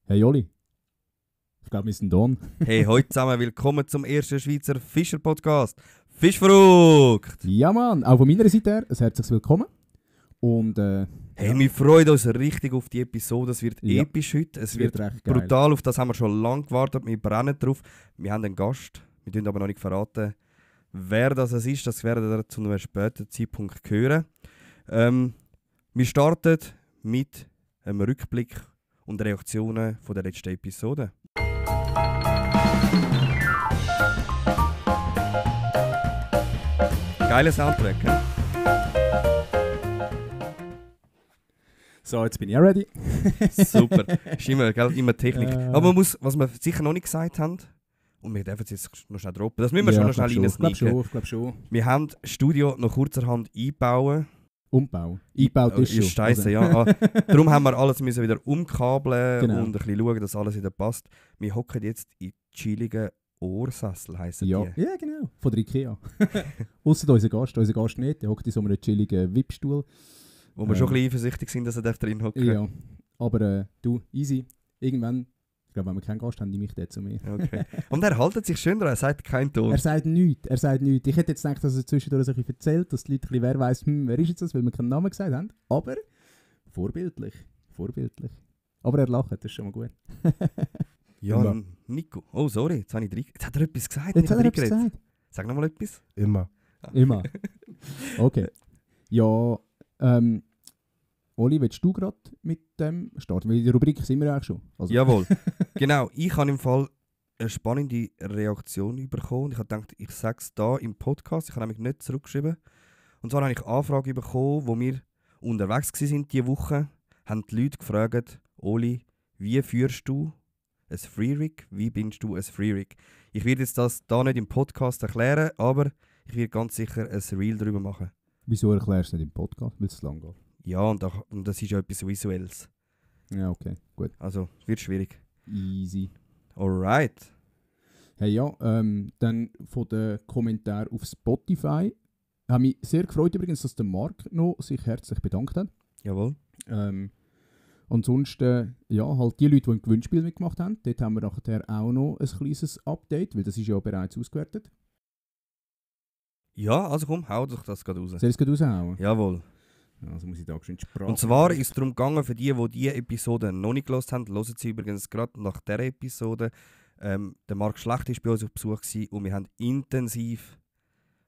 Hey Oli, ich glaube, wir sind da. Hey, heute zusammen, willkommen zum ersten Schweizer Fischer-Podcast. Fischverrückt! Ja Mann, auch von meiner Seite her ein herzliches Willkommen. Und Hey, wir freuen uns richtig auf die Episode. Es wird Ja. episch heute. Es wird wird recht geil. brutal. Auf das haben wir schon lange gewartet. Wir brennen drauf. Wir haben einen Gast. Wir dürfen aber noch nicht verraten, wer das ist. Das werdet ihr zu einem späteren Zeitpunkt hören. Wir starten mit einem Rückblick und Reaktionen von der letzten Episode. Geiler Soundtrack, he? So, jetzt bin ich auch ready. Super. Ist immer, gell, immer Technik. Äh. Aber man muss, was wir sicher noch nicht gesagt haben, und wir dürfen es jetzt noch schnell droppen, das müssen wir schon noch schnell Ich glaube reinsneaken. schon. Wir haben das Studio noch kurzerhand einbauen. Umbau. Eingebaut ist schon. Ist scheisse, ja. Darum haben wir alles müssen wieder umkabeln Genau. und ein bisschen schauen, dass alles wieder passt. Wir hocken jetzt in chilligen Ohrsessel, heissen Ja. die. Ja, genau. Von der Ikea. Ausser unser Gast. Unser Gast nicht. Der hockt in so einem chilligen Wippstuhl. Wo wir schon ein bisschen eifersüchtig sind, dass er drin hocken darf. Ja. Aber du, easy. Irgendwann, ich glaube, wenn wir keinen Gast haben, nehme ich den zu mir. Okay. Und er haltet sich schön dran, er sagt keinen Ton. Er sagt nichts. Ich hätte jetzt gedacht, dass er zwischendurch so ein bisschen erzählt, dass die Leute ein bisschen, wer weiss, wer ist jetzt das, weil wir keinen Namen gesagt haben. Aber vorbildlich. Aber er lacht, das ist schon mal gut. Ja, Immer. Nico. Oh, sorry, jetzt habe ich jetzt hat er etwas gesagt. Jetzt ich hat er hab etwas reingeredet. gesagt. Sag nochmal etwas. Immer. Immer. Okay. Ja, Oli, willst du gerade mit dem starten? Weil in der Rubrik sind wir ja auch schon. Also, Jawohl. Genau, ich habe im Fall eine spannende Reaktion bekommen. Ich habe gedacht, ich sage es da im Podcast. Ich habe nämlich nicht zurückgeschrieben. Und zwar habe ich Anfrage bekommen, wo wir unterwegs waren diese Woche. Haben die Leute gefragt, Oli, wie führst du ein Freerig? Wie bindest du ein Freerig? Ich werde jetzt das da nicht im Podcast erklären, aber ich werde ganz sicher ein Reel darüber machen. Wieso erklärst du nicht im Podcast, weil es zu lang geht? Ja, und das ist ja etwas Visuelles. Ja, okay, gut. Also, wird schwierig. Easy. Alright. Hey ja, dann von den Kommentaren auf Spotify. Habe mich sehr gefreut übrigens, dass der Marc noch sich herzlich bedankt hat. Jawohl. Ansonsten, ja, halt die Leute, die im Gewinnspiel mitgemacht haben, dort haben wir nachher auch noch ein kleines Update, weil das ist ja bereits ausgewertet. Ja, also komm, hau doch das gerade raus. Soll ich es gerade raushauen? Jawohl. Also muss ich da schön Sprache... Und zwar ist es darum gegangen, für die diese Episode noch nicht gehört haben, hören sie übrigens gerade nach dieser Episode. Der Marc Schlecht war bei uns auf Besuch gewesen und wir haben intensiv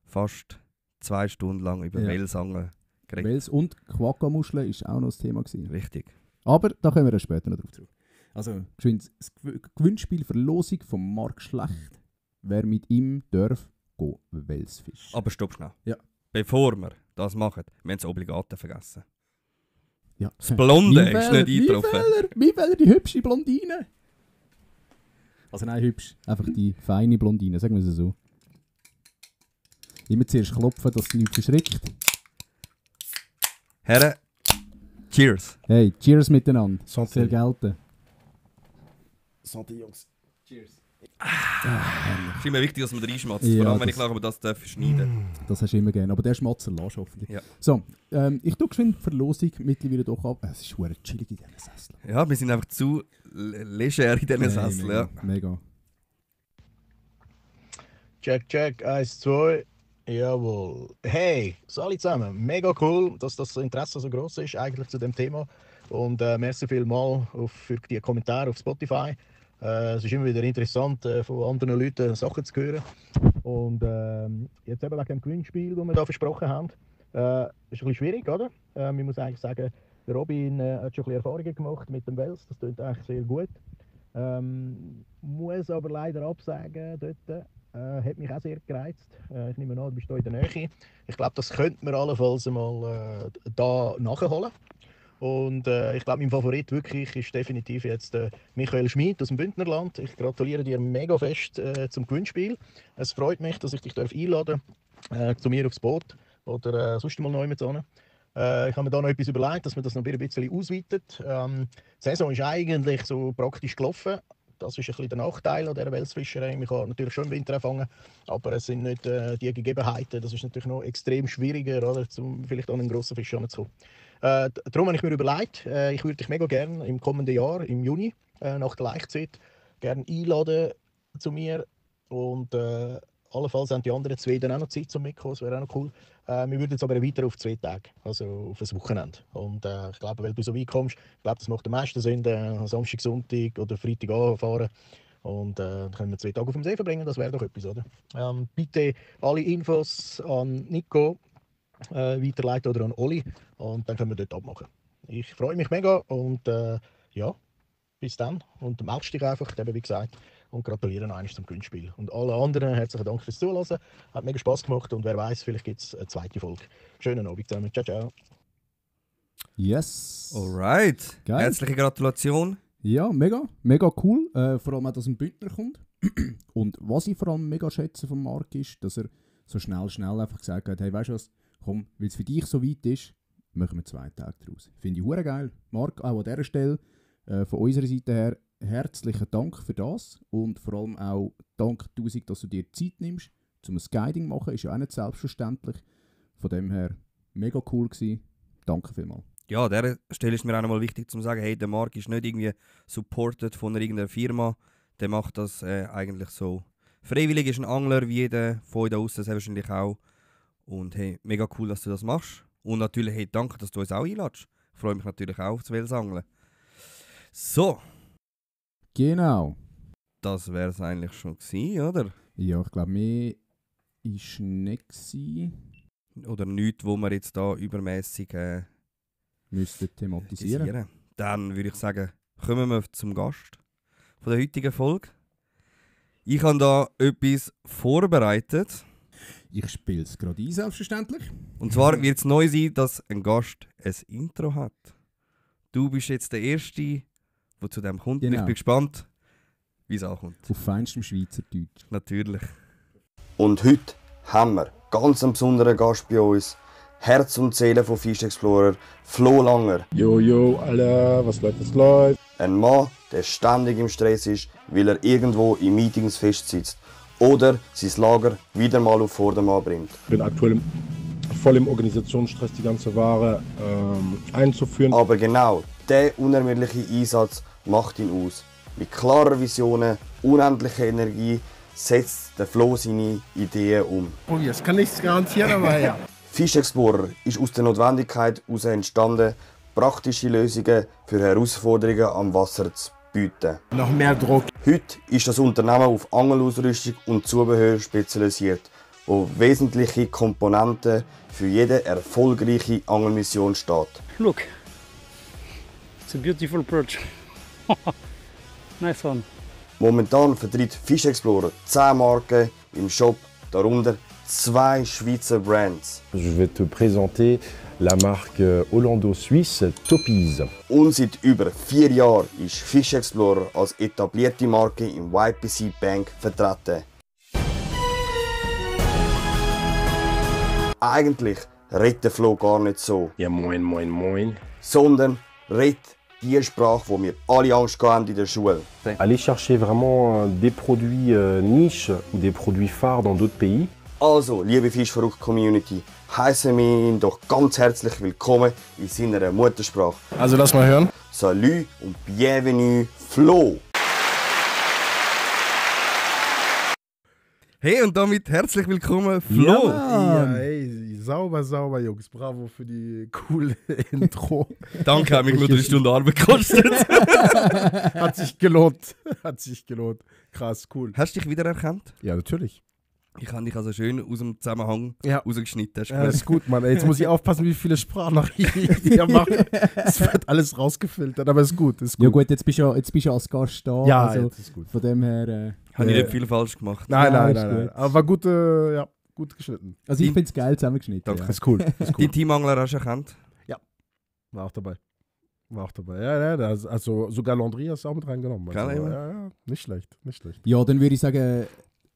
fast 2 Stunden lang über Ja. Welsangeln geredet. Wels und Quagga-Muscheln ist auch noch das Thema gewesen. Richtig. Aber da kommen wir dann später noch drauf zurück. Also, geschwind, das Gewinnspiel Verlosung von Marc Schlecht. Wer mit ihm darf, go Welsfisch. Aber stopp schnell. Ja. Bevor wir das machen, wir haben das Obligate vergessen. Ja. Das Blonde Mein ist Fehler, nicht eingetroffen. Mein Fehler, die hübsche Blondine. Also nein, hübsch. Einfach die feine Blondine, sagen wir es so. Immer zuerst klopfen, dass es nichts verschreckt. Herren, cheers. Hey, cheers miteinander. Santé. Sehr gelten. Santé, Jungs. Es ist immer wichtig, dass man reinschmatzt. Ja, Vor allem, wenn das- ich nachher das darf schneiden. Das hast du immer gerne. Aber der Schmatzer lässt hoffentlich. Ja. So, ich tue geschwind die Verlosung mittlerweile doch ab. Es ist verdammt chillig in diesen Sesseln. Ja, wir sind einfach zu leger in diesen Sesseln. Ja. Mega. Check, 1, 2. Jawohl. Hey, so alle zusammen. Mega cool, dass das Interesse so groß ist eigentlich zu dem Thema. Und merci vielmals für die Kommentare auf Spotify. Es ist immer wieder interessant, von anderen Leuten Sachen zu hören. Und jetzt eben wegen dem Gewinnspiel, das wir hier versprochen haben, ist ein bisschen schwierig, oder? Ich muss eigentlich sagen, der Robin hat schon ein bisschen Erfahrungen gemacht mit dem Wels. Das klingt eigentlich sehr gut. Muss aber leider absagen, dort hat mich auch sehr gereizt. Ich nehme an, du bist hier in der Nähe. Ich glaube, das könnte man allenfalls mal da nachholen. Und ich glaube, mein Favorit wirklich ist definitiv jetzt Michael Schmid aus dem Bündnerland. Ich gratuliere dir mega fest zum Gewinnspiel. Es freut mich, dass ich dich einladen darf zu mir aufs Boot oder sonst mal neu mit so. Ich habe mir da noch etwas überlegt, dass man das noch ein bisschen ausweitet. Die Saison ist eigentlich so praktisch gelaufen. Das ist ein bisschen der Nachteil an dieser Welsfischerei. Man kann natürlich schon im Winter fangen, aber es sind nicht die Gegebenheiten. Das ist natürlich noch extrem schwieriger, oder, um vielleicht an einen grossen Fisch heranzukommen. Darum habe ich mir überlegt, ich würde dich mega gerne im kommenden Jahr, im Juni, nach der Laichzeit gerne einladen zu mir. Und allenfalls haben die anderen 2 dann auch noch Zeit zum Mitkommen, das wäre auch noch cool. Wir würden jetzt aber weiter auf 2 Tage, also auf ein Wochenende. Und ich glaube, weil du so weit kommst, ich glaube, das macht am meisten Sinn, Samstag, Sonntag oder Freitag anfahren. Und dann können wir 2 Tage auf dem See verbringen, das wäre doch etwas, oder? Bitte alle Infos an Nico weiterleiten oder an Oli und dann können wir dort abmachen. Ich freue mich mega und ja, bis dann. Und meldest dich einfach, eben wie gesagt, und gratuliere noch einmal zum Gewinnspiel. Und alle anderen herzlichen Dank fürs Zuhören. Hat mega Spass gemacht und wer weiß, vielleicht gibt es eine zweite Folge. Schönen Abend zusammen. Ciao, ciao. Yes. Alright. Geil. Herzliche Gratulation. Ja, mega. Mega cool. Vor allem auch, dass ein Bündner kommt. Und was ich vor allem mega schätze von Marc ist, dass er so schnell einfach gesagt hat, hey, weißt du was, komm, weil es für dich so weit ist, machen wir 2 Tage daraus. Finde ich hure geil. Marc, auch an dieser Stelle von unserer Seite her herzlichen Dank für das und vor allem auch Dank 1000, dass du dir Zeit nimmst, um ein Guiding zu machen. Ist ja auch nicht selbstverständlich. Von dem her mega cool gewesen. Danke vielmals. Ja, an dieser Stelle ist mir auch nochmal wichtig zu sagen, hey, der Marc ist nicht irgendwie supported von irgendeiner Firma. Der macht das eigentlich so. Freiwillig ist ein Angler, wie jeder von euch da aussen sehr wahrscheinlich auch. Und hey, mega cool, dass du das machst. Und natürlich, hey, danke, dass du uns auch einladest. Ich freue mich natürlich auch auf das Welsangeln. So, Genau. das wäre es eigentlich schon gewesen, oder? Ja, ich glaube, mehr war nicht gewesen. Oder nichts, wo wir jetzt da übermäßig Müssten thematisieren. thematisieren. Dann würde ich sagen, kommen wir zum Gast von der heutigen Folge. Ich habe da etwas vorbereitet. Ich spiele es gerade ein, selbstverständlich. Und zwar wird es neu sein, dass ein Gast ein Intro hat. Du bist jetzt der Erste, der zu dem kommt. Und Genau. ich bin gespannt, wie es ankommt. Auf feinstem Schweizerdeutsch. Natürlich. Und heute haben wir ganz einen besonderen Gast bei uns. Herz und Seele von Fish Explorer, Flo Langer. Yo, Alter, was läuft? Ein Mann, der ständig im Stress ist, weil er irgendwo in Meetings festsitzt. Oder sein Lager wieder mal auf Vordermann bringt. Ich bin aktuell voll im Organisationsstress, die ganze Ware einzuführen. Aber genau dieser unermüdliche Einsatz macht ihn aus. Mit klarer Visionen, unendlicher Energie setzt der Flo seine Ideen um. Oh, jetzt kann nichts garantieren, aber ja. Fish Explorer ist aus der Notwendigkeit heraus entstanden, praktische Lösungen für Herausforderungen am Wasser zu bieten. Noch mehr Druck. Heute ist das Unternehmen auf Angelausrüstung und Zubehör spezialisiert, wo wesentliche Komponenten für jede erfolgreiche Angelmission steht. Look, it's a beautiful perch. Nice one. Momentan vertritt Fish Explorer 10 Marken im Shop, darunter 2 Schweizer Brands. Je vais te présenter la marque hollando-suisse Topies. Und seit über 4 Jahren ist Fish Explorer als etablierte Marke im YPC Bank vertreten. Eigentlich redet der Flo gar nicht so, Ja, moin, moin, moin. sondern redet die Sprache, die wir alle Angst haben in der Schule. Allez chercher vraiment des produits niches ou des produits phares dans d'autres pays. Also, liebe Fischverrückt-Community, heißen wir ihn doch ganz herzlich willkommen in seiner Muttersprache. Also lass mal hören. Salut und bienvenue, Flo! Hey, und damit herzlich willkommen, Flo. Ja, ey, sauber, Jungs. Bravo für die coole Intro. Danke, hat mich nur 3 Stunden Arbeit gekostet. Hat sich gelohnt. Hat sich gelohnt. Krass, cool. Hast du dich wiedererkannt? Ja, natürlich. Ich habe dich also schön aus dem Zusammenhang Ja. rausgeschnitten. Hast du Ja, das gemerkt? ist gut, Mann. Ey, jetzt muss ich aufpassen, wie viele Sprachnachrichten ich dir mache. Es wird alles rausgefiltert, aber ist gut. Ist gut. Ja gut, jetzt bist du ja als Gast da. Ja, also jetzt ist gut. von dem her... Habe ich nicht viel falsch gemacht. Nein, Ja, nein, ist nein. gut. Aber war gut, ja, gut geschnitten. Also ich finde es geil zusammengeschnitten. Danke. Ja. Ist cool. Ist cool. Dein Teamangler hast du erkannt? War auch dabei. Ja, also sogar Landry hast du auch mit reingenommen. Geil, Also, Mann. ja, nicht schlecht. Ja, dann würde ich sagen,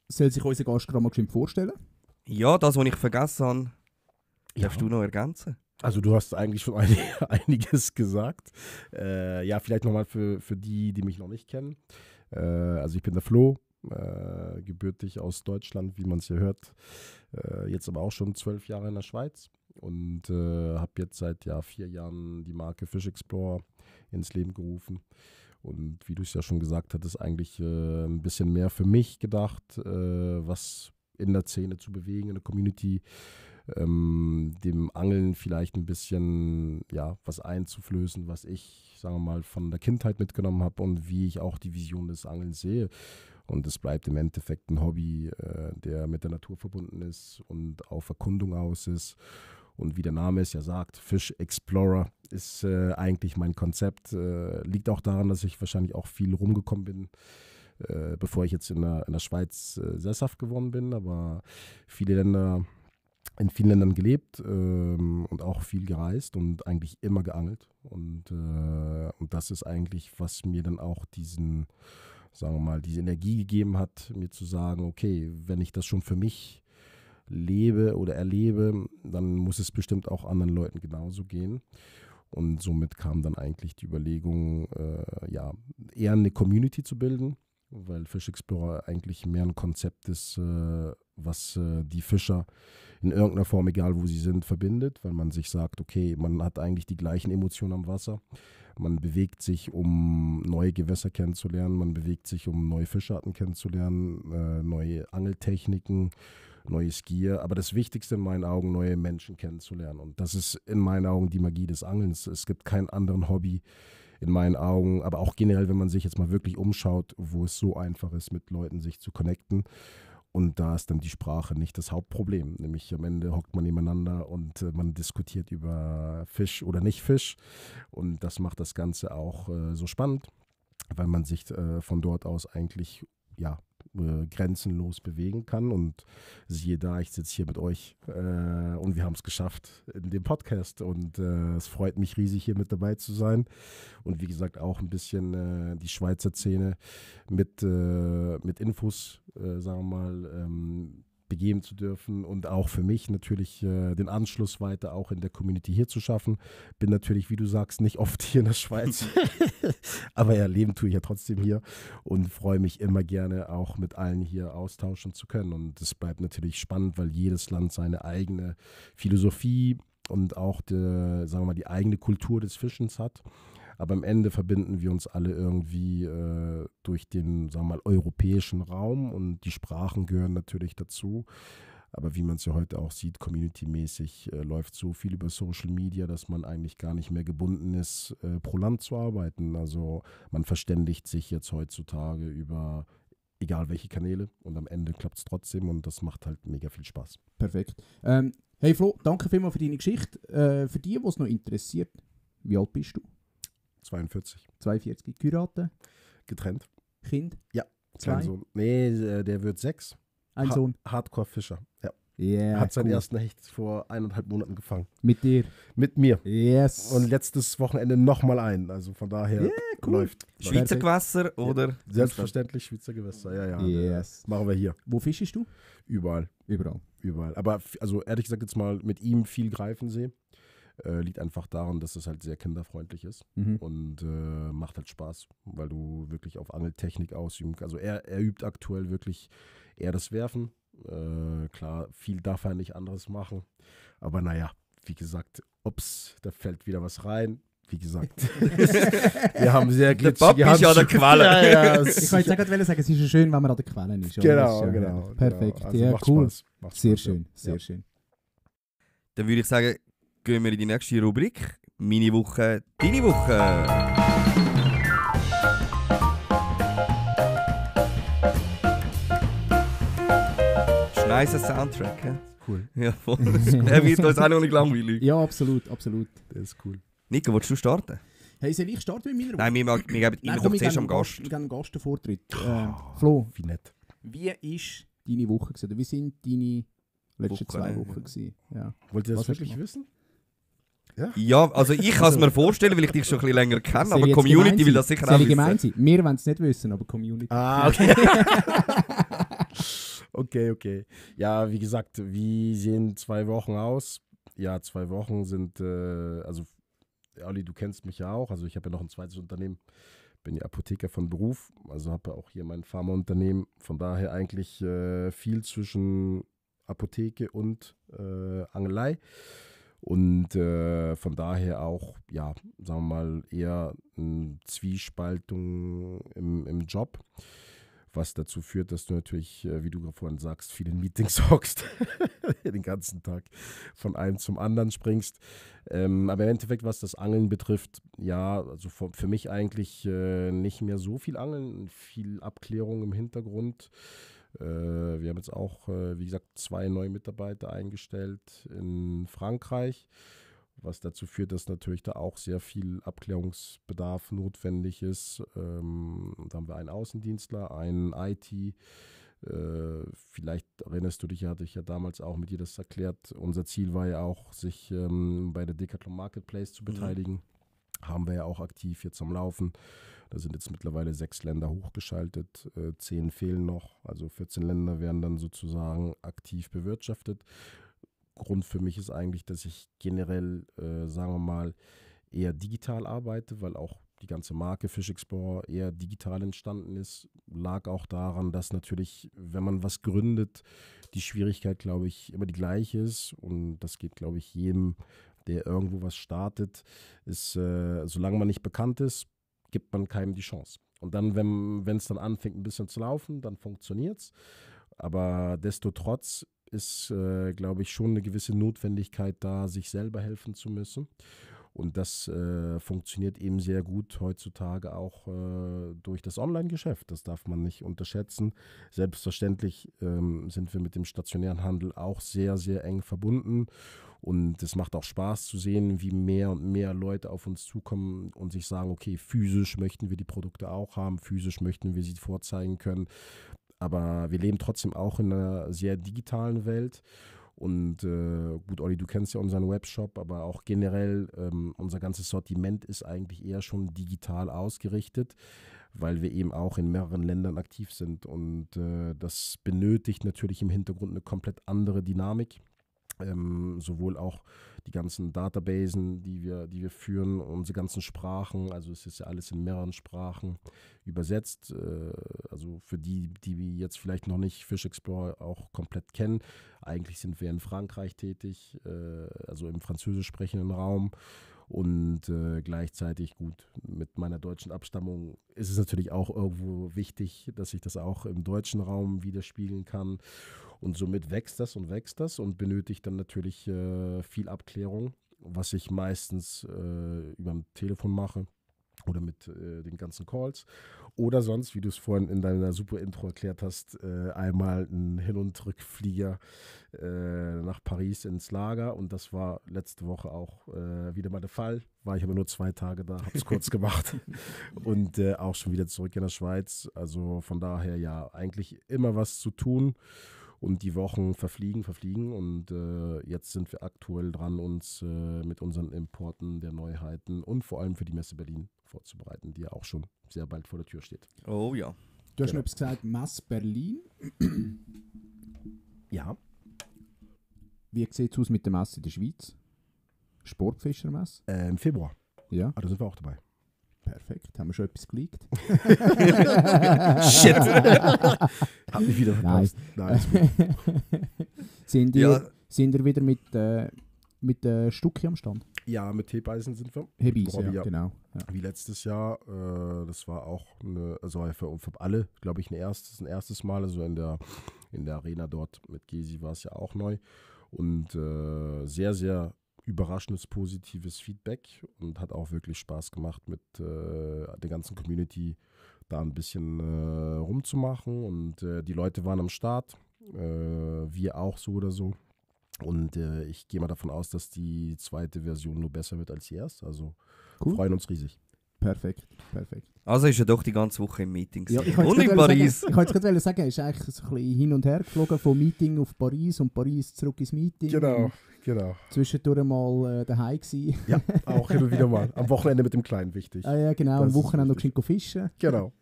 soll sich unser Gast gerade mal geschwind vorstellen? Ja, das, was ich vergessen habe, Ja. darfst du noch ergänzen. Also du hast eigentlich schon einiges gesagt. Ja, vielleicht nochmal für die, die mich noch nicht kennen. Also ich bin der Flo, gebürtig aus Deutschland, wie man es hier hört. Jetzt aber auch schon 12 Jahre in der Schweiz und habe jetzt seit 4 Jahren die Marke Fish Explorer ins Leben gerufen. Und wie du es ja schon gesagt hattest, eigentlich ein bisschen mehr für mich gedacht, was in der Szene zu bewegen, in der Community, dem Angeln vielleicht ein bisschen was einzuflößen, was ich, sagen wir mal, von der Kindheit mitgenommen habe und wie ich auch die Vision des Angelns sehe. Und es bleibt im Endeffekt ein Hobby, der mit der Natur verbunden ist und auf Erkundung aus ist. Und wie der Name es ja sagt, Fish Explorer ist eigentlich mein Konzept. Liegt auch daran, dass ich wahrscheinlich auch viel rumgekommen bin, bevor ich jetzt in der Schweiz sesshaft geworden bin. Aber in vielen Ländern gelebt und auch viel gereist und eigentlich immer geangelt. Und das ist eigentlich, was mir dann auch diese Energie gegeben hat, mir zu sagen, okay, wenn ich das schon für mich lebe oder erlebe, dann muss es bestimmt auch anderen Leuten genauso gehen. Und somit kam dann eigentlich die Überlegung, eher eine Community zu bilden, weil Fish Explorer eigentlich mehr ein Konzept ist, was die Fischer in irgendeiner Form, egal wo sie sind, verbindet, weil man sich sagt, okay, man hat eigentlich die gleichen Emotionen am Wasser. Man bewegt sich, um neue Gewässer kennenzulernen, man bewegt sich, um neue Fischarten kennenzulernen, neue Angeltechniken, neues Gear, aber das Wichtigste in meinen Augen, neue Menschen kennenzulernen. Und das ist in meinen Augen die Magie des Angelns. Es gibt keinen anderen Hobby in meinen Augen, aber auch generell, wenn man sich jetzt mal wirklich umschaut, wo es so einfach ist, mit Leuten sich zu connecten. Und da ist dann die Sprache nicht das Hauptproblem. Nämlich am Ende hockt man nebeneinander und man diskutiert über Fisch oder nicht Fisch. Und das macht das Ganze auch so spannend, weil man sich von dort aus eigentlich grenzenlos bewegen kann. Und siehe da, ich sitze hier mit euch und wir haben es geschafft in dem Podcast. Und es freut mich riesig, hier mit dabei zu sein. Und wie gesagt, auch ein bisschen die Schweizer Szene mit Infos, sagen wir mal, begeben zu dürfen und auch für mich natürlich den Anschluss weiter auch in der Community hier zu schaffen. Bin natürlich, wie du sagst, nicht oft hier in der Schweiz, aber ja, leben tue ich ja trotzdem hier und freue mich immer gerne auch mit allen hier austauschen zu können. Und es bleibt natürlich spannend, weil jedes Land seine eigene Philosophie und auch die eigene Kultur des Fischens hat. Aber am Ende verbinden wir uns alle irgendwie durch den, sagen wir mal, europäischen Raum und die Sprachen gehören natürlich dazu. Aber wie man es ja heute auch sieht, community-mäßig läuft so viel über Social Media, dass man eigentlich gar nicht mehr gebunden ist, pro Land zu arbeiten. Also man verständigt sich jetzt heutzutage über egal welche Kanäle und am Ende klappt es trotzdem und das macht halt mega viel Spaß. Perfekt. Hey Flo, danke vielmals für deine Geschichte. Für die es noch interessiert, wie alt bist du? 42. 42. Geheiratet? Getrennt. Kind? Ja. 2? Kleiner Sohn. Nee, der wird 6. Ein Sohn? Hardcore-Fischer. Ja. Yeah, Hat seinen cool. ersten Hecht vor 1,5 Monaten gefangen. Mit dir? Mit mir. Yes. Und letztes Wochenende nochmal einen. Also von daher läuft. Schweizer Gewässer oder? Selbstverständlich Schweizer Gewässer. Ja. Yes. Machen wir hier. Wo fischst du? Überall. Überall. Aber also ehrlich gesagt jetzt mal mit ihm viel Greifensee. Liegt einfach daran, dass es halt sehr kinderfreundlich ist und macht halt Spaß, weil du wirklich auf Angeltechnik ausüben kannst. Also er übt aktuell wirklich eher das Werfen. Klar, viel darf er nicht anderes machen. Aber naja, wie gesagt, da fällt wieder was rein. Wie gesagt, wir haben sehr glitschige Handschuhe. Ja, der Quelle. Ich wollte jetzt gerade sagen, es ist ja schön, wenn man an der Quelle ist. Genau. Perfekt, Also ja, macht cool. Spaß. Macht Sehr Spaß, schön, sehr ja. schön. Dann würde ich sagen, gehen wir in die nächste Rubrik. Meine Woche, deine Woche. Das ist ein nicer Soundtrack, hä? Cool. Ja, voll. Er wird uns auch noch nicht langweilig. Ja, absolut. Das ist cool. Nico, willst du starten? Hey, soll ich starten mit meiner Woche? Nein, wir geben immer doch zuerst am Gast. Wir geben Gast den Vortritt. Flo, Wie nett. wie ist deine Woche gewesen? Wie sind deine letzten Woche, 2 ne? Wochen gewesen? Ja. Wollt ihr das Was hast du wirklich wissen? Ja, also ich kann es mir vorstellen, weil ich dich schon ein bisschen länger kenne, Soll aber ich die jetzt Community gemein will sein? das sicher Soll auch ich gemein wissen. sein? Wir wollen es nicht wissen, aber Community. Ah, okay. Okay. Ja, wie gesagt, wie sehen 2 Wochen aus? Ja, 2 Wochen sind, also Olli, du kennst mich ja auch, also ich habe ja noch ein zweites Unternehmen, bin ja Apotheker von Beruf, also habe ja auch hier mein Pharmaunternehmen, von daher eigentlich viel zwischen Apotheke und Angelei. Und von daher auch, ja, sagen wir mal, eher eine Zwiespaltung im Job, was dazu führt, dass du natürlich, wie du vorhin sagst, viel in Meetings hockst, den ganzen Tag von einem zum anderen springst. Aber im Endeffekt, was das Angeln betrifft, ja, also für mich eigentlich nicht mehr so viel Angeln, viel Abklärung im Hintergrund. Wir haben jetzt auch, wie gesagt, 2 neue Mitarbeiter eingestellt in Frankreich, was dazu führt, dass natürlich da auch sehr viel Abklärungsbedarf notwendig ist. Da haben wir einen Außendienstler, einen IT. Vielleicht erinnerst du dich, hatte ich ja damals auch mit dir das erklärt. Unser Ziel war ja auch, sich bei der Decathlon Marketplace zu beteiligen. Haben wir ja auch aktiv jetzt am Laufen. Da sind jetzt mittlerweile 6 Länder hochgeschaltet, 10 fehlen noch. Also 14 Länder werden dann sozusagen aktiv bewirtschaftet. Grund für mich ist eigentlich, dass ich generell, sagen wir mal, eher digital arbeite, weil auch die ganze Marke Fish Explorer eher digital entstanden ist. Lag auch daran, dass natürlich, wenn man was gründet, die Schwierigkeit, glaube ich, immer die gleiche ist. Und das geht, glaube ich, jedem, der irgendwo was startet, ist, solange man nicht bekannt ist, gibt man keinem die Chance. Und dann, wenn es dann anfängt, ein bisschen zu laufen, dann funktioniert es. Aber destotrotz ist, glaube ich, schon eine gewisse Notwendigkeit da, sich selber helfen zu müssen. Und das funktioniert eben sehr gut heutzutage auch durch das Online-Geschäft. Das darf man nicht unterschätzen. Selbstverständlich sind wir mit dem stationären Handel auch sehr, sehr eng verbunden. Und es macht auch Spaß zu sehen, wie mehr und mehr Leute auf uns zukommen und sich sagen, okay, physisch möchten wir die Produkte auch haben, physisch möchten wir sie vorzeigen können. Aber wir leben trotzdem auch in einer sehr digitalen Welt. Und gut, Olli, du kennst ja unseren Webshop, aber auch generell unser ganzes Sortiment ist eigentlich eher schon digital ausgerichtet, weil wir eben auch in mehreren Ländern aktiv sind. Und das benötigt natürlich im Hintergrund eine komplett andere Dynamik. Sowohl auch die ganzen Databasen, die wir führen, unsere ganzen Sprachen, also es ist ja alles in mehreren Sprachen übersetzt. Also für die jetzt vielleicht noch nicht Fish Explorer auch komplett kennen, eigentlich sind wir in Frankreich tätig, also im französisch sprechenden Raum. Und gleichzeitig, gut, mit meiner deutschen Abstammung ist es natürlich auch irgendwo wichtig, dass ich das auch im deutschen Raum widerspiegeln kann. Und somit wächst das und benötigt dann natürlich viel Abklärung, was ich meistens über dem Telefon mache oder mit den ganzen Calls. Oder sonst, wie du es vorhin in deiner super Intro erklärt hast, einmal einen Hin- und Rückflieger nach Paris ins Lager. Und das war letzte Woche auch wieder mal der Fall. War ich aber nur 2 Tage da, habe es kurz gemacht und auch schon wieder zurück in der Schweiz. Also von daher ja, eigentlich immer was zu tun. Und die Wochen verfliegen und jetzt sind wir aktuell dran, uns mit unseren Importen der Neuheiten und vor allem für die Messe Berlin vorzubereiten, die ja auch schon sehr bald vor der Tür steht. Oh ja. Du hast noch etwas gesagt, Messe Berlin. Ja. Wie sieht es aus mit der Messe in der Schweiz? Sportfischermesse? Im Februar. Ja. Da sind wir auch dabei. Perfekt, haben wir schon etwas geleakt? Shit! Hab mich wieder verpasst. Nein, ist gut. Sind ihr wieder mit Stucki am Stand? Ja, mit Hebeisen sind wir. Hebeisen, Robby, ja, genau. Ja. Wie letztes Jahr. Das war auch für alle, glaube ich, ein erstes Mal. Also in der Arena dort mit Gesi war es ja auch neu. Und sehr, sehr überraschendes, positives Feedback und hat auch wirklich Spaß gemacht, mit der ganzen Community da ein bisschen rumzumachen. Und die Leute waren am Start, wir auch so oder so. Und ich gehe mal davon aus, dass die zweite Version nur besser wird als die erste. Also cool. Freuen uns riesig. Perfekt. Also ist er doch die ganze Woche im Meeting. Ja, Und in Paris. Ich wollte gerade sagen, er ist eigentlich so ein bisschen hin und her geflogen, vom Meeting auf Paris und Paris zurück ins Meeting. Genau. Zwischendurch mal daheim gewesen. Ja, auch hin und wieder mal. Am Wochenende mit dem Kleinen wichtig. Ah ja, genau. Am Wochenende noch geschwind fischen. Genau.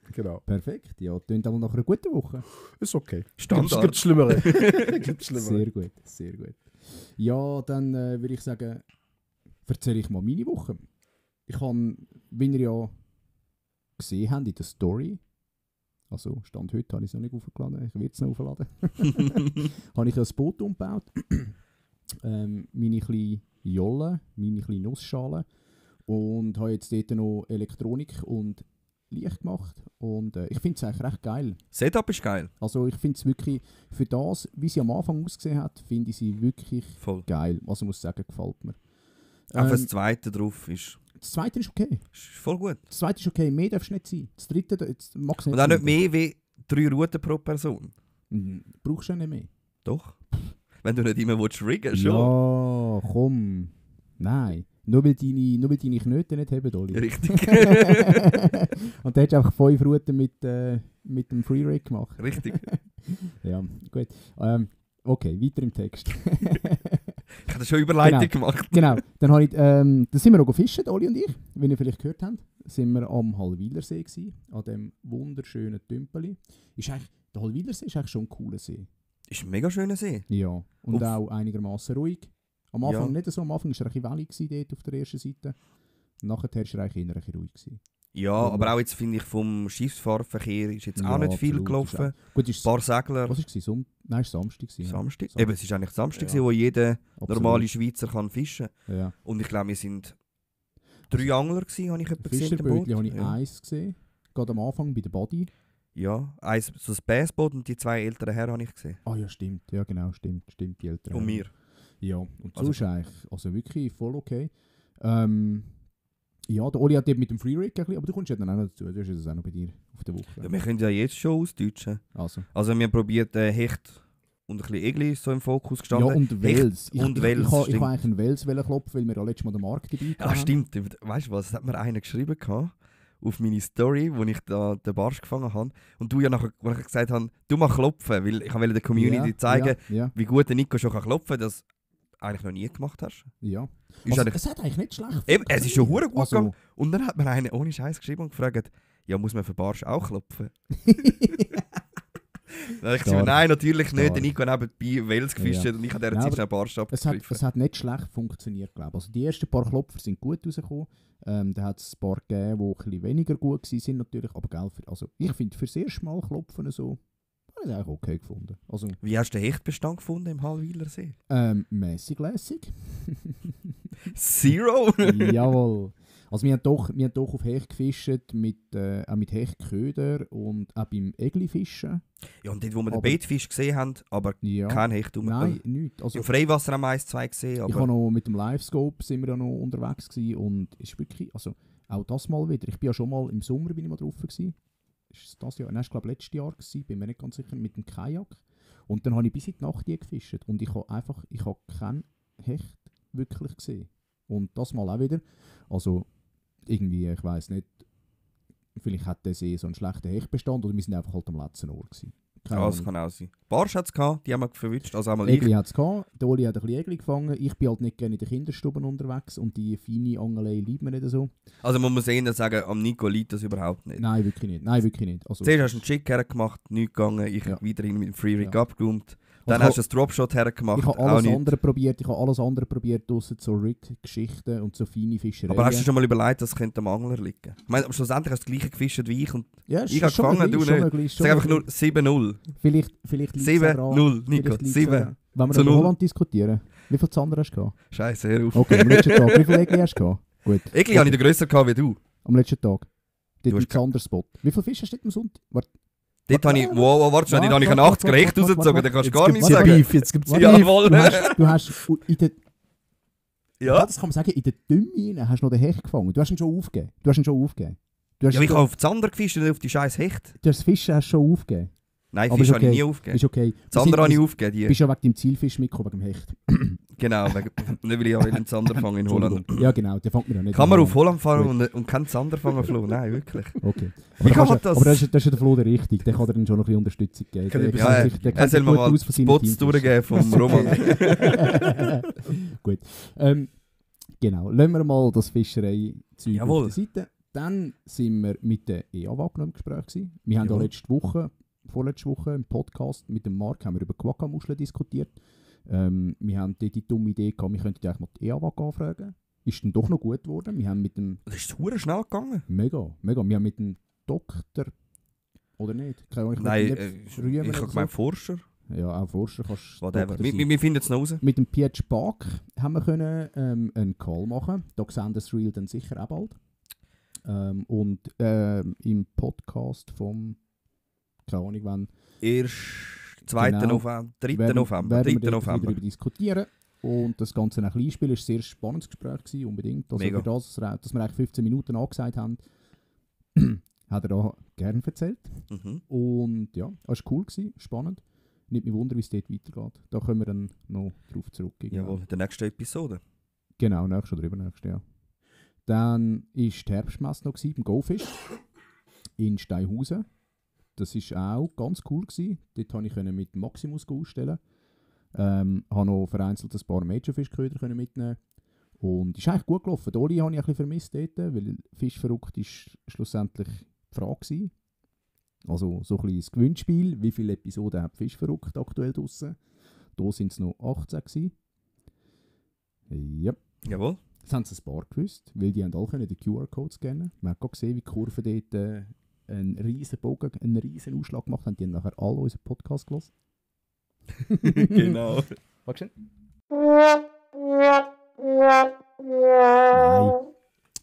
Perfekt. Ja, klingt aber nach einer guten Woche. Ist okay. Standard. Gibt Schlimmere. Sehr gut. Ja, dann würde ich sagen, erzähle ich mal meine Woche. Ich habe, wie ihr ja gesehen habt in der Story, also Stand heute habe ich es noch nicht aufgeladen, ich werde es noch aufladen, habe ich ein Boot umgebaut. Meine kleine Jolle, meine kleine Nussschale. Und habe jetzt dort noch Elektronik und Licht gemacht. Und ich finde es eigentlich recht geil. Setup ist geil. Also ich finde es wirklich, für das, wie sie am Anfang ausgesehen hat, finde ich sie wirklich Voll. geil. Also ich muss sagen, gefällt mir. Auch das zweite drauf ist Das zweite ist okay. voll gut. Das zweite ist okay, mehr darf es nicht sein. Das dritte mag es nicht Und auch nicht sein. mehr wie 3 Routen pro Person. Brauchst du ja nicht mehr. Doch. Wenn du nicht immer riggen willst, schon. Ja, komm. Nein. Nur weil deine Knöte nicht haben, Oli. Richtig. Und dann hast du einfach 5 Routen mit dem Free Rig gemacht. Richtig. Ja, gut. Okay, weiter im Text. Ich habe schon Überleitung gemacht. Genau. Dann sind wir noch fischen, Oli und ich. Wie ihr vielleicht gehört habt, sind wir am Hallwilersee gsi, an dem wunderschönen Tümpeli. Der Hallwilersee ist eigentlich schon ein cooler See. Ist ein mega schöner See. Ja. Und auch einigermaßen ruhig. Am Anfang nicht so, am Anfang war er ein bisschen wellig dort auf der ersten Seite. Nachher war er eigentlich eher ein bisschen ruhig gewesen. Ja, aber auch jetzt finde ich vom Schiffsfahrverkehr ist jetzt auch nicht viel absolut. gelaufen. Gut, Ein paar Segler. Was war es? Nein, es war Samstag. Samstag? Ja. Eben, es ist eigentlich Samstag, Ja. wo jeder Absolut. normale Schweizer kann fischen kann. Ja. Und ich glaube, wir sind 3 Angler gewesen, habe ich etwa gesehen. im Boot. Fischerbötchen habe ich Ja. eins gesehen. Gerade am Anfang bei der Body. Ja, so ein Bassboot und die 2 älteren Herren habe ich gesehen. Ah ja, stimmt. Ja, genau, stimmt. Die Eltern. Und mir. Ja, und Also- sonst eigentlich, also wirklich voll okay. Ja, der Oli hat eben mit dem Free Rig ein bisschen, aber du kommst ja dann auch noch dazu. Du hast es auch noch bei dir auf der Woche. Ja, wir können ja jetzt schon ausdeutschen. Also. Also wir haben probiert Hecht und ein bisschen Egli ist so im Fokus Ja, gestanden. und Wels. Hecht und ich, Wels, ich, ich, ich stimmt. wollte eigentlich einen Wels klopfen, weil wir ja letztes Mal den Markt dabei Ja, stimmt. Weißt du was? Es hat mir einer geschrieben gehabt, auf meine Story, wo ich da den Barsch gefangen habe. Und du ja nachher, wo ich gesagt habe, du mach klopfen, weil ich wollte der Community zeigen, Ja, wie gut der Nico schon klopfen kann, das du eigentlich noch nie gemacht hast. ja. Ist Also, eigentlich- es hat eigentlich nicht schlecht. Eben, es ist schon hure gut Also- gegangen. Und dann hat mir einer ohne Scheiß geschrieben und gefragt, ja, muss man für Barsch auch klopfen? Dann habe ich geschrieben, nein, natürlich nicht. Der Nico hat nebenbei Wels gefischt Ja. und ich habe dieser Nein, Zeit aber schnell Barsch Es hat, abgegriffen. es hat nicht schlecht funktioniert, glaube ich. Also die ersten paar Klopfer sind gut rausgekommen. Da hat es ein paar gegeben, die ein bisschen weniger gut waren natürlich. Aber gell, also ich finde, für das erste Mal Klopfen so, habe ich eigentlich okay gefunden. Also Wie hast du den Hechtbestand gefunden im Hallwiler See? mäßig lässig. 0? Jawohl. Also wir haben doch auf Hecht gefischt, auch mit Hechtköder und auch beim Egli-Fischen. Ja, und dort, wo wir den Aber- Beetfisch gesehen haben, aber Ja. kein Hecht rum. Nein, nichts. Also, Im Freiwasser haben wir 1-2 gesehen, ich aber habe noch mit dem Livescope sind wir ja noch unterwegs gewesen und es ist wirklich, also auch das mal wieder. Ich bin ja schon mal im Sommer bin ich mal drauf gewesen. Ist es das Jahr? Nein, ich glaube letztes Jahr gewesen, bin mir nicht ganz sicher, mit dem Kajak. Und dann habe ich bis in die Nacht hier gefischt und ich habe keinen Hecht wirklich gesehen. Und das mal auch wieder. Also irgendwie, ich weiß nicht, vielleicht hat der See so einen schlechten Hechtbestand oder wir sind einfach halt am letzten Ohr gewesen. Keine ja, das Ahnung. kann auch sein. Barsch hat es gehabt, die haben wir verwünscht, also einmal Egli ich. hat es gehabt, der Oli hat ein bisschen Egli gefangen. Ich bin halt nicht gerne in den Kinderstuben unterwegs und die feine Angelei liebt mir nicht so. Also man muss eher sagen, am Nico liegt das überhaupt nicht. Nein, wirklich nicht. Nein, wirklich nicht. Also, Zuerst hast du einen Chick hergemacht, nichts gegangen, ich Ja. weiterhin mit dem Free Rig Ja. abgeräumt. Dann Also hast du einen Dropshot hergemacht, ich habe auch alles nicht. andere probiert. Ich habe alles andere probiert, ausser so Rig-Geschichten und so feine Fischereien. Aber hast du schon mal überlegt, das könnte am Angler liegen? Ich meine, aber schlussendlich hast du das gleiche gefischt wie ich und ja, ich habe gefangen, du nicht. Sag einfach nur 7-0. Vielleicht liegt es 7-0, Nico, 7. Wenn wir zu über 0. Holland diskutieren. Wie viele Zander hast du gehabt? Scheiße, hör auf. Okay, am letzten Tag. Wie viele Egli hast du gehabt? Gut. Egli habe ich den grösser gehabt wie du. Am letzten Tag. Dort hast im Zanderspot. Wie viele Fische hast du dort am Sonntag? Warte. Dort habe ich, wow, warte schon, dort habe ich einen Warte, 80er Hecht warte, rausgezogen, warte, dann kannst du Jetzt gar gibt's nichts ja sagen. Beef, jetzt gibt's Warte, Beef. Jawohl. Du hast in der Ja, das kann man sagen, in der Dümme hast du noch den Hecht gefangen. Du hast ihn schon aufgegeben. Du hast ja, ich habe auf die Zander gefischt und nicht auf die scheiß Hecht. das Fischen hast du schon aufgegeben. Nein, Aber Fisch ist habe ich okay. nie aufgegeben. Ist okay. Zander habe ich Du aufgegeben, die. bist ja wegen dem Zielfisch mitgekommen, wegen dem Hecht. Genau, nicht weil ich auch einen Zander fangen in Holland. Entschuldigung. Ja genau, der fängt mir ja nicht Kann man an. auf Holland fahren und keinen Zander fangen, Flo? Nein, wirklich. Okay. Wie Aber, kann man das? das? Aber das ist ja der Flo der richtig. Der kann dir dann schon noch ein bisschen Unterstützung geben. Kann ich Der Ja, kennt Ja, sich- der er kennt soll sich mir gut mal aus von seinen Spots Teamfisch. durchgeben vom Roman. Gut. Genau, lassen wir mal das Fischerei-Zeug Jawohl. auf der Seite. Dann sind wir mit der EAWAG noch im Gespräch gewesen. Wir haben Jawohl. ja vorletzte Woche im Podcast mit dem Marc haben wir über Quagga-Muscheln diskutiert. Wir haben dort die dumme Idee gehabt, wir könnten eigentlich mal die EAWAG anfragen. Ist dann doch noch gut geworden. Wir haben mit dem Das ist verdammt schnell gegangen. mega, wir haben mit dem Doktor oder nicht? Keine Ahnung, Nein, nicht rühmen ich oder habe so. gemeint Forscher. ja, auch Forscher kannst Whatever. Doktor sein. Wir finden es noch raus. Mit dem Pietsch Park haben wir können, einen Call machen. Da sehen das Reel dann sicher auch bald. Und im Podcast vom, keine Ahnung wann, Erst 2. Genau. November, 3. werden November, 3. wir dort November. darüber diskutieren. Und das Ganze ein klein spielen, war ein sehr spannendes Gespräch gewesen, unbedingt. Also Mega. für das, dass wir eigentlich 15 Minuten angesagt haben, hat er da gerne erzählt. Mhm. Und ja, das war cool, spannend. Nicht mehr wundern, wie es dort weitergeht. Da können wir dann noch drauf zurück. Jawohl, in der nächsten Episode. Genau, nächste oder übernächste, ja. Dann war die Herbstmesse noch beim GoFish in Steinhausen. Das war auch ganz cool gewesen. Dort konnte ich mit Maximus ausstellen. Habe noch vereinzelt ein paar Major-Fischköder mitnehmen. Und es ist eigentlich gut gelaufen. Die Oli habe ich ein bisschen vermisst dort, weil Fischverrückt ist schlussendlich die Frage gewesen. Also so ein bisschen das Gewinnspiel. Wie viele Episoden hat Fischverrückt aktuell draussen? Da waren es noch 18 gewesen. Ja. Jawohl. Das haben sie ein paar gewusst, weil die haben alle den QR-Code scannen. Man hat gesehen, wie die Kurven dort einen riesen Bogen, einen riesen Ausschlag gemacht haben. Die haben nachher alle unseren Podcast gehört. Genau. Warte schnell. Nein.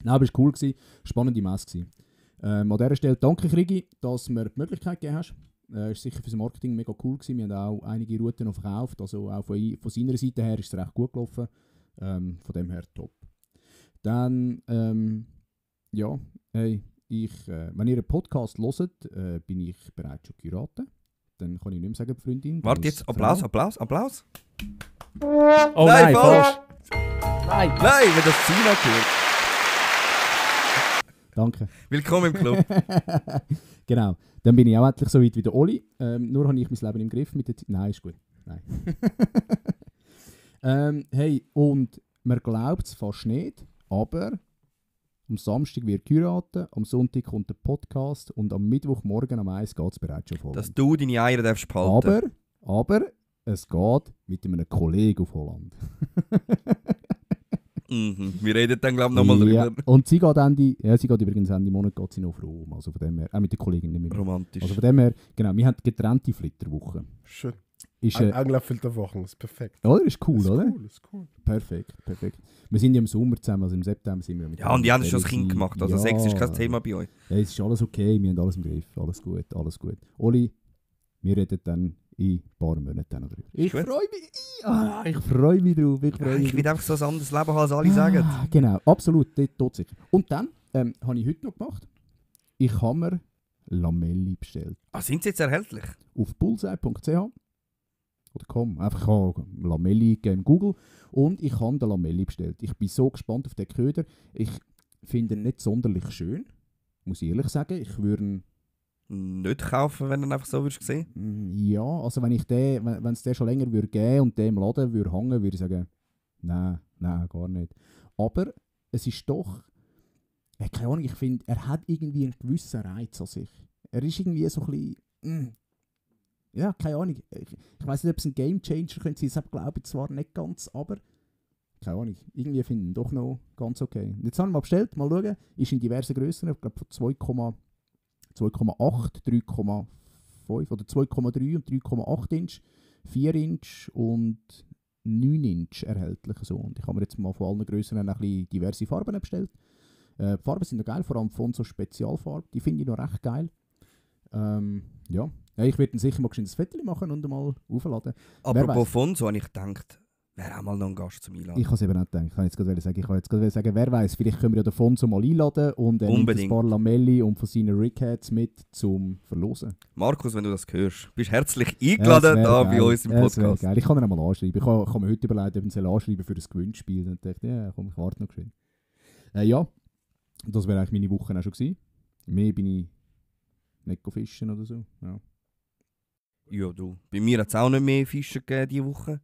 Nein, aber es war cool. Spannende Messe. An dieser Stelle danke, Krigi, dass du mir die Möglichkeit gegeben hast. Ist sicher für das Marketing mega cool gewesen. Wir haben auch einige Routen noch verkauft. Also auch von seiner Seite her ist es recht gut gelaufen. Von dem her top. Dann, ja, hey, wenn ihr einen Podcast hört, bin ich bereits schon geheiratet. Dann kann ich nicht mehr sagen, Freundin. Warte jetzt, Applaus, Applaus, Applaus. Oh Nein, nein, falsch. Nein. Nein, wenn das Zina gehört. Danke. Willkommen im Club. Genau. Dann bin ich auch endlich so weit wie der Oli. Nur habe ich mein Leben im Griff mit der Zeit. Nein, ist gut. Nein. Hey, und man glaubt es fast nicht, aber am Samstag wird geheiratet, am Sonntag kommt der Podcast und am Mittwochmorgen am 1 geht es bereits schon voll. Dass du deine Eier darfst behalten. Aber es geht mit einem Kollegen auf Holland. Mhm. Wir reden dann, glaube ich, nochmal Ja, drüber. und sie geht übrigens Ende Monat geht sie noch auf Rom. Also von dem her, auch mit der Kollegin nicht mehr. Romantisch. Also von dem her, genau, wir haben getrennte Flitterwochen. Schön. Ist, Anglerfilterwochen ist perfekt. oder? Ist cool, Ist oder? Cool, ist cool. Perfekt. Wir sind ja im Sommer zusammen, also im September sind wir mit Ja, und die haben schon das Kind gemacht. Also ja, Sex ist kein Thema bei euch. Ja, es ist alles okay, wir haben alles im Griff. Alles gut. Oli, wir reden dann in ein paar Monaten dann drüber. Ich gut. freue mich. Ich freue mich drauf. Ich will einfach so ein anderes Leben haben, als alle sagen. Genau, absolut, dort sicher. Und dann habe ich heute noch gemacht. Ich habe mir Lamelli bestellt. Ah, sind sie jetzt erhältlich? Auf bullseye.ch oder komm, einfach Lamelli geben Google und ich habe den Lamelli bestellt. Ich bin so gespannt auf den Köder. Ich finde ihn nicht sonderlich schön, muss ich ehrlich sagen. Ich würde ihn, Nicht kaufen, wenn du ihn einfach so würdest sehen. ja, also wenn es den schon länger würde geben und den im Laden würde hängen, würde ich sagen, nein, gar nicht. Aber es ist doch, keine Ahnung, ich finde, er hat irgendwie einen gewissen Reiz an sich. Er ist irgendwie so ein bisschen, ja, keine Ahnung. Ich weiss nicht, ob es ein Gamechanger könnte sein. Das glaube ich zwar nicht ganz, aber keine Ahnung. Irgendwie finde ich ihn doch noch ganz okay. Und jetzt haben wir mal bestellt, mal schauen. Ist in diversen Grössen, ich glaube von 2,8, 3,5 oder 2,3 und 3,8 Inch, 4 Inch und 9 Inch erhältlich. So. Und ich habe mir jetzt mal von allen Grössen ein bisschen diverse Farben bestellt. Die Farben sind noch geil, vor allem von so Spezialfarben. Die finde ich noch recht geil. Ja. Ich werde dann sicher mal ein Foto machen und mal aufladen. Apropos Fonso, habe ich gedacht, wäre auch mal noch ein Gast zum Einladen. Ich habe es eben nicht gedacht. Ich wollte jetzt gerade sagen, wer weiß, vielleicht können wir ja den Fonso mal einladen und er nimmt ein paar Lamelli und von seinen Rickheads mit zum Verlosen. Markus, wenn du das hörst, bist herzlich eingeladen da bei uns im Podcast. Geil. Ich kann ihn einmal anschreiben. Ich kann mir heute überlegen, ob ich ihn anschreiben für das Gewinnspiel. Dann dachte ich, ja, komm, ich warte noch schön. Ja, das wäre eigentlich meine Woche auch schon gewesen. Mehr bin ich nicht fischen oder so. Ja, du. Bei mir hat es auch nicht mehr Fische gegeben diese Woche.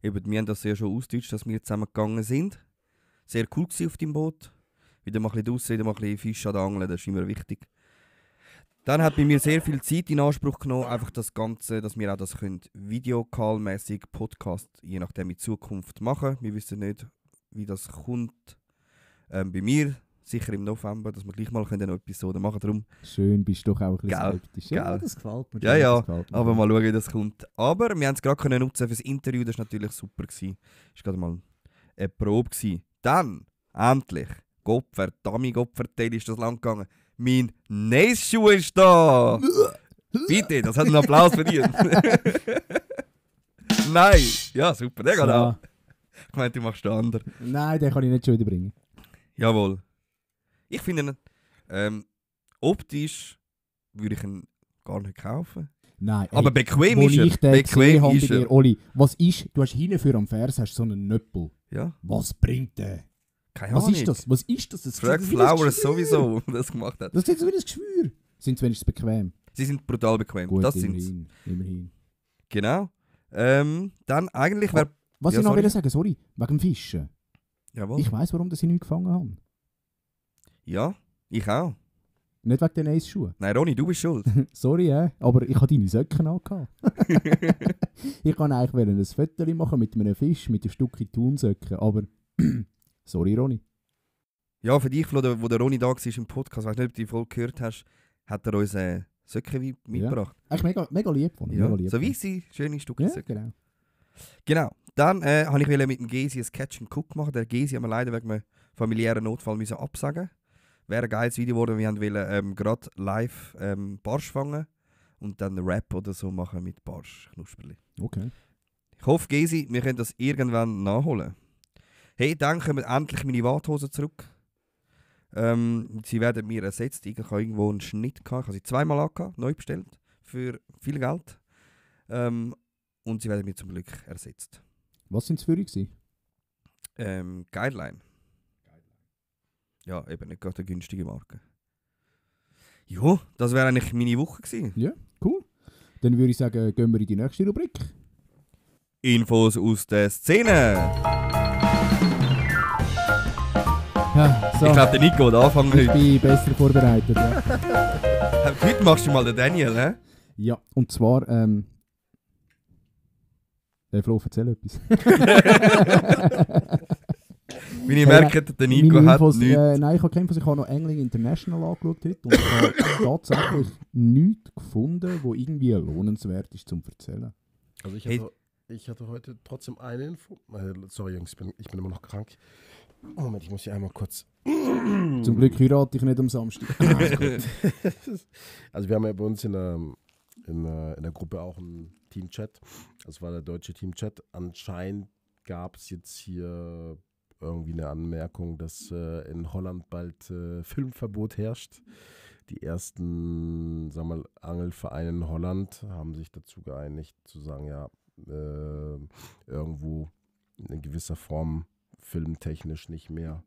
Eben, wir haben das ja schon ausgedeutscht, dass wir zusammen gegangen sind. Sehr cool gewesen auf dem Boot. Wieder mal ein bisschen draussen, wieder mal ein bisschen Fisch an der Angel, das ist immer wichtig. Dann hat bei mir sehr viel Zeit in Anspruch genommen, einfach das Ganze, dass wir auch das können, Videocall-mäßig Podcast, je nachdem in Zukunft machen. Wir wissen nicht, wie das kommt. Bei mir Sicher im November, dass wir gleich mal eine Episode machen können. Schön, bist du doch auch ein bisschen Gell, skeptisch. Ja, gell. das gefällt mir. Ja, ja, das gefällt mir. Aber mal schauen, wie das kommt. Aber wir haben es gerade nutzen für das Interview, das war natürlich super. Das war gerade mal eine Probe. Dann, endlich, Gottverdammt, ist das lang gegangen. Mein Nace-Schuh ist da! Bitte, das hat einen Applaus verdient. Nein! Ja, super, der geht So. auch. Ich meinte, du machst den anderen. Nein, den kann ich nicht schon wieder bringen. Jawohl. Ich finde ihn, optisch würde ich ihn gar nicht kaufen. Nein, Aber ey, bequem wo ist er. ich den Bequem gesehen habe bei ist er. dir, Oli, was ist, du hast hinten für am Vers hast so einen Nöppel. Ja, Was bringt der? keine Was Ahnung. ist das? Was ist das? Das Frag sieht aus wie ein Flowers Geschwür. sowieso, der das gemacht hat. Das ist jetzt wieder ein Geschwür. Sind sie wenigstens bequem? Sie sind brutal bequem. Gut, das sind immerhin. Immerhin. Genau. Dann eigentlich wäre... Was Ja, ich noch sorry. will sagen, sorry, wegen dem Fischen. Jawohl. Ich weiss, warum sie nicht gefangen haben. Ja, ich auch. Nicht wegen den Ace-Schuhen. Nein, Ronny, du bist schuld. Sorry, aber ich habe deine Socken angehabt. Ich kann eigentlich ein Foto machen mit einem Fisch, mit einem Stückchen Thunsocken, aber sorry, Ronny. Ja, für dich, Flo, wo der Ronny da war im Podcast, weißt nicht, ob du die Folge gehört hast, hat er uns Söcke mitgebracht. Eigentlich mega lieb von ihm. Ja. Mega lieb So von ihm. weisse, schöne Stücke Ja, Söcke. genau. Genau. Dann wollte ich mit dem Gesi ein Catch and Cook machen. Der Gesi haben wir leider wegen einem familiären Notfall müssen absagen. Wäre ein geiles Video geworden. Wir wollten gerade live Barsch fangen und dann Rap oder so machen mit Barsch. Knusperli. Okay. Ich hoffe, Gesi, wir können das irgendwann nachholen. Hey, dann kommen endlich meine Warthosen zurück. Sie werden mir ersetzt. Ich habe irgendwo einen Schnitt gehabt. Ich habe sie zweimal angehabt, neu bestellt. Für viel Geld. Und sie werden mir zum Glück ersetzt. Was sind es für euch? Guideline. Ja, eben nicht gerade eine günstige Marke. Ja, das wäre eigentlich meine Woche gewesen. Cool. Dann würde ich sagen, gehen wir in die nächste Rubrik. Infos aus der Szene. Ja, so. Ich glaube, der Nico wird anfangen Ich heute. bin besser vorbereitet. Ja, Heute machst du mal den Daniel, hä? ja und zwar, Flo, erzähl etwas. Wie ihr merkt, der Nico Meine hat Infos, nichts. nein, ich habe keine Infos. Ich habe noch Angling International angeschaut heute und ich habe tatsächlich nichts gefunden, wo irgendwie lohnenswert ist zum Erzählen. Also Hey. ich hatte heute trotzdem eine Info. Sorry Jungs, ich bin immer noch krank. Moment, ich muss hier einmal kurz. Zum Glück heirate ich nicht am Samstag. Also wir haben ja bei uns in der Gruppe auch einen Teamchat. Das war der deutsche Teamchat. Anscheinend gab es jetzt hier irgendwie eine Anmerkung, dass in Holland bald Filmverbot herrscht. Die ersten, sagen wir mal, Angelvereine in Holland haben sich dazu geeinigt, zu sagen, ja, irgendwo in gewisser Form filmtechnisch nicht mehr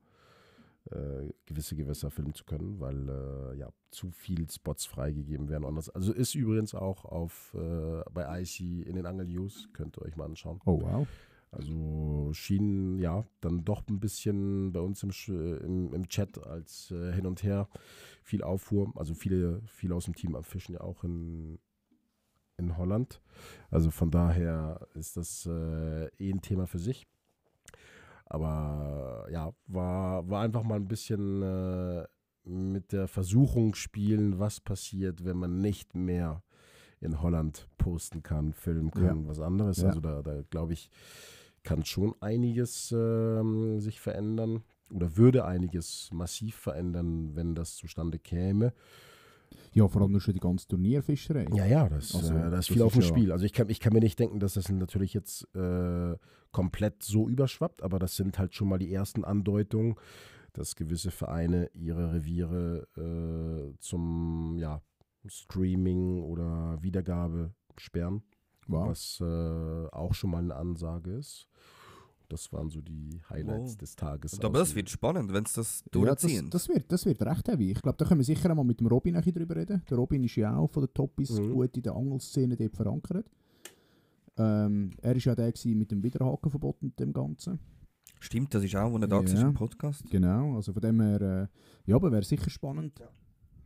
gewisse Gewässer filmen zu können, weil ja zu viel Spots freigegeben werden. Und das, also ist übrigens auch bei IC in den Angel News, könnt ihr euch mal anschauen. Oh wow. Also schien ja dann doch ein bisschen bei uns im Chat als hin und her viel Aufruhr. Also viele aus dem Team am Fischen ja auch in Holland. Also von daher ist das ein Thema für sich. Aber ja, war einfach mal ein bisschen mit der Versuchung spielen, was passiert, wenn man nicht mehr in Holland posten kann, filmen kann, was anderes. Ja. Also da glaube ich, kann schon einiges sich verändern oder würde einiges massiv verändern, wenn das zustande käme. Ja, vor allem nur schon die ganze Turnierfischerei. Ja, da ist das viel auf dem ist ja- Spiel. Also ich kann mir nicht denken, dass das natürlich jetzt komplett so überschwappt, aber das sind halt schon mal die ersten Andeutungen, dass gewisse Vereine ihre Reviere zum Streaming oder Wiedergabe sperren, Wow. was auch schon mal eine Ansage ist. Das waren so die Highlights Wow. des Tages. Aber das wird spannend, wenn sie das Ja, durchziehen. das wird recht heavy. Ich glaube, da können wir sicher einmal mit dem Robin ein bisschen drüber reden. Der Robin ist ja auch von den Toppies gut in der Angelszene dort verankert. Er war ja der gewesen mit dem Wiederhakenverbot und dem Ganzen. Stimmt, das ist auch, wo er da Ja. war im Podcast. Genau, also von dem her, ja, aber wäre sicher spannend.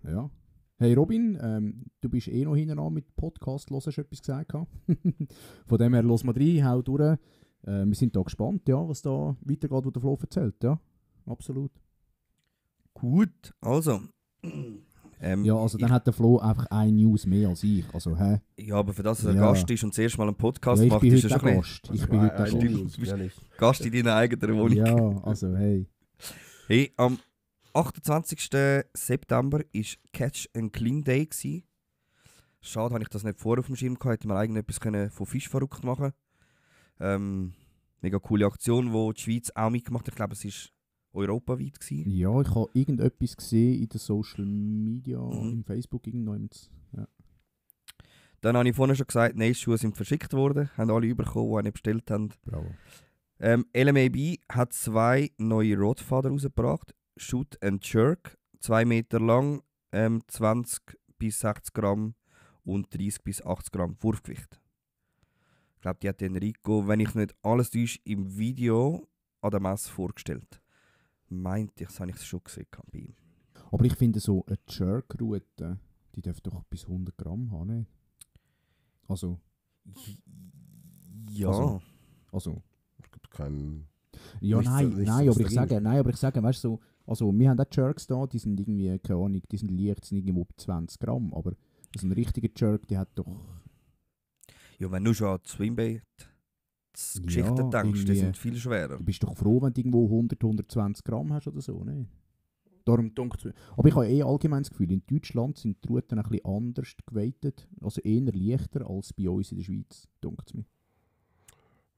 Ja. Hey Robin, du bist noch hinten an mit Podcast, hast du etwas gesagt? Von dem her, los mal rein, hau durch. Wir sind da gespannt, ja, was da weitergeht, was der Flo erzählt, ja, absolut. Gut, also. Ja, also dann hat der Flo einfach eine News mehr als ich. Also, hä? Ja, aber für das, dass er Ja. Gast ist und das erste Mal einen Podcast Ja, ich macht, bin ist heute er auch schon ein Gast. Ich bin heute auch Stimmt. Gast. Du bist Ja, nicht. Gast in deiner eigenen Wohnung. Ja, also, hey. Hey, am 28. September war Catch and Clean Day. Schade, habe ich das nicht vorher auf dem Schirm gehabt. Hätte man eigentlich etwas können von Fisch verrückt machen. Mega coole Aktion, wo die Schweiz auch mitgemacht hat. Ich glaube, es war europaweit gewesen. Ja, ich habe irgendetwas gesehen in den Social Media, im Facebook irgendwo. Ja. Dann habe ich vorhin schon gesagt, Nice-Schuhe sind verschickt worden. Haben alle bekommen, die eine bestellt haben. Bravo. LMAB hat 2 neue Rotfaden rausgebracht. Shoot and Jerk, 2 Meter lang, 20 bis 60 Gramm und 30 bis 80 Gramm Wurfgewicht. Ich glaube, die hat Enrico, wenn ich nicht alles täusche, im Video an der Messe vorgestellt. Meinte ich, das habe ich schon gesehen bei ihm. Aber ich finde so eine Jerk-Route, die darf doch bis 100 Gramm haben, ne? Also, Ja. also. Es gibt keinen. Ja, Nichts- nein, nichts nein, aber ich extrem. sage, weißt du, so, also wir haben auch Jerks da, die sind irgendwie, keine Ahnung, die sind leicht, die sind irgendwo bei 20 Gramm, aber so ein richtiger Jerk, die hat doch, Ja, wenn du schon an die Swimbait-Geschichten Ja, denkst, die irgendwie- sind viel schwerer. du bist doch froh, wenn du irgendwo 100, 120 Gramm hast oder so, ne? Darum dunkt es. Aber ich habe allgemein das Gefühl, in Deutschland sind die Routen ein bisschen anders geweitet, also eher leichter als bei uns in der Schweiz, dunkt es mir.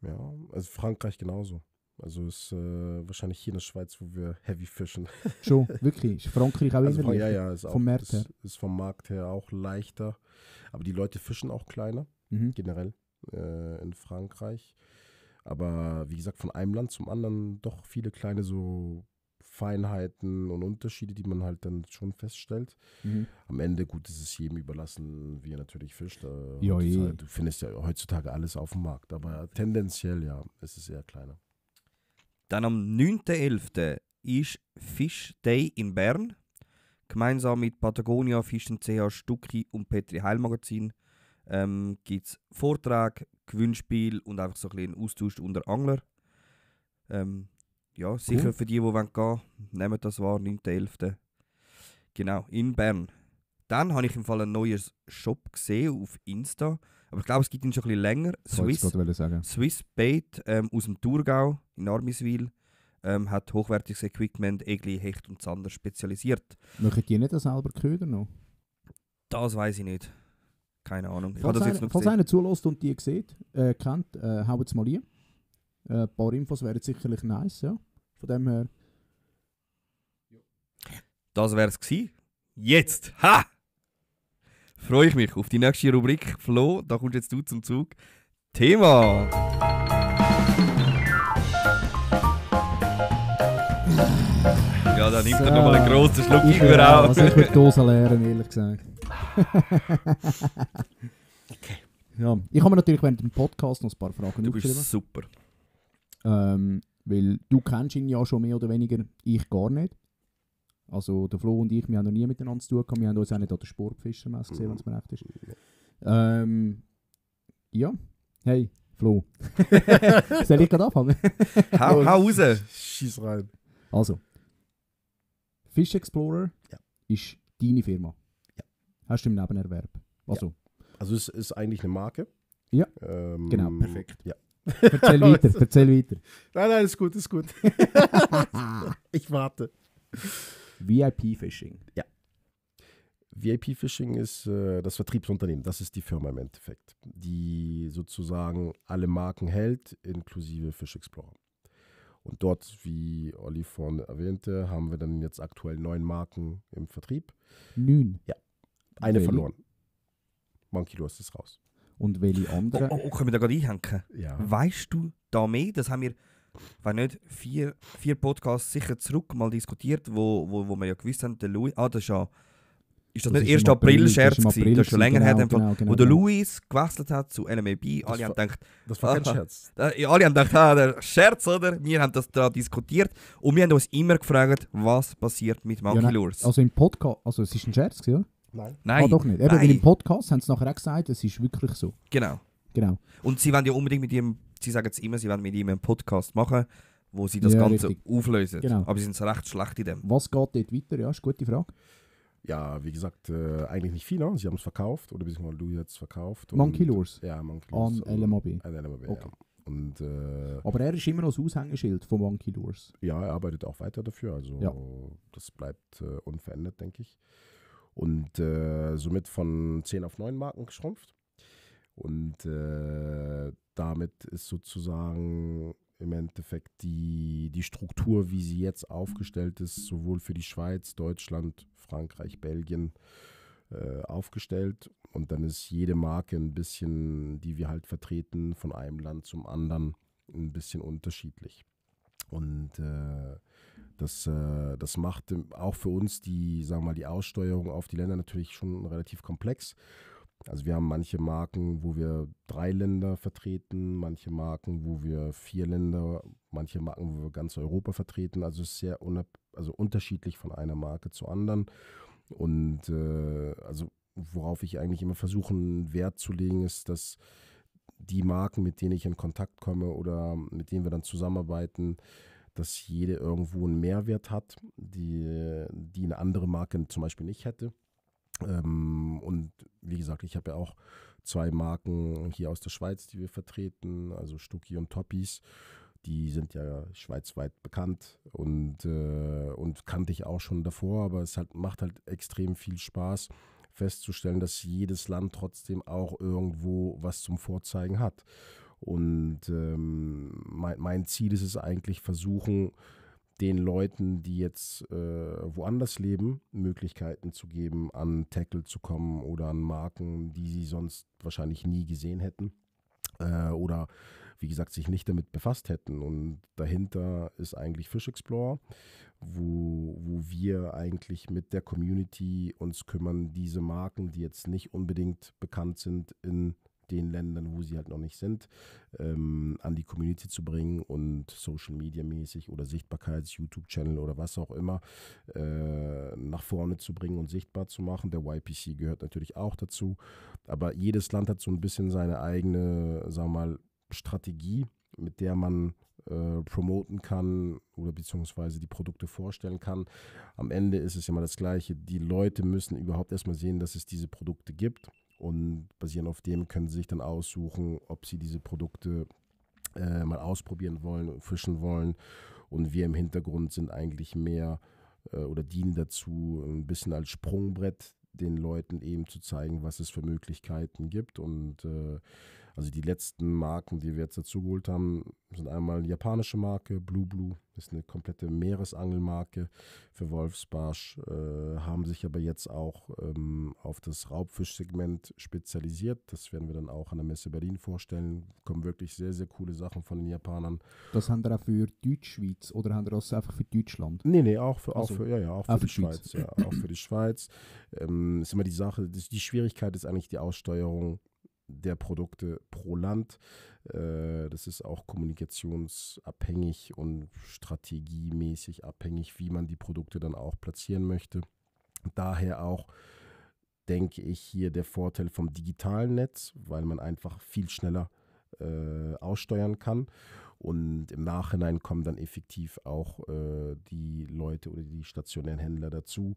Ja, also Frankreich genauso. Also ist wahrscheinlich hier in der Schweiz, wo wir heavy fischen. Schon, wirklich, ist Frankreich auch Also eher von, ja, leichter? ja, ist, auch, vom Markt her. ist vom Markt her auch leichter. Aber die Leute fischen auch kleiner, Mhm. generell in Frankreich. Aber wie gesagt, von einem Land zum anderen doch viele kleine so Feinheiten und Unterschiede, die man halt dann schon feststellt. Mhm. Am Ende, gut, ist es jedem überlassen, wie er natürlich fischt. Ja, Heutzutage- Du findest ja heutzutage alles auf dem Markt, aber tendenziell ja, ist es eher kleiner. Dann am 9.11. ist Fish Day in Bern. Gemeinsam mit Patagonia, Fisch CH Stucki und Petri Heilmagazin gibt es Vorträge, Gewinnspiel und einfach so ein bisschen Austausch unter Angler. Ja, sicher Cool. für die gehen wollen, nehmt das wahr, 9.11. Genau, in Bern. Dann habe ich im Fall einen neuen Shop gesehen auf Insta. Aber ich glaube, es gibt ihn schon ein bisschen länger. Ich wollte es gerade sagen. Swiss Bait aus dem Thurgau in Armiswil hat hochwertiges Equipment, Egli, Hecht und Zander spezialisiert. Möchten die nicht selber Köder noch? Das weiß ich nicht. Keine Ahnung. Ich habe Falls das jetzt einer, noch falls gesehen. einer zulässt und die sieht, kennt, haut es mal ein. Ein paar Infos wären sicherlich nice, ja. Von dem her. Das wäre es gewesen. Jetzt! Ha! Freue ich mich auf die nächste Rubrik. Flo, da kommst jetzt du zum Zug. Thema! Ja, dann nimmt er nochmal einen grossen Schluck Ich Ingwer würde auch. ich würde die Dose leeren, ehrlich gesagt. Ja, ich habe mir natürlich während dem Podcast noch ein paar Fragen Du bist aufgeschrieben. super. Weil du kennst ihn ja schon mehr oder weniger, ich gar nicht. Also der Flo und ich, wir haben noch nie miteinander zu tun gehabt. Wir haben uns auch nicht an der Sportfischermesse gesehen, wenn es mir recht ist. Ja, hey, Flo. Soll ich gerade anfangen? Hau raus! Schieß rein. Also, Fish Explorer Ja. ist deine Firma. Ja. Hast du im Nebenerwerb. Also, Also es ist eigentlich eine Marke. Ja. Genau, perfekt. Ja. erzähl weiter, erzähl weiter. Nein, ist gut, ist gut. Ich warte. VIP Fishing. VIP Fishing ist das Vertriebsunternehmen, das ist die Firma im Endeffekt, die sozusagen alle Marken hält, inklusive Fish Explorer. Und dort, wie Olli vorhin erwähnte, haben wir dann jetzt aktuell 9 Marken im Vertrieb. 9. Eine Welche? verloren. Monkey Lure ist raus. Und welche Oh, anderen? können wir da gerade einhängen? Ja. Weißt du da mehr? Das haben wir, wenn nicht, vier Podcasts sicher zurück mal diskutiert, wo wir ja gewusst haben, der Louis. Das ist ja. Ist das Das nicht ist 1. im April, April-Scherz das ist im gewesen? April Das ist schon länger gewesen, her, in dem Fall, genau, wo der genau. Louis gewechselt hat zu LMAB. Alle haben gedacht, Das war kein Ah. Scherz. alle haben gedacht, der Scherz, oder? Wir haben das da diskutiert und wir haben uns immer gefragt, was passiert mit Monkey nein, Lures. Also im Podcast, also es ist ein Scherz, gewesen, oder? Nein. Nein, Ah, doch nicht. Eben, nein. weil im Podcast haben sie nachher auch gesagt, es ist wirklich so. Genau. Genau. Und sie wollen ja unbedingt mit ihm, sie sagen es immer, sie wollen mit ihm einen Podcast machen, wo sie das Ja, Ganze richtig. auflösen. Genau. Aber sie sind recht schlecht in dem. Was geht dort weiter? Ja, ist eine gute Frage. Ja, wie gesagt, eigentlich nicht viel. Ne? Sie haben es verkauft, oder beziehungsweise du jetzt verkauft. Monkey Lures? Ja, Monkey An Lures. LMAB. An LMAB, Okay. ja. Und Aber er ist immer noch das Aushängeschild von Monkey Lures. ja, er arbeitet auch weiter dafür. Also Ja. das bleibt unverändert, denke ich. Und somit von 10 auf 9 Marken geschrumpft. Und damit ist sozusagen im Endeffekt die Struktur, wie sie jetzt aufgestellt ist, sowohl für die Schweiz, Deutschland, Frankreich, Belgien aufgestellt. Und dann ist jede Marke ein bisschen, die wir halt vertreten, von einem Land zum anderen ein bisschen unterschiedlich. Und das macht auch für uns die Aussteuerung auf die Länder natürlich schon relativ komplex. Also wir haben manche Marken, wo wir 3 Länder vertreten, manche Marken, wo wir 4 Länder, manche Marken, wo wir ganz Europa vertreten. Also es ist sehr unterschiedlich von einer Marke zur anderen. Und also worauf ich eigentlich immer versuche, einen Wert zu legen, ist, dass die Marken, mit denen ich in Kontakt komme oder mit denen wir dann zusammenarbeiten, dass jede irgendwo einen Mehrwert hat, die eine andere Marke zum Beispiel nicht hätte. Und wie gesagt, ich habe ja auch 2 Marken hier aus der Schweiz, die wir vertreten, also Stucki und Toppies. Die sind ja schweizweit bekannt und kannte ich auch schon davor, aber es macht halt extrem viel Spaß festzustellen, dass jedes Land trotzdem auch irgendwo was zum Vorzeigen hat. Und mein Ziel ist es eigentlich, versuchen, den Leuten, die jetzt woanders leben, Möglichkeiten zu geben, an Tackle zu kommen oder an Marken, die sie sonst wahrscheinlich nie gesehen hätten oder wie gesagt, sich nicht damit befasst hätten. Und dahinter ist eigentlich Fish Explorer, wo wir eigentlich mit der Community uns kümmern, diese Marken, die jetzt nicht unbedingt bekannt sind in den Ländern, wo sie halt noch nicht sind, an die Community zu bringen und Social Media mäßig oder Sichtbarkeits-YouTube-Channel oder was auch immer nach vorne zu bringen und sichtbar zu machen. Der YPC gehört natürlich auch dazu, aber jedes Land hat so ein bisschen seine eigene, sagen wir mal, Strategie, mit der man promoten kann oder beziehungsweise die Produkte vorstellen kann. Am Ende ist es immer das Gleiche. Die Leute müssen überhaupt erstmal sehen, dass es diese Produkte gibt. Und basierend auf dem können sie sich dann aussuchen, ob sie diese Produkte mal ausprobieren wollen und fischen wollen. Und wir im Hintergrund sind eigentlich mehr oder dienen dazu, ein bisschen als Sprungbrett den Leuten eben zu zeigen, was es für Möglichkeiten gibt. Und also die letzten Marken, die wir jetzt dazu geholt haben, sind einmal eine japanische Marke, Blue, ist eine komplette Meeresangelmarke für Wolfsbarsch, haben sich aber jetzt auch auf das Raubfischsegment spezialisiert. Das werden wir dann auch an der Messe Berlin vorstellen. Kommen wirklich sehr, sehr coole Sachen von den Japanern. Das haben wir auch für Deutschschweiz oder haben wir das einfach für Deutschland? Nee, auch für für die die Schweiz. Ja, auch für die Schweiz. Ist immer die Sache, die Schwierigkeit ist eigentlich die Aussteuerung der Produkte pro Land. Das ist auch kommunikationsabhängig und strategiemäßig abhängig, wie man die Produkte dann auch platzieren möchte. Daher auch, denke ich, hier der Vorteil vom digitalen Netz, weil man einfach viel schneller aussteuern kann. Und im Nachhinein kommen dann effektiv auch die Leute oder die stationären Händler dazu.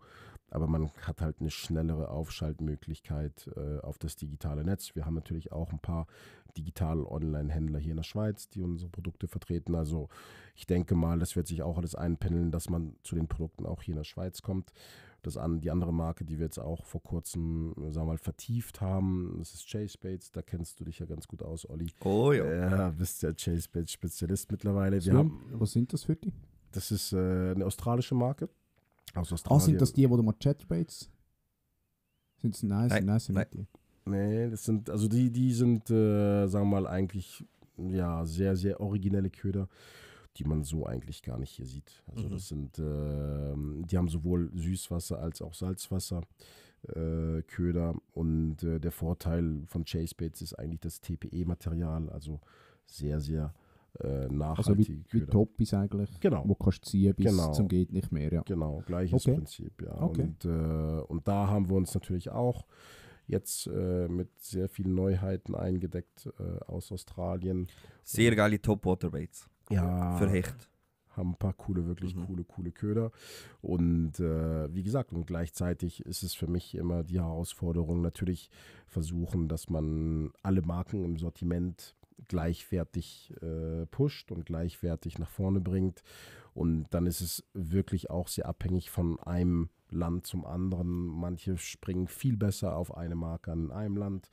Aber man hat halt eine schnellere Aufschaltmöglichkeit auf das digitale Netz. Wir haben natürlich auch ein paar digitale Online-Händler hier in der Schweiz, die unsere Produkte vertreten. Also ich denke mal, das wird sich auch alles einpendeln, dass man zu den Produkten auch hier in der Schweiz kommt. Die andere Marke, die wir jetzt auch vor kurzem, sagen wir mal, vertieft haben, das ist Chase Baits. Da kennst du dich ja ganz gut aus, Olli. Oh ja. Ja, bist ja Chase Baits Spezialist mittlerweile. Was sind das für die? Das ist eine australische Marke. Aus Australien. Sind das die, wo du mal Chatbaits? Sind es nice? Nein, Nice sind nein. nicht die. Nee, das sind, also die sind, sagen wir mal, eigentlich ja, sehr, sehr originelle Köder, die man so eigentlich gar nicht hier sieht. Also das sind, die haben sowohl Süßwasser als auch Salzwasser Köder und der Vorteil von Chase Baits ist eigentlich das TPE-Material, also sehr, sehr Also nachhaltige wie Köder. Toppis eigentlich, Genau. wo kannst du ziehen bis Genau. zum geht nicht mehr. Ja. Genau, gleiches Okay. Prinzip, ja. Okay. Und da haben wir uns natürlich auch jetzt mit sehr vielen Neuheiten eingedeckt aus Australien. Sehr geile Topwater Baits. Ja, Für Hecht. haben ein paar wirklich coole Köder. Und wie gesagt, und gleichzeitig ist es für mich immer die Herausforderung, natürlich versuchen, dass man alle Marken im Sortiment gleichwertig pusht und gleichwertig nach vorne bringt. Und dann ist es wirklich auch sehr abhängig von einem Land zum anderen. Manche springen viel besser auf eine Marke an einem Land,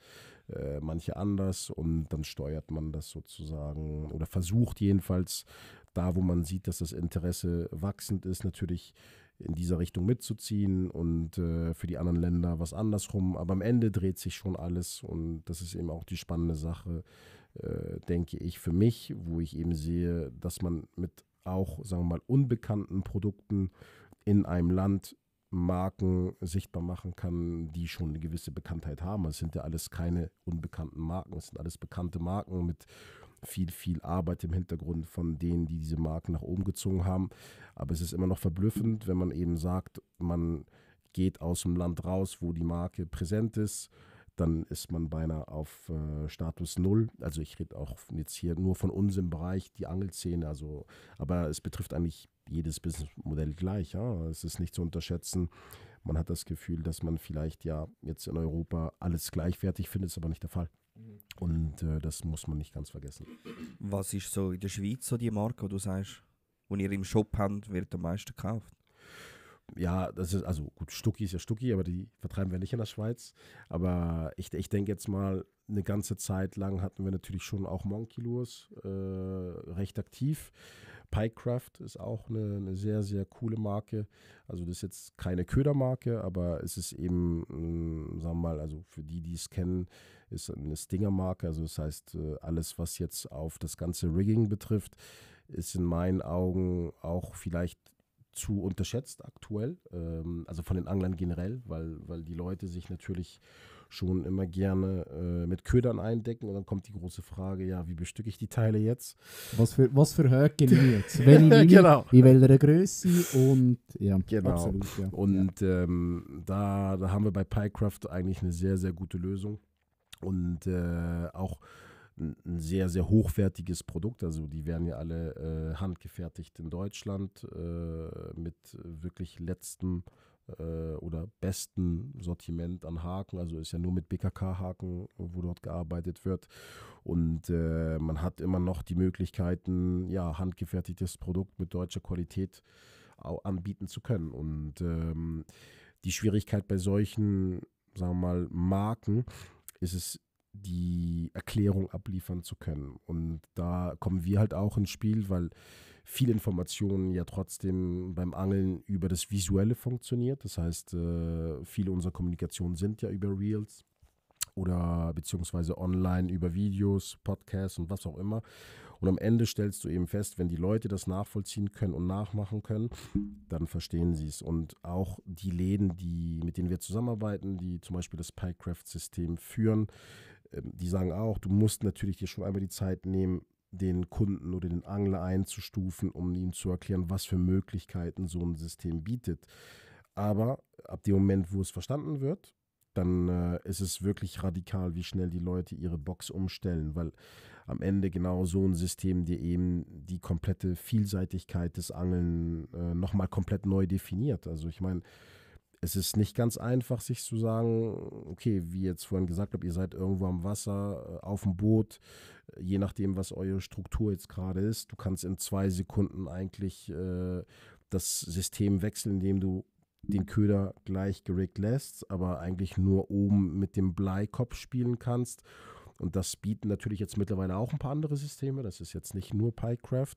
manche anders, und dann steuert man das sozusagen oder versucht jedenfalls da, wo man sieht, dass das Interesse wachsend ist, natürlich in dieser Richtung mitzuziehen und für die anderen Länder was andersrum. Aber am Ende dreht sich schon alles, und das ist eben auch die spannende Sache, denke ich, für mich, wo ich eben sehe, dass man mit auch, sagen wir mal, unbekannten Produkten in einem Land Marken sichtbar machen kann, die schon eine gewisse Bekanntheit haben. Es sind ja alles keine unbekannten Marken, es sind alles bekannte Marken mit viel Arbeit im Hintergrund von denen, die diese Marken nach oben gezogen haben. Aber es ist immer noch verblüffend, wenn man eben sagt, man geht aus dem Land raus, wo die Marke präsent ist, dann ist man beinahe auf Status Null. Also ich rede auch jetzt hier nur von uns im Bereich, die Angelszene, also, aber es betrifft eigentlich jedes Businessmodell gleich. Ja? Es ist nicht zu unterschätzen. Man hat das Gefühl, dass man vielleicht ja jetzt in Europa alles gleichwertig findet, ist aber nicht der Fall. Und das muss man nicht ganz vergessen. Was ist so in der Schweiz so die Marke, wo du sagst, wo ihr im Shop habt, wird am meisten gekauft? Ja, das ist, also gut, Stucki ist ja Stucki, aber die vertreiben wir nicht in der Schweiz. Aber ich denke jetzt mal, eine ganze Zeit lang hatten wir natürlich schon auch Monkey Lures recht aktiv. Pikecraft ist auch eine sehr, sehr coole Marke. Also das ist jetzt keine Ködermarke, aber es ist eben, sagen wir mal, also für die es kennen, ist eine Stinger-Marke. Also das heißt, alles, was jetzt auf das ganze Rigging betrifft, ist in meinen Augen auch vielleicht zu unterschätzt aktuell, also von den Anglern generell, weil die Leute sich natürlich schon immer gerne mit Ködern eindecken, und dann kommt die große Frage, ja, wie bestücke ich die Teile jetzt? Was für Höhe nehme ich jetzt? Welche nehme ich, Genau. in welcher Größe, und ja, Genau. absolut. Ja. Und da haben wir bei Pikecraft eigentlich eine sehr, sehr gute Lösung und auch ein sehr, sehr hochwertiges Produkt. Also die werden ja alle handgefertigt in Deutschland mit wirklich letztem oder besten Sortiment an Haken. Also ist ja nur mit BKK-Haken, wo dort gearbeitet wird. Und man hat immer noch die Möglichkeiten, ja, handgefertigtes Produkt mit deutscher Qualität auch anbieten zu können. Und die Schwierigkeit bei solchen, sagen wir mal, Marken ist es, die Erklärung abliefern zu können. Und da kommen wir halt auch ins Spiel, weil viele Informationen ja trotzdem beim Angeln über das Visuelle funktioniert. Das heißt, viele unserer Kommunikationen sind ja über Reels oder beziehungsweise online über Videos, Podcasts und was auch immer. Und am Ende stellst du eben fest, wenn die Leute das nachvollziehen können und nachmachen können, dann verstehen sie es. Und auch die Läden, mit denen wir zusammenarbeiten, die zum Beispiel das Pikecraft-System führen, die sagen auch, du musst natürlich dir schon einmal die Zeit nehmen, den Kunden oder den Angler einzustufen, um ihm zu erklären, was für Möglichkeiten so ein System bietet. Aber ab dem Moment, wo es verstanden wird, dann ist es wirklich radikal, wie schnell die Leute ihre Box umstellen, weil am Ende genau so ein System dir eben die komplette Vielseitigkeit des Angeln nochmal komplett neu definiert. Also ich meine, es ist nicht ganz einfach, sich zu sagen, okay, wie jetzt vorhin gesagt habe, ihr seid irgendwo am Wasser, auf dem Boot, je nachdem, was eure Struktur jetzt gerade ist. Du kannst in 2 Sekunden eigentlich das System wechseln, indem du den Köder gleich geriggt lässt, aber eigentlich nur oben mit dem Bleikopf spielen kannst. Und das bieten natürlich jetzt mittlerweile auch ein paar andere Systeme. Das ist jetzt nicht nur Pikecraft,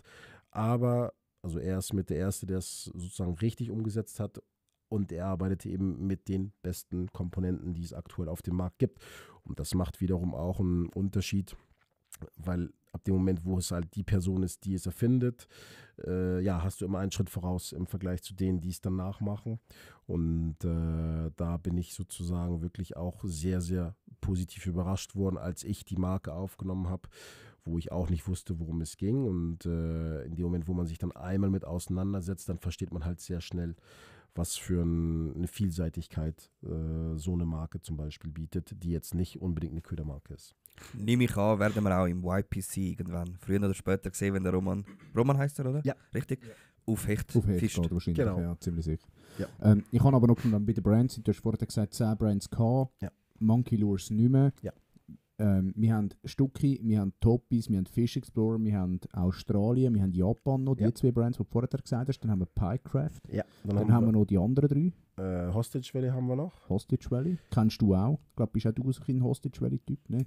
aber also er ist mit der Erste, der es sozusagen richtig umgesetzt hat. Und er arbeitet eben mit den besten Komponenten, die es aktuell auf dem Markt gibt. Und das macht wiederum auch einen Unterschied, weil ab dem Moment, wo es halt die Person ist, die es erfindet, ja, hast du immer einen Schritt voraus im Vergleich zu denen, die es dann nachmachen. Und da bin ich sozusagen wirklich auch sehr, sehr positiv überrascht worden, als ich die Marke aufgenommen habe, wo ich auch nicht wusste, worum es ging. Und in dem Moment, wo man sich dann einmal mit auseinandersetzt, dann versteht man halt sehr schnell, was für eine Vielseitigkeit so eine Marke zum Beispiel bietet, die jetzt nicht unbedingt eine Ködermarke ist. Nehme ich an, werden wir auch im YPC irgendwann früher oder später sehen, wenn der Roman heißt er, oder? Ja. Richtig? Auf Hecht Auf Hecht fischt. geht wahrscheinlich, Genau. ja, ziemlich sicher. Ja. Ich habe aber noch bei den Brands, du hast vorher gesagt, 10 Brands gehabt, Ja. Monkey Lures nicht mehr. Ja. Wir haben Stucki, wir haben Toppies, wir haben Fish Explorer, wir haben Australien, wir haben Japan noch, die Ja. 2 Brands, die du vorher gesagt hast. Dann haben wir Picecraft, Ja, dann haben wir noch die anderen 3. Hostage Valley haben wir noch. Hostage Valley, kennst du auch? Ich glaube, bist auch du so ein Hostage Valley-Typ, ne?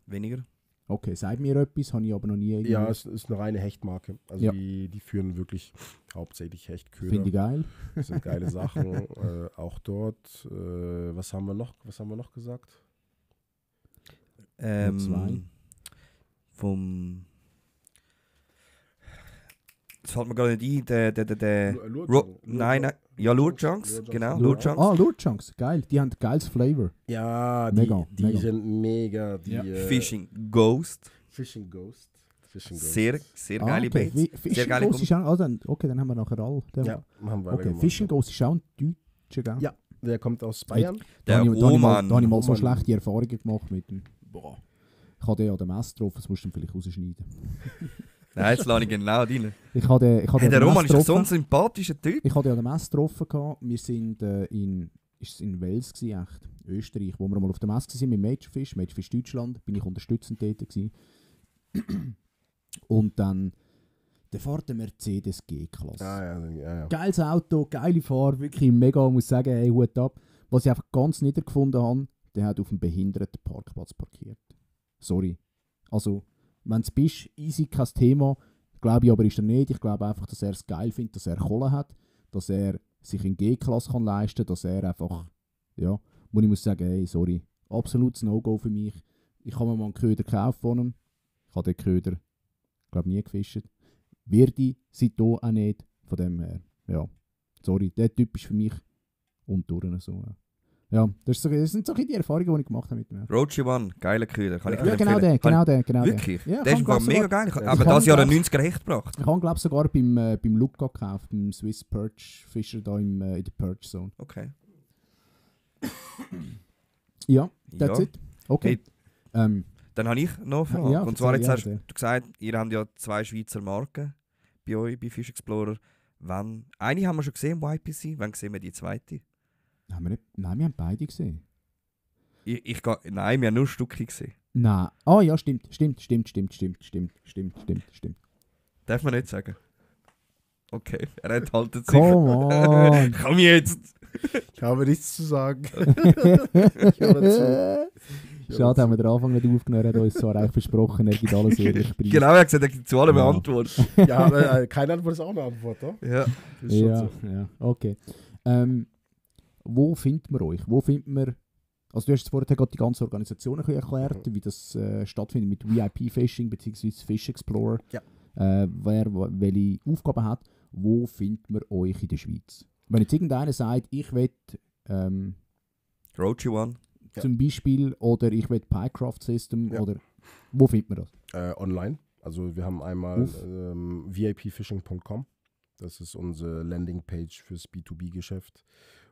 Weniger. Okay, sag mir etwas, habe ich aber noch nie irgendwie. Ja, es ist eine reine Hechtmarke. Also Ja. die führen wirklich hauptsächlich Hechtköder. Finde ich geil. Das sind geile Sachen. Auch dort. Was haben wir noch gesagt? zwei. Vom. Das fällt mir gerade nicht ein. Der nein. Ja, Lure Junks, genau. Lure Junks. Lure Chunks, geil. Die haben geiles Flavor. Ja, Mega, die mega. sind mega. Die, Ja. Fishing Ghost. Fishing Ghost. Sehr geile okay. Baits. Fishing Sehr geile Ghost ist auch, okay, dann haben wir nachher alle. Ja, haben wir Okay, Fishing Ghost ist auch ein Deutscher, gell? Ja, der kommt aus Bayern. Der Da habe ich Roman. mal so Roman. schlechte Erfahrungen gemacht mit dem. Boah. Ich habe den an der Messe getroffen, das musst du dann vielleicht rausschneiden. Nein, jetzt lasse ich genau rein. Ich habe den Hey, der an Roman ist Messe doch so ein getroffen. sympathischer Typ. Ich habe den an der Messe getroffen. Wir sind ist es in Wales gewesen, echt? Österreich, wo wir mal auf der Messe waren mit Majorfish Deutschland, bin ich unterstützend tätig gewesen. Und dann der fährt der Mercedes G-Klasse. Ja. Geiles Auto, geile Fahrt, wirklich mega, muss sagen, hey, Hut ab. Was ich einfach ganz niedergefunden habe, der hat auf dem Behindertenparkplatz parkiert. Sorry. Also, wenn du bist, easy, kein Thema. Glaube ich aber ist er nicht. Ich glaube einfach, dass er es geil findet, dass er Kohle hat, dass er sich in G-Klasse kann leisten kann, dass er einfach, ja, wo ich muss sagen, hey, sorry, absolutes No-Go für mich. Ich habe mir mal einen Köder gekauft von ihm. Ich habe den Köder, glaube nie gefischt. Werde ich seitdem auch nicht. Von dem her, ja, sorry, der Typ ist für mich und durch so. Ja, das sind so die Erfahrungen, die ich gemacht habe mit ihm. Roachy One, geiler Köder. Kann ich Ja, dir genau empfehlen. der. Wirklich? Ja, Der ist glaub, mega sogar- geil. Ich habe Ja, aber ich das Jahr glaub- einen 90er Hecht gebracht. Ich habe glaube sogar beim Luca gekauft, beim Swiss Perch Fischer da in der Perch Zone. Okay. Ja, that's Ja. it. Okay. Dann habe ich noch eine Frage. Ja, Und zwar, jetzt erzähl, hast ja, du gesagt, ihr habt ja 2 Schweizer Marken bei euch, bei Fish Explorer. Eine haben wir schon gesehen, YPC. Wann sehen wir die zweite? Haben wir nicht, nein, wir haben beide gesehen. Nein, wir haben nur Stücke gesehen. Nein. Ah ja, stimmt. Darf man nicht sagen? Okay, er enthaltet sich. Come on. Komm jetzt! Ich habe nichts zu sagen. Ich höre zu. Schade, haben wir den Anfang nicht aufgenommen, er hat uns zwar eigentlich versprochen, er gibt alles ehrlich preis. Genau, er hat gesagt, er gibt zu allem eine Ja. Antwort. Ja, aber keine Antwort ist auch eine Antwort, oder? Ja. Das ist schon Ja, so. ja, okay. Wo findet man euch? Wo findet man... Also du hast jetzt vorher gerade die ganze Organisation ein bisschen erklärt, wie das stattfindet mit VIP-Fishing bzw. Fish Explorer. Ja. Wer welche Aufgaben hat. Wo findet man euch in der Schweiz? Wenn jetzt irgendeiner sagt, ich will Roachy One. Ja. zum Beispiel oder ich will Pycraft System Ja. oder wo findet man das? Online. Also wir haben einmal Uff. vipfishing.com. Das ist unsere Landingpage fürs B2B-Geschäft,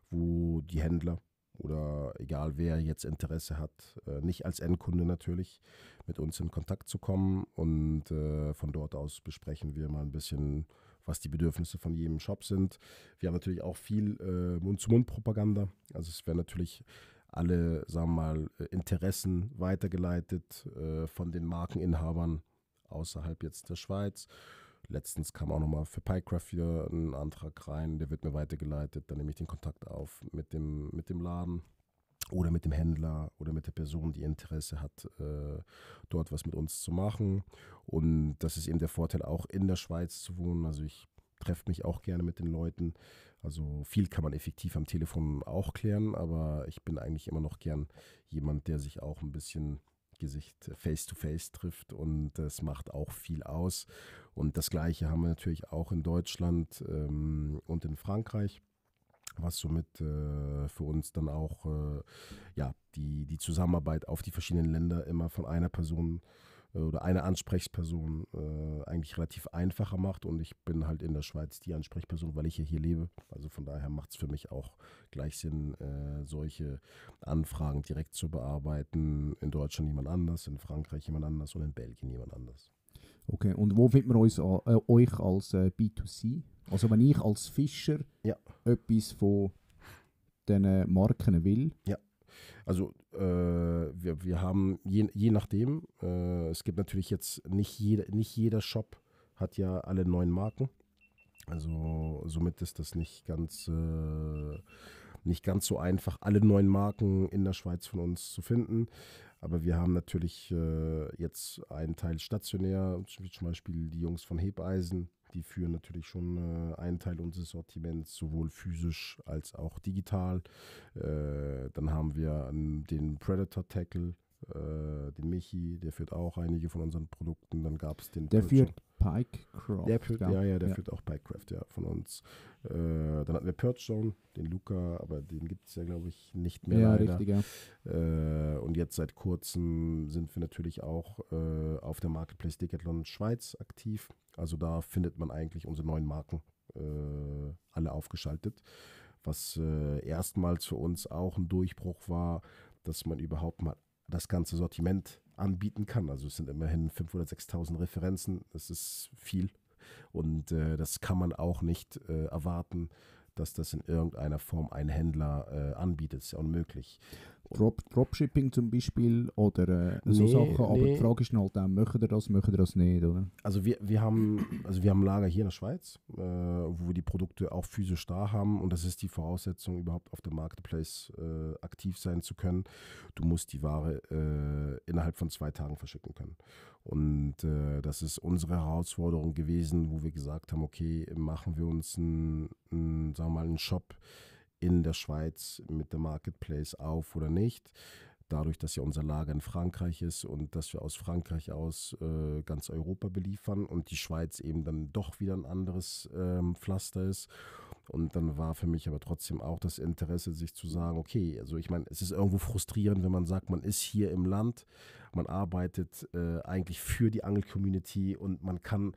wo die Händler oder egal wer jetzt Interesse hat, nicht als Endkunde natürlich, mit uns in Kontakt zu kommen und von dort aus besprechen wir mal ein bisschen, was die Bedürfnisse von jedem Shop sind. Wir haben natürlich auch viel Mund-zu-Mund-Propaganda. Also es werden natürlich alle, sagen wir mal, Interessen weitergeleitet von den Markeninhabern außerhalb jetzt der Schweiz. Letztens kam auch nochmal für Pycraft wieder ein Antrag rein, der wird mir weitergeleitet. Dann nehme ich den Kontakt auf mit dem Laden oder mit dem Händler oder mit der Person, die Interesse hat, dort was mit uns zu machen. Und das ist eben der Vorteil, auch in der Schweiz zu wohnen. Also ich treffe mich auch gerne mit den Leuten. Also viel kann man effektiv am Telefon auch klären, aber ich bin eigentlich immer noch gern jemand, der sich auch ein bisschen Gesicht face-to-face trifft und das macht auch viel aus. Und das Gleiche haben wir natürlich auch in Deutschland und in Frankreich, was somit für uns dann auch die Zusammenarbeit auf die verschiedenen Länder immer von einer Person oder eine Ansprechperson eigentlich relativ einfacher macht und ich bin halt in der Schweiz die Ansprechperson, weil ich ja hier lebe. Also von daher macht es für mich auch gleich Sinn, solche Anfragen direkt zu bearbeiten. In Deutschland jemand anders, in Frankreich jemand anders und in Belgien jemand anders. Okay, und wo findet man euch als B2C? Also wenn ich als Fischer etwas von diesen Marken will? Ja. Also wir haben, je nachdem, es gibt natürlich jetzt nicht jeder Shop hat ja alle 9 Marken. Also somit ist das nicht ganz so einfach, alle 9 Marken in der Schweiz von uns zu finden. Aber wir haben natürlich jetzt einen Teil stationär, wie zum Beispiel die Jungs von Hebeisen. Die führen natürlich schon einen Teil unseres Sortiments, sowohl physisch als auch digital. Dann haben wir den Predator Tackle, den Michi, der führt auch einige von unseren Produkten. Dann gab es den... Der führt Pikecraft. Der führt auch Pikecraft, ja, von uns. Dann hatten wir Perch Zone, den Luca, aber den gibt es ja, glaube ich, nicht mehr leider. Richtig, ja. Und jetzt seit kurzem sind wir natürlich auch auf der Marketplace Decathlon Schweiz aktiv. Also da findet man eigentlich unsere 9 Marken alle aufgeschaltet. Was erstmals für uns auch ein Durchbruch war, dass man überhaupt mal das ganze Sortiment anbieten kann. Also es sind immerhin 5.000 oder 6.000 Referenzen. Das ist viel. Und das kann man auch nicht erwarten, dass das in irgendeiner Form ein Händler anbietet. Das ist ja unmöglich. Dropshipping zum Beispiel oder so Sachen, aber die Frage ist halt auch, möchtet ihr das nicht, oder? Also wir haben Lager hier in der Schweiz, wo wir die Produkte auch physisch da haben und das ist die Voraussetzung, überhaupt auf dem Marketplace aktiv sein zu können. Du musst die Ware innerhalb von 2 Tagen verschicken können. Und das ist unsere Herausforderung gewesen, wo wir gesagt haben, okay, machen wir uns einen Shop in der Schweiz mit dem Marketplace auf oder nicht. Dadurch, dass ja unser Lager in Frankreich ist und dass wir aus Frankreich aus ganz Europa beliefern und die Schweiz eben dann doch wieder ein anderes Pflaster ist. Und dann war für mich aber trotzdem auch das Interesse, sich zu sagen, okay, also ich meine, es ist irgendwo frustrierend, wenn man sagt, man ist hier im Land, man arbeitet eigentlich für die Angel-Community und man kann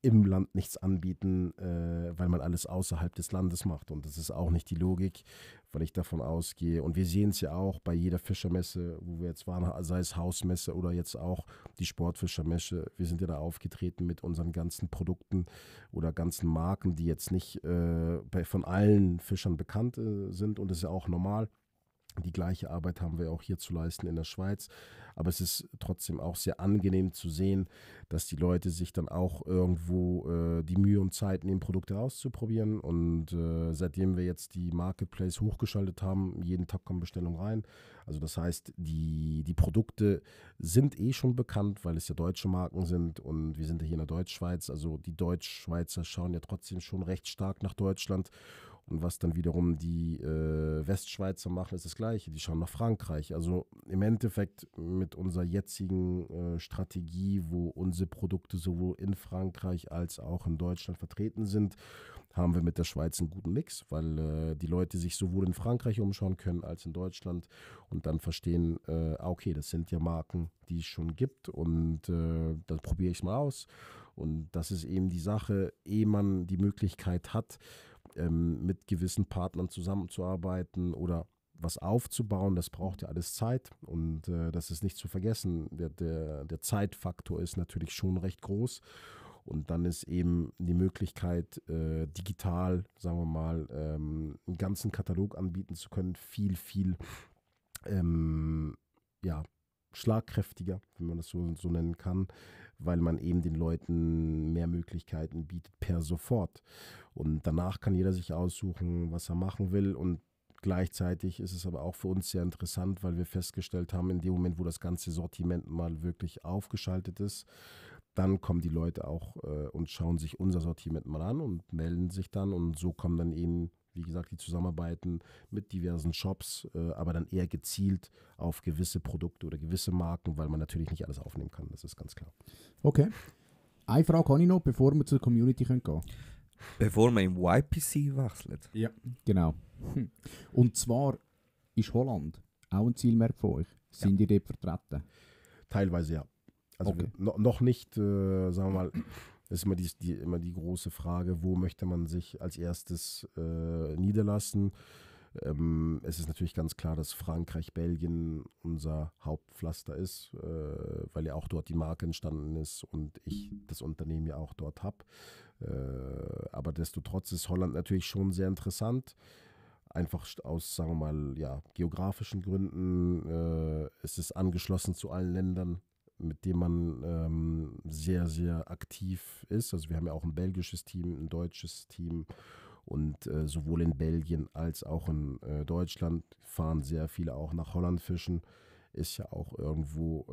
im Land nichts anbieten, weil man alles außerhalb des Landes macht. Und das ist auch nicht die Logik, weil ich davon ausgehe. Und wir sehen es ja auch bei jeder Fischermesse, wo wir jetzt waren, sei es Hausmesse oder jetzt auch die Sportfischermesse. Wir sind ja da aufgetreten mit unseren ganzen Produkten oder ganzen Marken, die jetzt nicht von allen Fischern bekannt sind. Und das ist ja auch normal. Die gleiche Arbeit haben wir auch hier zu leisten in der Schweiz. Aber es ist trotzdem auch sehr angenehm zu sehen, dass die Leute sich dann auch irgendwo die Mühe und Zeit nehmen, Produkte auszuprobieren. Und seitdem wir jetzt die Marketplace hochgeschaltet haben, jeden Tag kommen Bestellungen rein. Also das heißt, die Produkte sind schon bekannt, weil es ja deutsche Marken sind. Und wir sind ja hier in der Deutschschweiz. Also die Deutschschweizer schauen ja trotzdem schon recht stark nach Deutschland. Und was dann wiederum die Westschweizer machen, ist das Gleiche. Die schauen nach Frankreich. Also im Endeffekt mit unserer jetzigen Strategie, wo unsere Produkte sowohl in Frankreich als auch in Deutschland vertreten sind, haben wir mit der Schweiz einen guten Mix, weil die Leute sich sowohl in Frankreich umschauen können als in Deutschland und dann verstehen, okay, das sind ja Marken, die es schon gibt und da probiere ich es mal aus. Und das ist eben die Sache, ehe man die Möglichkeit hat, mit gewissen Partnern zusammenzuarbeiten oder was aufzubauen, das braucht ja alles Zeit und das ist nicht zu vergessen. Der Zeitfaktor ist natürlich schon recht groß und dann ist eben die Möglichkeit, digital, sagen wir mal, einen ganzen Katalog anbieten zu können, viel schlagkräftiger, wenn man das so nennen kann, weil man eben den Leuten mehr Möglichkeiten bietet per sofort. Und danach kann jeder sich aussuchen, was er machen will. Und gleichzeitig ist es aber auch für uns sehr interessant, weil wir festgestellt haben, in dem Moment, wo das ganze Sortiment mal wirklich aufgeschaltet ist, dann kommen die Leute auch und schauen sich unser Sortiment mal an und melden sich dann. Und so kommen dann eben, wie gesagt, die Zusammenarbeiten mit diversen Shops, aber dann eher gezielt auf gewisse Produkte oder gewisse Marken, weil man natürlich nicht alles aufnehmen kann, das ist ganz klar. Okay. Eine Frage habe ich noch, bevor wir zur Community gehen können. Bevor man im YPC wechselt? Ja. Genau. Und zwar ist Holland auch ein Zielmarkt von euch. Sind ihr dort vertreten? Teilweise ja. Also Okay. noch nicht, sagen wir mal, ist immer die große Frage, wo möchte man sich als erstes niederlassen. Es ist natürlich ganz klar, dass Frankreich, Belgien unser Hauptpflaster ist, weil ja auch dort die Marke entstanden ist und ich das Unternehmen ja auch dort habe. Aber destotrotz ist Holland natürlich schon sehr interessant. Einfach aus, sagen wir mal, ja, geografischen Gründen. Es ist angeschlossen zu allen Ländern, mit denen man sehr, sehr aktiv ist. Also wir haben ja auch ein belgisches Team, ein deutsches Team. Und sowohl in Belgien als auch in Deutschland fahren sehr viele auch nach Holland fischen. Ist ja auch irgendwo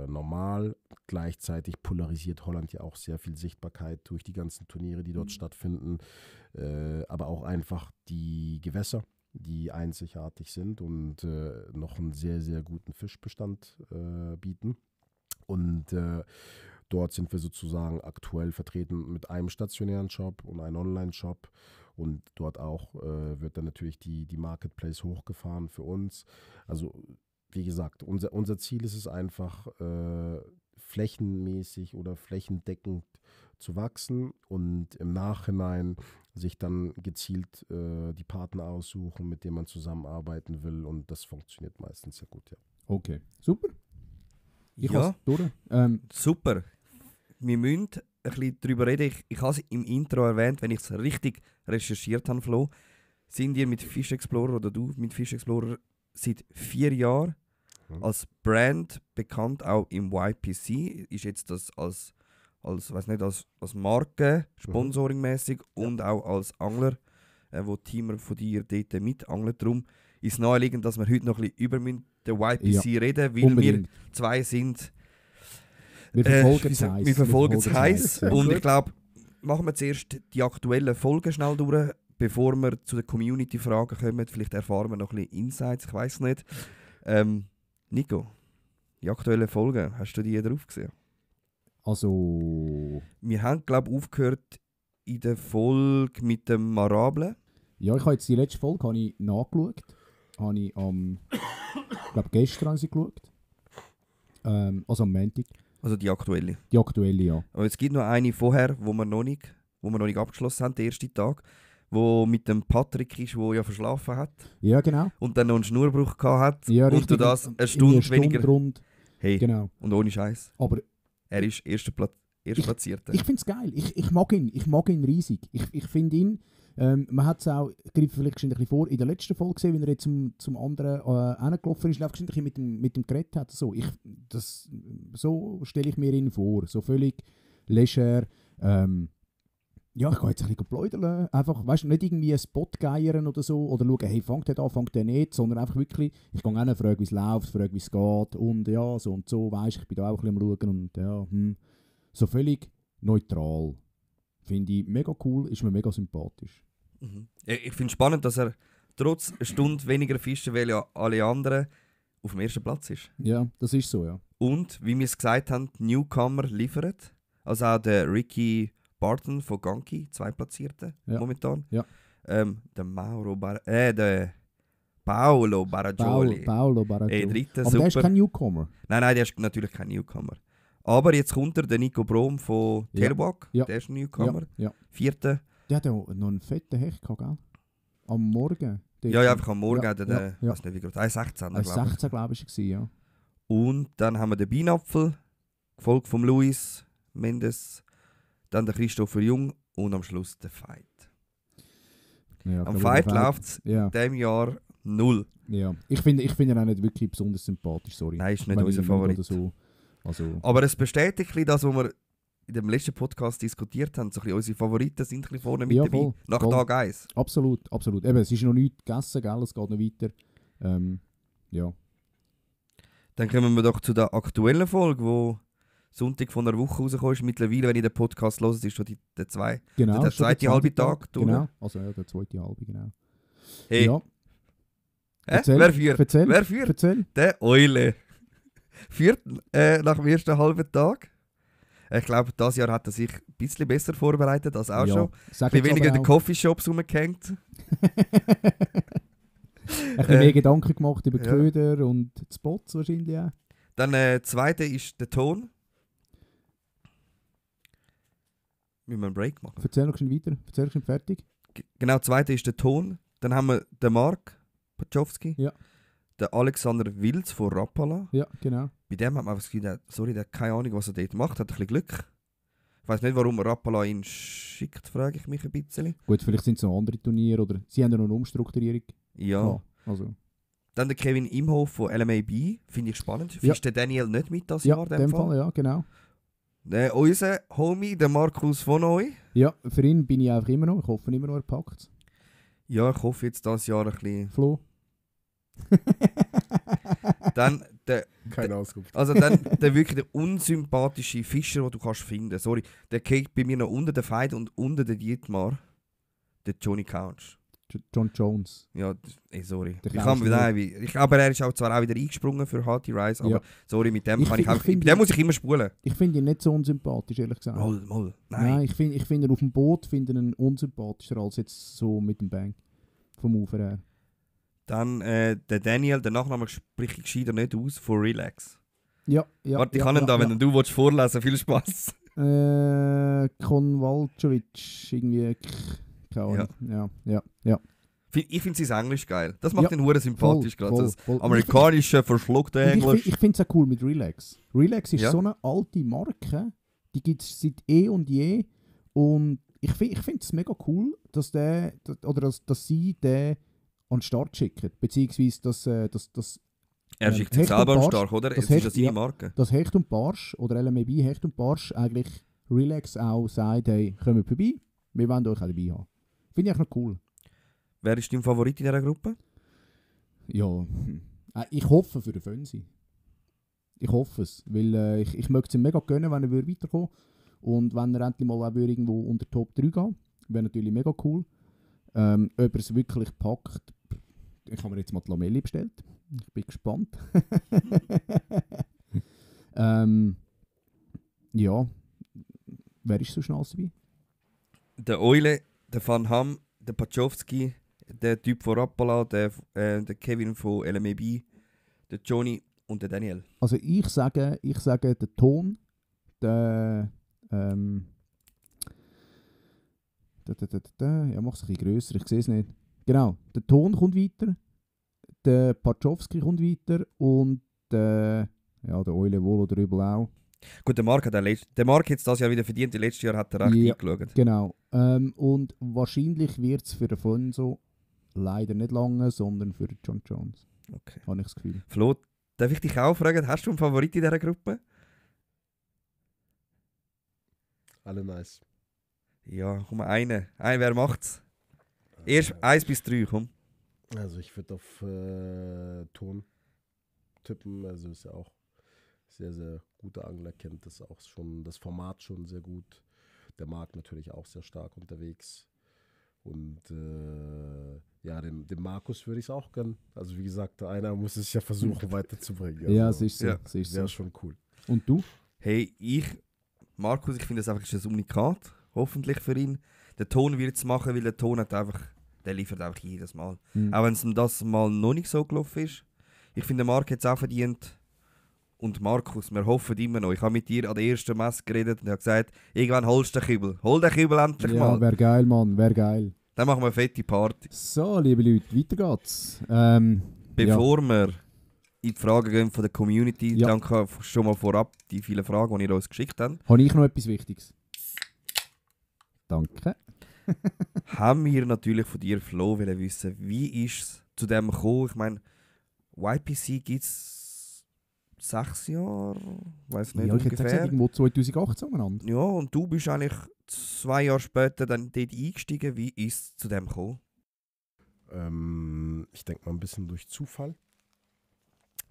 normal. Gleichzeitig polarisiert Holland ja auch sehr viel Sichtbarkeit durch die ganzen Turniere, die dort stattfinden. Aber auch einfach die Gewässer, die einzigartig sind und noch einen sehr, sehr guten Fischbestand bieten. Und dort sind wir sozusagen aktuell vertreten mit einem stationären Shop und einem Online-Shop. Und dort auch wird dann natürlich die Marketplace hochgefahren für uns. Also wie gesagt, unser Ziel ist es einfach, flächenmäßig oder flächendeckend zu wachsen und im Nachhinein sich dann gezielt die Partner aussuchen, mit denen man zusammenarbeiten will. Und das funktioniert meistens sehr gut, ja. Okay, super. Ich Ja. has durch. Super. Wir müssen ein bisschen darüber reden. Ich habe es im Intro erwähnt, wenn ich es richtig recherchiert habe, Flo. Sind ihr mit Fish Explorer oder du mit Fish Explorer seit 4 Jahren als Brand bekannt, auch im YPC? Ist jetzt das als Marke, sponsoringmäßig und auch als Angler, wo Teamer von dir dort mitangeln. Darum ist es naheliegend, dass wir heute noch ein bisschen über den YPC reden, weil unbedingt. wir zwei sind. Wir verfolgen es heiß. Wir verfolgen es heiß. Ja. Und ich glaube, machen wir zuerst die aktuellen Folgen schnell durch, bevor wir zu den Community-Fragen kommen. Vielleicht erfahren wir noch ein bisschen Insights, ich weiß nicht. Nico, die aktuellen Folgen, hast du die drauf gesehen? Also, Wir haben, glaube ich, aufgehört in der Folge mit dem Marable. ja, ich habe jetzt die letzte Folge habe ich nachgeschaut. Habe ich ich glaube gestern habe ich sie geschaut. Also am Montag. Also die aktuelle. Die aktuelle, ja. Aber es gibt noch eine vorher, wo wir noch nicht abgeschlossen haben, den ersten Tag, wo mit dem Patrick ist, der ja verschlafen hat Ja, genau. und dann noch einen Schnurbruch gehabt hat Ja, und richtig. du das eine Irgendwie Stunde weniger... rund. Hey, Genau. und ohne Scheiß. Aber Er ist Erstplatzierter. ich finde es geil. Ich mag ihn riesig. Ich finde ihn, man hat es auch, ich greife vielleicht ein bisschen vor, in der letzten Folge gesehen, wenn er jetzt zum anderen hingelaufen ist, einfach ein bisschen mit dem Gerät hat. So stelle ich mir ihn vor. So völlig leger. Ja, ich gehe jetzt ein bisschen pläudern. Einfach, weißt du, nicht irgendwie einen Spot geiern oder so. Oder schauen, hey, fängt der an, fängt der nicht. Sondern einfach wirklich, ich gehe hin, frage, wie es läuft, frage, wie es geht. Und ja, so und so, weißt du, ich bin da auch ein bisschen am Schauen. Und ja, so völlig neutral. Finde ich mega cool, ist mir mega sympathisch. Mhm. Ich finde es spannend, dass er trotz einer Stunde weniger Fischen, weil ja alle anderen auf dem ersten Platz ist. Ja, das ist so, ja. Und, wie wir es gesagt haben, die Newcomer liefern. Also auch der Ricky Barton von Ganki, 2 Platzierte momentan. Ja. Der der Paolo Baragioli. Paolo Baragioli. Dritter, Aber super. der ist kein Newcomer. Nein, der ist natürlich kein Newcomer. Aber jetzt kommt der Nico Brom von Ja. Telebach, Ja. der ist ein Newcomer. Ja. 4. Der hat ja noch einen fetten Hecht gehabt, gell? Am Morgen. Ja, einfach am Morgen Ja, hat er ja, den, ja. weiß nicht wie groß, 1,16 Als glaube ich. 16, glaube ich, war ja. Und dann haben wir den Beinapfel, gefolgt vom Luis Mendes, dann der Christopher Jung und am Schluss der Fight. Ja, Am ich Fight glaube, läuft es Ja, in diesem Jahr 0. ja. Ich finde ihn auch nicht wirklich besonders sympathisch, sorry. Nein, ist nicht Wenn unser ich ihn schaue Favorit. oder So. Also, Aber es bestätigt ein bisschen das, was wir in dem letzten Podcast diskutiert haben. So ein bisschen unsere Favoriten sind ein bisschen vorne mit Ja, dabei. voll, Nach voll. Tag 1. absolut, absolut. Eben, es ist noch nichts gegessen, gell? Es geht noch weiter. Ja. Dann kommen wir doch zu der aktuellen Folge, wo Sonntag von einer Woche rausgekommen ist. Mittlerweile, wenn ich den Podcast höre, ist schon der zweite Genau, der schon zweite halbe Tag durch. Genau, also ja, der zweite halbe, genau. Hey, Ja, wer führt? Erzähl, Wer führt? erzähl. Der Eule. Führt nach dem ersten halben Tag. Ich glaube, dieses Jahr hat er sich ein bisschen besser vorbereitet als auch Ja, schon. sag Ein bisschen jetzt weniger in aber den Coffeeshops rumgehängt. ein bisschen mehr Gedanken gemacht über die ja. Köder und die Spots wahrscheinlich auch. Dann zweite ist der Ton. Müssen wir einen Break machen. Erzähl noch schnell weiter. Erzähl noch schnell fertig. Genau, zweite ist der Ton. Dann haben wir den Mark Pachowski. Ja. Der Alexander Wilz von Rapala. Ja, genau. Bei dem hat man einfach das Gefühl, der hat keine Ahnung, was er dort macht. Hat ein bisschen Glück. Ich weiß nicht, warum Rapala ihn schickt, frage ich mich ein bisschen. Gut, vielleicht sind es noch andere Turniere oder sie haben ja noch eine Umstrukturierung. Ja. gehabt. Also. Dann der Kevin Imhoff von LMAB. Finde ich spannend. Ja. Fischt der Daniel nicht mit das Ja, Jahr? in dem Fall, ja, genau. Unser Homie, der Markus von euch. Ja, für ihn bin ich einfach immer noch. Ich hoffe immer noch, er packt es. Ja, ich hoffe jetzt das Jahr ein bisschen. Flo. Dann der, Keine Auskunft. also dann der wirklich der unsympathische Fischer, den du kannst finden. Sorry, der kriegt bei mir noch unter den Veit und unter den Dietmar. Der Johnny Couch. John Jones. Ja, sorry. Der Ich glaube, er ist auch zwar auch wieder eingesprungen für Harty Rice, aber Ja. sorry, mit dem Ich kann ich fi- ich auch. find Mit dem ihn- muss ich immer spulen. Ich finde ihn nicht so unsympathisch, ehrlich gesagt. Mal. Nein, Nein. ich finde ihn auf dem Boot ihn unsympathischer als jetzt so mit dem Bang. Vom Ufer her. Dann der Daniel, der Nachname spreche ich gescheiter nicht aus, von Relax. Ja, ja. Warte, ich ja, kann ihn ja, da, ja. wenn du willst, vorlesen. Viel Spaß. Konvalcovic, irgendwie. Keine Ahnung. Ja. Ich finde sein Englisch geil. Das macht Ja, ihn hure sympathisch, voll, gerade das voll. amerikanische, verschluckte Und Englisch. Ich finde es auch cool mit Relax. Relax ist Ja. so eine alte Marke, die gibt es seit eh und je. Und ich finde es mega cool, dass sie den an den Start schicken. Beziehungsweise, dass Er schickt sich Hecht und selber am Barsch, Stark, oder? das Jetzt ist Hecht- das seine ja. Marke. das Hecht und Barsch oder LMAB Hecht und Barsch eigentlich Relax auch sagt, hey, kommt vorbei, wir wollen euch auch dabei haben. Finde ich eigentlich noch cool. Wer ist dein Favorit in dieser Gruppe? Ja, ich hoffe für den Fönsi. Ich hoffe es, weil ich möchte es ihm mega gönnen, wenn er weiterkommen würde. Und wenn er endlich mal auch irgendwo unter Top 3 geht, wäre natürlich mega cool. Ob er es wirklich packt, ich habe mir jetzt mal die Lamelli bestellt. Ich bin gespannt. Ja, wer ist so schnell dabei? Der Eule, der Van Ham, der Pachowski, der Typ von Rapala, der Kevin von LMAB, der Johnny und der Daniel. Also ich sage der Ton, der ja, mach es ein bisschen grösser, ich sehe es nicht. Genau, der Ton kommt weiter, der Pachowski kommt weiter und der Eule wohl oder übel auch. Gut, der Mark hat jetzt das Jahr wieder verdient, letztes Jahr hat er recht Ja. eingeschaut. Genau. Und wahrscheinlich wird es für den Fonso leider nicht lange, sondern für John Jones. Okay. Habe ich das Gefühl. Flo, darf ich dich auch fragen, hast du einen Favorit in dieser Gruppe? Alle nice. Ja, komm, eine. Wer macht's? Erst 1 bis 3, komm. Also ich würde auf Ton tippen. Also ist ja auch sehr, sehr guter Angler, kennt das auch schon, das Format schon sehr gut. Der Marc natürlich auch sehr stark unterwegs. Und ja, dem Markus würde ich es auch gönnen. Also wie gesagt, einer muss es ja versuchen weiterzubringen. Also, Ja, es ist so. ja, Es ist wäre so. schon cool. Und du? Hey, Markus, ich finde das einfach ist ein Unikat, hoffentlich für ihn. Der Ton wird es machen, weil der Ton der liefert einfach jedes Mal. Mhm. Auch wenn es das mal noch nicht so gelaufen ist. Ich finde, der Marc hat es auch verdient. Und Markus, wir hoffen immer noch. Ich habe mit dir an der ersten Messe geredet und habe gesagt, irgendwann holst du den Kübel. Hol den Kübel endlich Ja, mal. wäre geil, Mann, wäre geil. Dann machen wir eine fette Party. So, liebe Leute, weiter geht's. Bevor wir in die Fragen gehen von der Community, Ja. danke schon mal vorab die vielen Fragen, die ihr uns geschickt habt. Habe ich noch etwas Wichtiges? Danke. Haben wir natürlich von dir, Flo, wollen wissen, wie ist es zu dem gekommen? Ich meine, YPC gibt es 6 Jahre, weiß nicht, Ja, ich hätte gesagt, ungefähr. irgendwo 2018 umeinander. Ja, und du bist eigentlich 2 Jahre später dann dort eingestiegen. Wie ist es zu dem gekommen? Ich denke mal ein bisschen durch Zufall.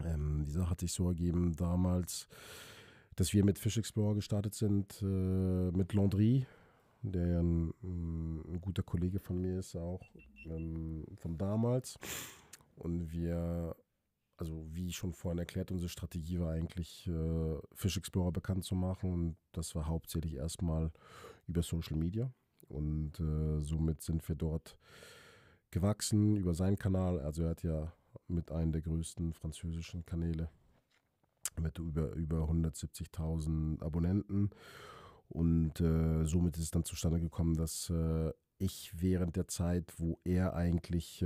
Die Sache hat sich so ergeben damals, dass wir mit Fish Explorer gestartet sind, mit Landry, der ja ein guter Kollege von mir ist, auch von damals. Und wir, also wie schon vorhin erklärt, unsere Strategie war eigentlich, Fish Explorer bekannt zu machen. Und das war hauptsächlich erstmal über Social Media. Und somit sind wir dort gewachsen über seinen Kanal. Also er hat ja mit einem der größten französischen Kanäle mit über 170.000 Abonnenten. Und somit ist es dann zustande gekommen, dass ich während der Zeit, wo er eigentlich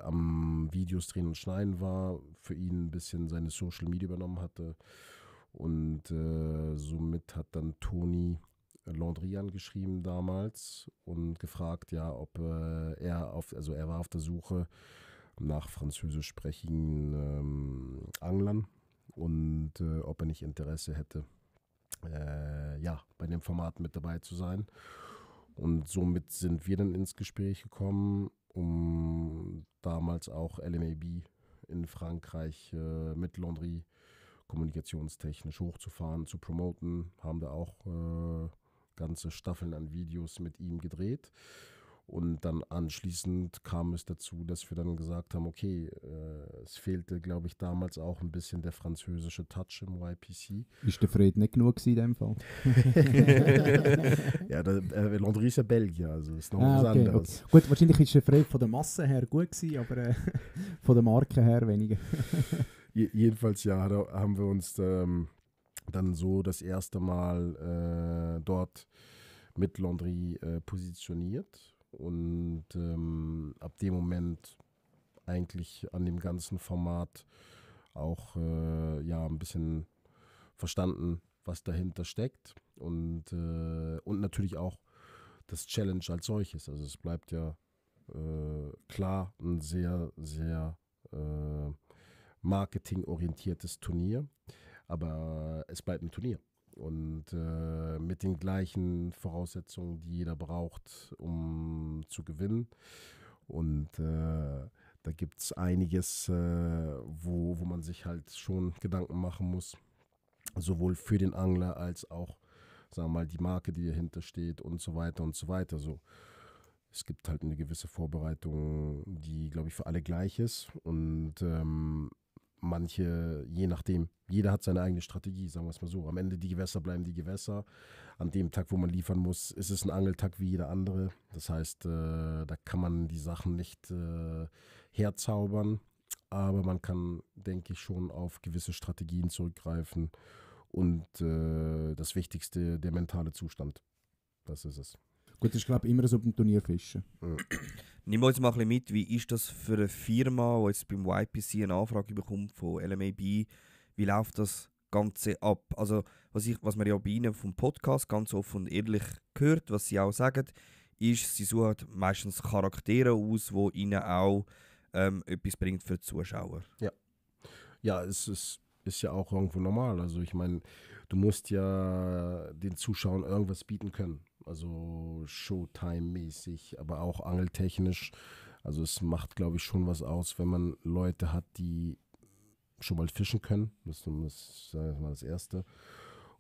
am Videos drehen und schneiden war, für ihn ein bisschen seine Social Media übernommen hatte. Und somit hat dann Toni Landry angeschrieben damals und gefragt, ja, ob er war auf der Suche nach französischsprachigen Anglern und ob er nicht Interesse hätte, bei dem Format mit dabei zu sein. Und somit sind wir dann ins Gespräch gekommen, um damals auch LMAB in Frankreich mit Landry kommunikationstechnisch hochzufahren, zu promoten. Haben da auch ganze Staffeln an Videos mit ihm gedreht. Und dann anschließend kam es dazu, dass wir dann gesagt haben, okay, es fehlte, glaube ich, damals auch ein bisschen der französische Touch im YPC. Ist der Fred nicht genug in dem Fall? Ja, Landry ist ja Belgier, also ist noch was okay, anderes. okay. Gut, wahrscheinlich ist der Fred von der Masse her gut gewesen, aber von der Marke her weniger. Jedenfalls, ja, da haben wir uns dann so das erste Mal dort mit Landry positioniert. Und ab dem Moment eigentlich an dem ganzen Format auch ein bisschen verstanden, was dahinter steckt und natürlich auch das Challenge als solches. Also es bleibt ja klar ein sehr, sehr marketingorientiertes Turnier, aber es bleibt ein Turnier. Und mit den gleichen Voraussetzungen, die jeder braucht, um zu gewinnen. Und da gibt es einiges, wo man sich halt schon Gedanken machen muss, sowohl für den Angler als auch, sagen wir mal, die Marke, die dahinter steht und so weiter und so weiter. So, es gibt halt eine gewisse Vorbereitung, die, glaube ich, für alle gleich ist. Und manche, je nachdem, jeder hat seine eigene Strategie, sagen wir es mal so. Am Ende die Gewässer bleiben die Gewässer. An dem Tag, wo man liefern muss, ist es ein Angeltag wie jeder andere. Das heißt, da kann man die Sachen nicht herzaubern, aber man kann, denke ich, schon auf gewisse Strategien zurückgreifen und das Wichtigste, der mentale Zustand. Das ist es. Gut, das ist, glaube ich, immer so beim Turnierfischen. Nimm uns mal ein bisschen mit, wie ist das für eine Firma, die jetzt beim YPC eine Anfrage bekommt von LMAB, wie läuft das Ganze ab? Also was man ja bei Ihnen vom Podcast ganz offen und ehrlich hört, was Sie auch sagen, ist, Sie suchen meistens Charaktere aus, die Ihnen auch etwas bringt für die Zuschauer. Ja, es ist ja auch irgendwo normal. Also ich meine, du musst ja den Zuschauern irgendwas bieten können. Also Showtime-mäßig, aber auch angeltechnisch. Also es macht, glaube ich, schon was aus, wenn man Leute hat, die schon mal fischen können. Das ist mal das Erste.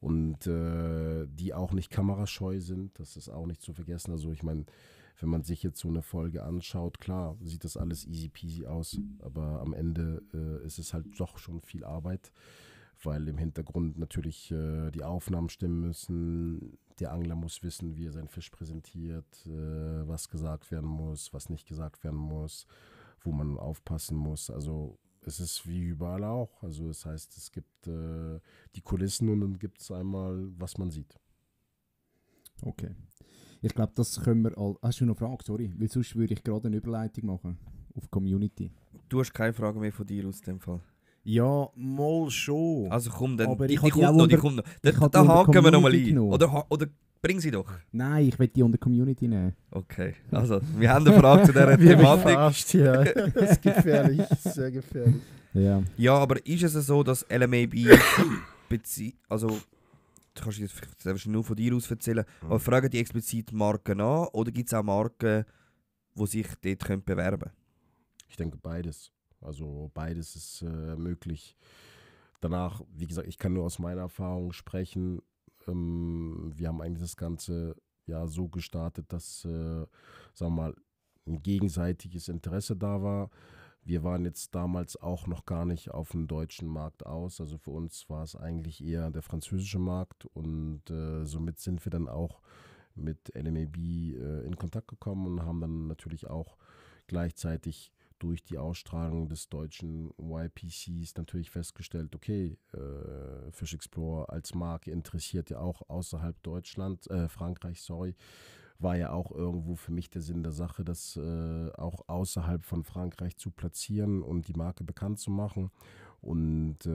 Und die auch nicht kamerascheu sind. Das ist auch nicht zu vergessen. Also ich meine, wenn man sich jetzt so eine Folge anschaut, klar, sieht das alles easy peasy aus. Aber am Ende ist es halt doch schon viel Arbeit, weil im Hintergrund natürlich die Aufnahmen stimmen müssen. Der Angler muss wissen, wie er seinen Fisch präsentiert, was gesagt werden muss, was nicht gesagt werden muss, wo man aufpassen muss. Also es ist wie überall auch. Also das heißt, es gibt die Kulissen und dann gibt es einmal, was man sieht. Okay. Ich glaube, das können wir all... Hast du noch eine Frage? Sorry, weil sonst würde ich gerade eine Überleitung machen auf Community. Du hast keine Frage mehr von dir aus dem Fall. Ja, mal schon. Also komm, dann, Aber die ich hatte kommt ja noch, die unter- kommt noch. ich hatte Da unter haken wir nochmal Community ein. genommen. Oder bring sie doch. Nein, ich will die unter Community nehmen. Okay, also, wir haben eine Frage zu dieser Thematik. Verarscht, ja. Das ist gefährlich, sehr gefährlich. Ja. Ja, aber ist es so, dass LMAB also, du kannst jetzt nur von dir aus erzählen, aber fragen die explizit Marken an oder gibt es auch Marken, die sich dort bewerben können? Ich denke beides. Also beides ist möglich. Danach, wie gesagt, ich kann nur aus meiner Erfahrung sprechen. Wir haben eigentlich das Ganze ja so gestartet, dass, sagen wir mal, ein gegenseitiges Interesse da war. Wir waren jetzt damals auch noch gar nicht auf dem deutschen Markt aus. Also für uns war es eigentlich eher der französische Markt und somit sind wir dann auch mit LMAB in Kontakt gekommen und haben dann natürlich auch gleichzeitig durch die Ausstrahlung des deutschen YPCs natürlich festgestellt, okay, Fish Explorer als Marke interessiert ja auch außerhalb Frankreich, war ja auch irgendwo für mich der Sinn der Sache, das auch außerhalb von Frankreich zu platzieren und die Marke bekannt zu machen. Und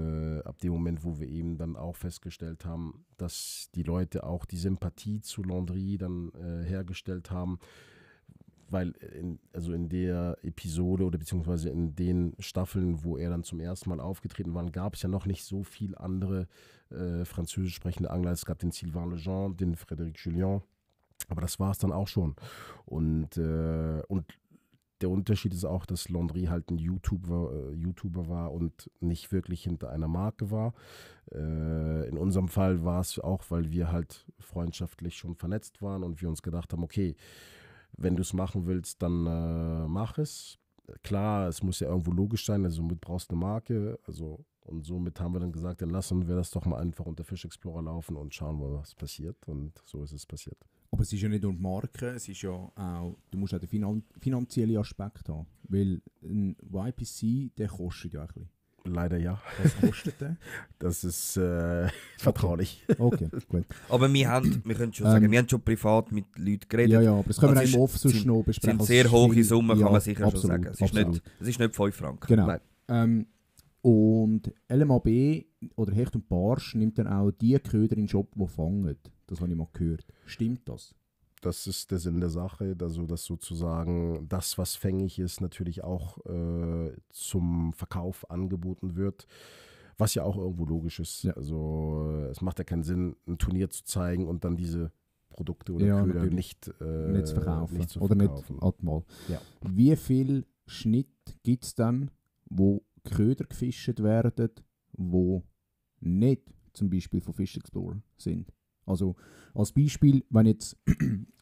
ab dem Moment, wo wir eben dann auch festgestellt haben, dass die Leute auch die Sympathie zu Landry dann hergestellt haben, weil in der Episode oder beziehungsweise in den Staffeln, wo er dann zum ersten Mal aufgetreten war, gab es ja noch nicht so viel andere französisch sprechende Angler. Es gab den Sylvain Lejean, den Frédéric Julien, aber das war es dann auch schon. Und der Unterschied ist auch, dass Landry halt ein YouTuber war und nicht wirklich hinter einer Marke war. In unserem Fall war es auch, weil wir halt freundschaftlich schon vernetzt waren und wir uns gedacht haben, okay, wenn du es machen willst, dann mach es. Klar, es muss ja irgendwo logisch sein, also somit brauchst du eine Marke. Und somit haben wir dann gesagt, dann lassen wir das doch mal einfach unter Fish Explorer laufen und schauen, was passiert. Und so ist es passiert. Aber es ist ja nicht nur die Marke, es ist ja auch, du musst auch den finanziellen Aspekt haben. Weil ein YPC, der kostet ja ein bisschen. Leider ja. Was kostet der? Das ist vertraulich. Okay, gut. Aber wir können schon sagen, wir haben schon privat mit Leuten geredet. Ja, aber das können wir Also auch im Off sonst noch besprechen. sind sehr hohe Summen, kann man sicher absolut, schon sagen. Es ist nicht 5 Franken. Genau. Und LMAB oder Hecht und Barsch nimmt dann auch die Köder in den Shop, die fangen. Das habe ich mal gehört. Stimmt das? Das ist der Sinn der Sache, also dass sozusagen das, was fängig ist, natürlich auch zum Verkauf angeboten wird, was ja auch irgendwo logisch ist. Ja. Also es macht ja keinen Sinn, ein Turnier zu zeigen und dann diese Produkte oder Köder nicht zu verkaufen. Oder nicht mal. Ja. Wie viel Schnitt gibt es dann, wo Köder gefischt werden, wo nicht zum Beispiel von Fish Explorer sind? Also als Beispiel, wenn jetzt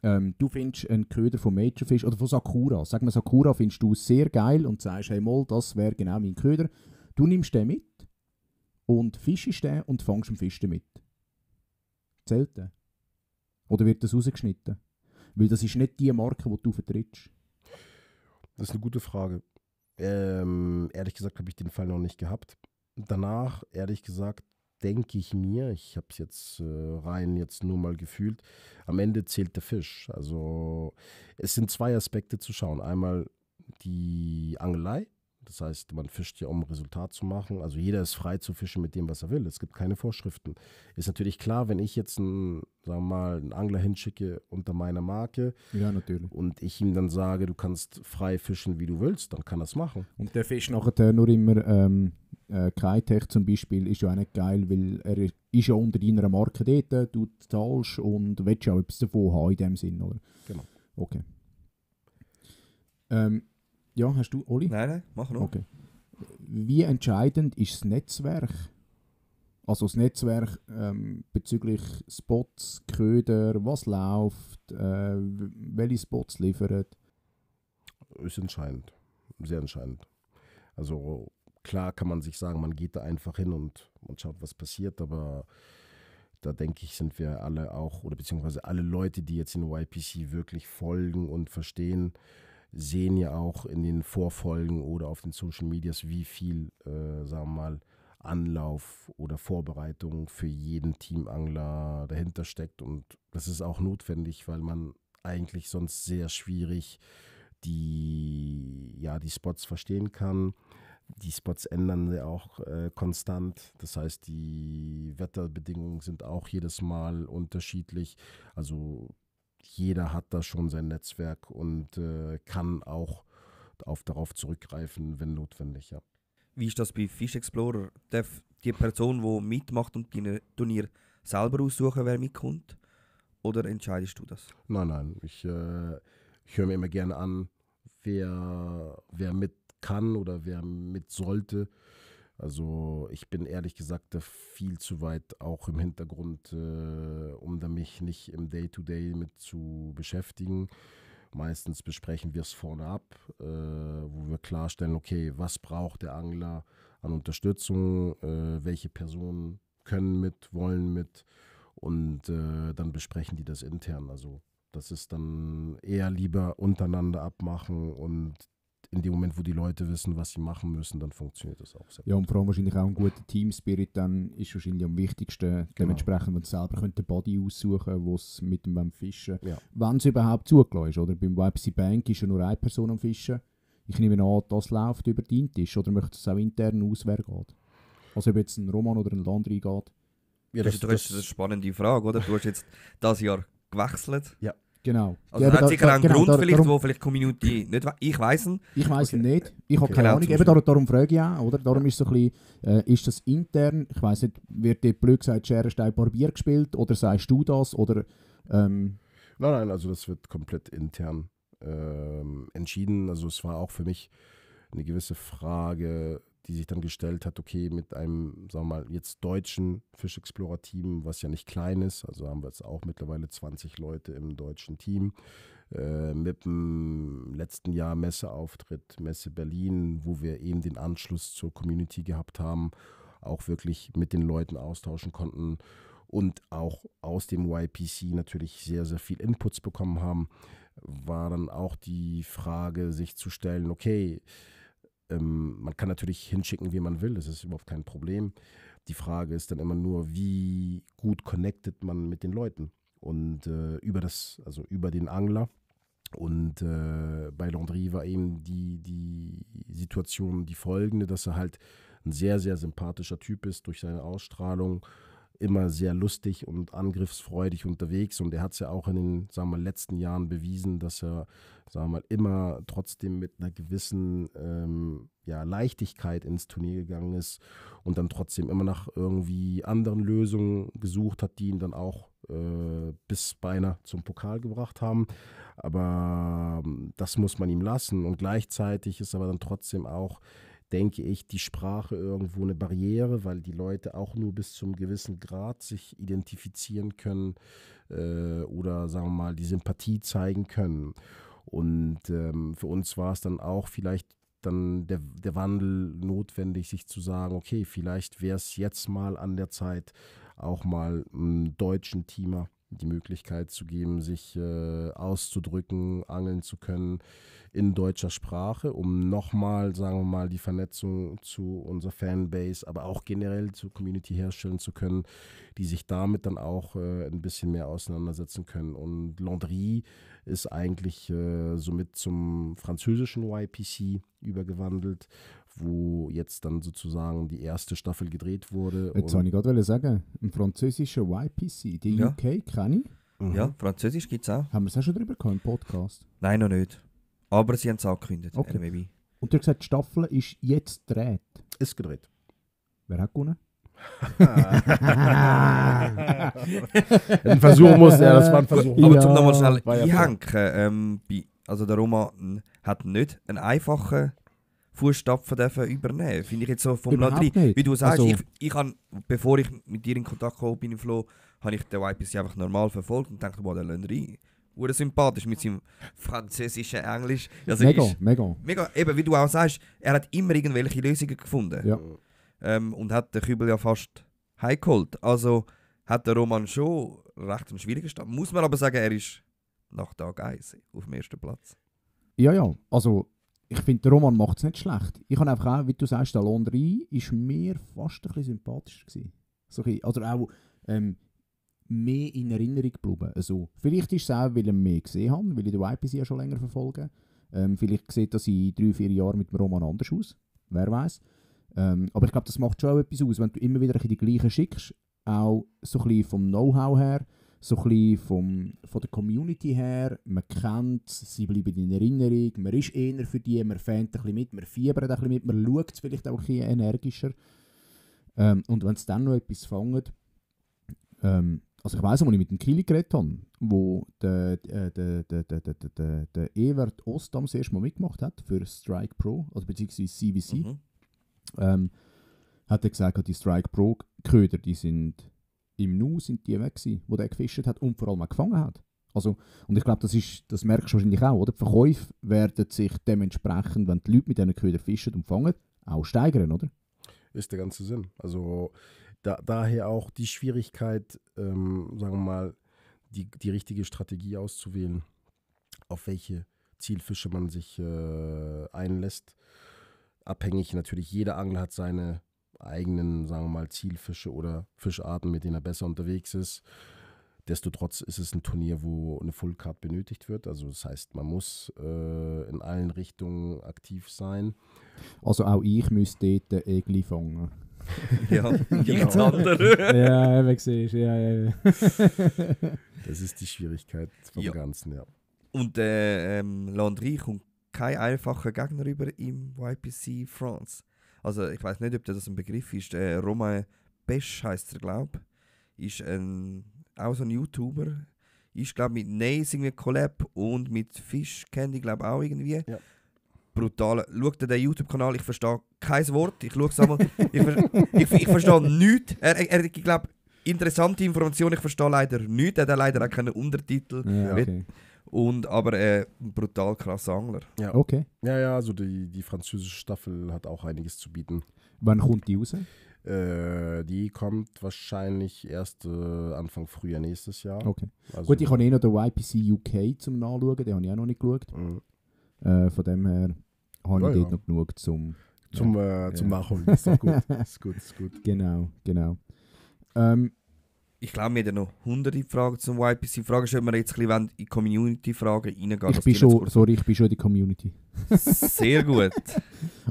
du findest einen Köder von Majorfish oder von Sakura, sag mal Sakura findest du sehr geil und sagst, hey mal, das wäre genau mein Köder. Du nimmst den mit und fischst den und fängst einen Fisch damit. Zählt der? Oder wird das rausgeschnitten? Weil das ist nicht die Marke, die du vertrittst. Das ist eine gute Frage. Ehrlich gesagt habe ich den Fall noch nicht gehabt. Danach, ehrlich gesagt, denke ich mir, ich habe es jetzt jetzt nur mal gefühlt, am Ende zählt der Fisch. Also es sind 2 Aspekte zu schauen. Einmal die Angelei, das heißt, man fischt ja, um ein Resultat zu machen. Also jeder ist frei zu fischen mit dem, was er will. Es gibt keine Vorschriften. Ist natürlich klar, wenn ich jetzt einen Angler hinschicke unter meiner Marke, ja, natürlich, und ich ihm dann sage, du kannst frei fischen, wie du willst, dann kann er es machen. Und der Fisch nachher nur immer Kitech zum Beispiel ist ja auch nicht geil, weil er ist ja unter deiner Marke dort, du zahlst und willst ja auch etwas davon haben in dem Sinn, oder? Genau. Okay. Ja, hast du, Oli? Nein, mach noch. Okay. Wie entscheidend ist das Netzwerk? Also das Netzwerk bezüglich Spots, Köder, was läuft, welche Spots liefern? Ist entscheidend. Sehr entscheidend. Also klar kann man sich sagen, man geht da einfach hin und schaut, was passiert, aber da denke ich, sind wir alle auch, oder beziehungsweise alle Leute, die jetzt in YPC wirklich folgen und verstehen, sehen ja auch in den Vorfolgen oder auf den Social Medias, wie viel, sagen wir mal, Anlauf oder Vorbereitung für jeden Teamangler dahinter steckt. Und das ist auch notwendig, weil man eigentlich sonst sehr schwierig die Spots verstehen kann. Die Spots ändern ja auch konstant. Das heißt, die Wetterbedingungen sind auch jedes Mal unterschiedlich. Also jeder hat da schon sein Netzwerk und kann auch darauf zurückgreifen, wenn notwendig, ja. Wie ist das bei Fish Explorer? Darf die Person, die mitmacht und die Turnier selber aussuchen, wer mitkommt? Oder entscheidest du das? Nein. Ich höre mir immer gerne an, wer mit kann oder wer mit sollte. Also ich bin ehrlich gesagt da viel zu weit auch im Hintergrund, um da mich nicht im Day-to-Day mit zu beschäftigen. Meistens besprechen wir es vorne ab, wo wir klarstellen, okay, was braucht der Angler an Unterstützung, welche Personen können mit, wollen mit, und dann besprechen die das intern. Also das ist dann eher lieber untereinander abmachen und in dem Moment, wo die Leute wissen, was sie machen müssen, dann funktioniert das auch sehr Ja, gut. und vor allem wahrscheinlich auch ein guter Team-Spirit dann ist wahrscheinlich am wichtigsten. Dementsprechend, wenn sie selber den Body aussuchen, wo es mit dem Fischen, Ja. wenn es überhaupt zugelassen ist. Oder? Beim YPC Bank ist ja nur eine Person am Fischen. Ich nehme an, das läuft über den Tisch. Oder möchte es auch intern aus, wer geht? Also ob jetzt ein Roman oder ein Landry geht. Ja, Das ist eine spannende Frage, oder? Du hast jetzt dieses Jahr gewechselt. Genau. Also Ja, hat aber sicher auch einen genau, Grund, vielleicht, darum, wo vielleicht die Community nicht ich weiss ihn. ich weiss es nicht. Ich habe Okay. keine Genau, Ahnung. zum Eben Beispiel. darum frage ich auch. Oder? Darum ist so ein bisschen, ist das intern, ich weiss nicht, wird dort blöd gesagt, Schere, Stein, Barbier gespielt? Oder sagst du das? Oder, Nein, also das wird komplett intern entschieden. Also es war auch für mich eine gewisse Frage, die sich dann gestellt hat, okay, mit einem, sagen wir mal, jetzt deutschen Fish Explorer Team, was ja nicht klein ist, also haben wir jetzt auch mittlerweile 20 Leute im deutschen Team, mit dem letzten Jahr Messeauftritt, Messe Berlin, wo wir eben den Anschluss zur Community gehabt haben, auch wirklich mit den Leuten austauschen konnten und auch aus dem YPC natürlich sehr, sehr viel Inputs bekommen haben, war dann auch die Frage, sich zu stellen, okay, man kann natürlich hinschicken, wie man will, das ist überhaupt kein Problem. Die Frage ist dann immer nur, wie gut connectet man mit den Leuten und über den Angler. Und bei Landry war eben die Situation die folgende, dass er halt ein sehr, sehr sympathischer Typ ist durch seine Ausstrahlung, immer sehr lustig und angriffsfreudig unterwegs und er hat es ja auch in den, sagen wir mal, letzten Jahren bewiesen, dass er, sagen wir mal, immer trotzdem mit einer gewissen Leichtigkeit ins Turnier gegangen ist und dann trotzdem immer nach irgendwie anderen Lösungen gesucht hat, die ihn dann auch bis beinahe zum Pokal gebracht haben. Aber das muss man ihm lassen und gleichzeitig ist aber dann trotzdem auch, denke ich, die Sprache irgendwo eine Barriere, weil die Leute auch nur bis zum gewissen Grad sich identifizieren können oder, sagen wir mal, die Sympathie zeigen können. Und für uns war es dann auch vielleicht dann der Wandel notwendig, sich zu sagen, okay, vielleicht wäre es jetzt mal an der Zeit, auch mal einem deutschen Teamer die Möglichkeit zu geben, sich auszudrücken, angeln zu können in deutscher Sprache, um nochmal, sagen wir mal, die Vernetzung zu unserer Fanbase, aber auch generell zur Community herstellen zu können, die sich damit dann auch ein bisschen mehr auseinandersetzen können. Und Landry ist eigentlich somit zum französischen YPC übergewandelt, wo jetzt dann sozusagen die erste Staffel gedreht wurde. jetzt wollte ich gerade sagen, im französischen YPC, die Ja. UK kenne ich. Ja, Französisch gibt es auch. Haben wir es auch schon drüber gehabt im Podcast? Nein, noch nicht. Aber sie haben es angekündigt. Okay. LMB. Und du hast gesagt, die Staffel ist jetzt gedreht. Ist gedreht. Wer hat gewonnen? Ein Versuch muss er, das war ein Versuch. Aber Ja, zum nochmal schnell war ja einhängen, also der Roman hat nicht einen einfachen Fußstapfen dürfen übernehmen. Finde ich jetzt so vom Überhaupt Landry. nicht. Wie du sagst, Also- ich habe, bevor ich mit dir in Kontakt gekommen bin im Flo, habe ich den YPC einfach normal verfolgt und dachte, wow, der Landry, wurde sympathisch mit seinem französischen Englisch. Also Mega. mega, eben wie du auch sagst, er hat immer irgendwelche Lösungen gefunden. Ja. Und hat den Kübel ja fast heimgeholt. Also hat der Roman schon recht einen schwierigen Start. Muss man aber sagen, er ist nach Tag 1 auf dem ersten Platz. Ja. Also, ich finde, der Roman macht es nicht schlecht. Ich habe einfach auch, wie du sagst, der Landry ist mir fast ein bisschen sympathischer gewesen. So ein bisschen, also auch mehr in Erinnerung geblieben. Also, vielleicht ist es auch, weil ich mehr gesehen habe, weil ich den YPC ja schon länger verfolge. Vielleicht sieht das in 3-4 Jahren mit dem Roman anders aus. Wer weiß. Aber ich glaube, das macht schon auch etwas aus, wenn du immer wieder die gleichen schickst. Auch so ein bisschen vom Know-how her, so ein bisschen von der Community her. Man kennt es, sie bleiben in Erinnerung, man ist eher für die, man fährt ein bisschen mit, man fiebert ein bisschen mit, man schaut es vielleicht auch ein bisschen energischer. Und wenn es dann noch etwas fängt, also ich weiss, als ich mit dem Kili geredet habe, wo der Evert Ostam das erste Mal mitgemacht hat für Strike Pro, also beziehungsweise CVC, hat er gesagt, die Strike Pro Köder, die sind im Nu sind die weg gewesen, wo der gefischt hat und vor allem auch gefangen hat. Also, und ich glaube, das merkst du wahrscheinlich auch, oder? Die Verkäufe werden sich dementsprechend, wenn die Leute mit diesen Ködern fischen und fangen, auch steigern, oder? Ist der ganze Sinn. Also daher auch die Schwierigkeit, sagen wir mal, die richtige Strategie auszuwählen, auf welche Zielfische man sich einlässt. Abhängig natürlich, jeder Angler hat seine eigenen, sagen wir mal, Zielfische oder Fischarten, mit denen er besser unterwegs ist. Destotrotz ist es ein Turnier, wo eine Full Card benötigt wird. Also das heißt, man muss in allen Richtungen aktiv sein. Also auch ich müsste dort Egli fangen. Ja, nichts anderes. Ja, wie siehst du. Ja. Das ist die Schwierigkeit vom Ja. Ganzen, ja. Und Landry kommt kein einfacher Gegner über im YPC France. Also ich weiß nicht, ob das ein Begriff ist. Romain Besch heisst er, glaube ich. Ist auch so ein YouTuber. Ist, glaube ich, mit Naze irgendwie Collab und mit Fish Candy, glaube ich, auch irgendwie. Ja. Brutal. Schaut den YouTube-Kanal, ich verstehe kein Wort. Ich schaue es einmal. Ich verstehe nichts. Ich glaube, interessante Informationen, ich verstehe leider nichts. Er hat leider auch keine Untertitel. Ja, okay. Aber ein brutal krasser Angler. Ja. Okay. Ja, also die französische Staffel hat auch einiges zu bieten. Wann kommt die raus? Die kommt wahrscheinlich erst Anfang Frühjahr nächstes Jahr. Okay. Also, Gut, ich habe noch den YPC UK zum Nachschauen, den habe ich auch noch nicht geschaut. Von dem her habe ich dort noch genug zum Nachholen. Ist doch gut. Ist gut. Genau. Ich glaube, wir haben noch hunderte Fragen zum YPC. Fragen ist, ob wir jetzt ein bisschen in Community-Fragen reingehen. Ich bin schon in die Community. Sehr gut.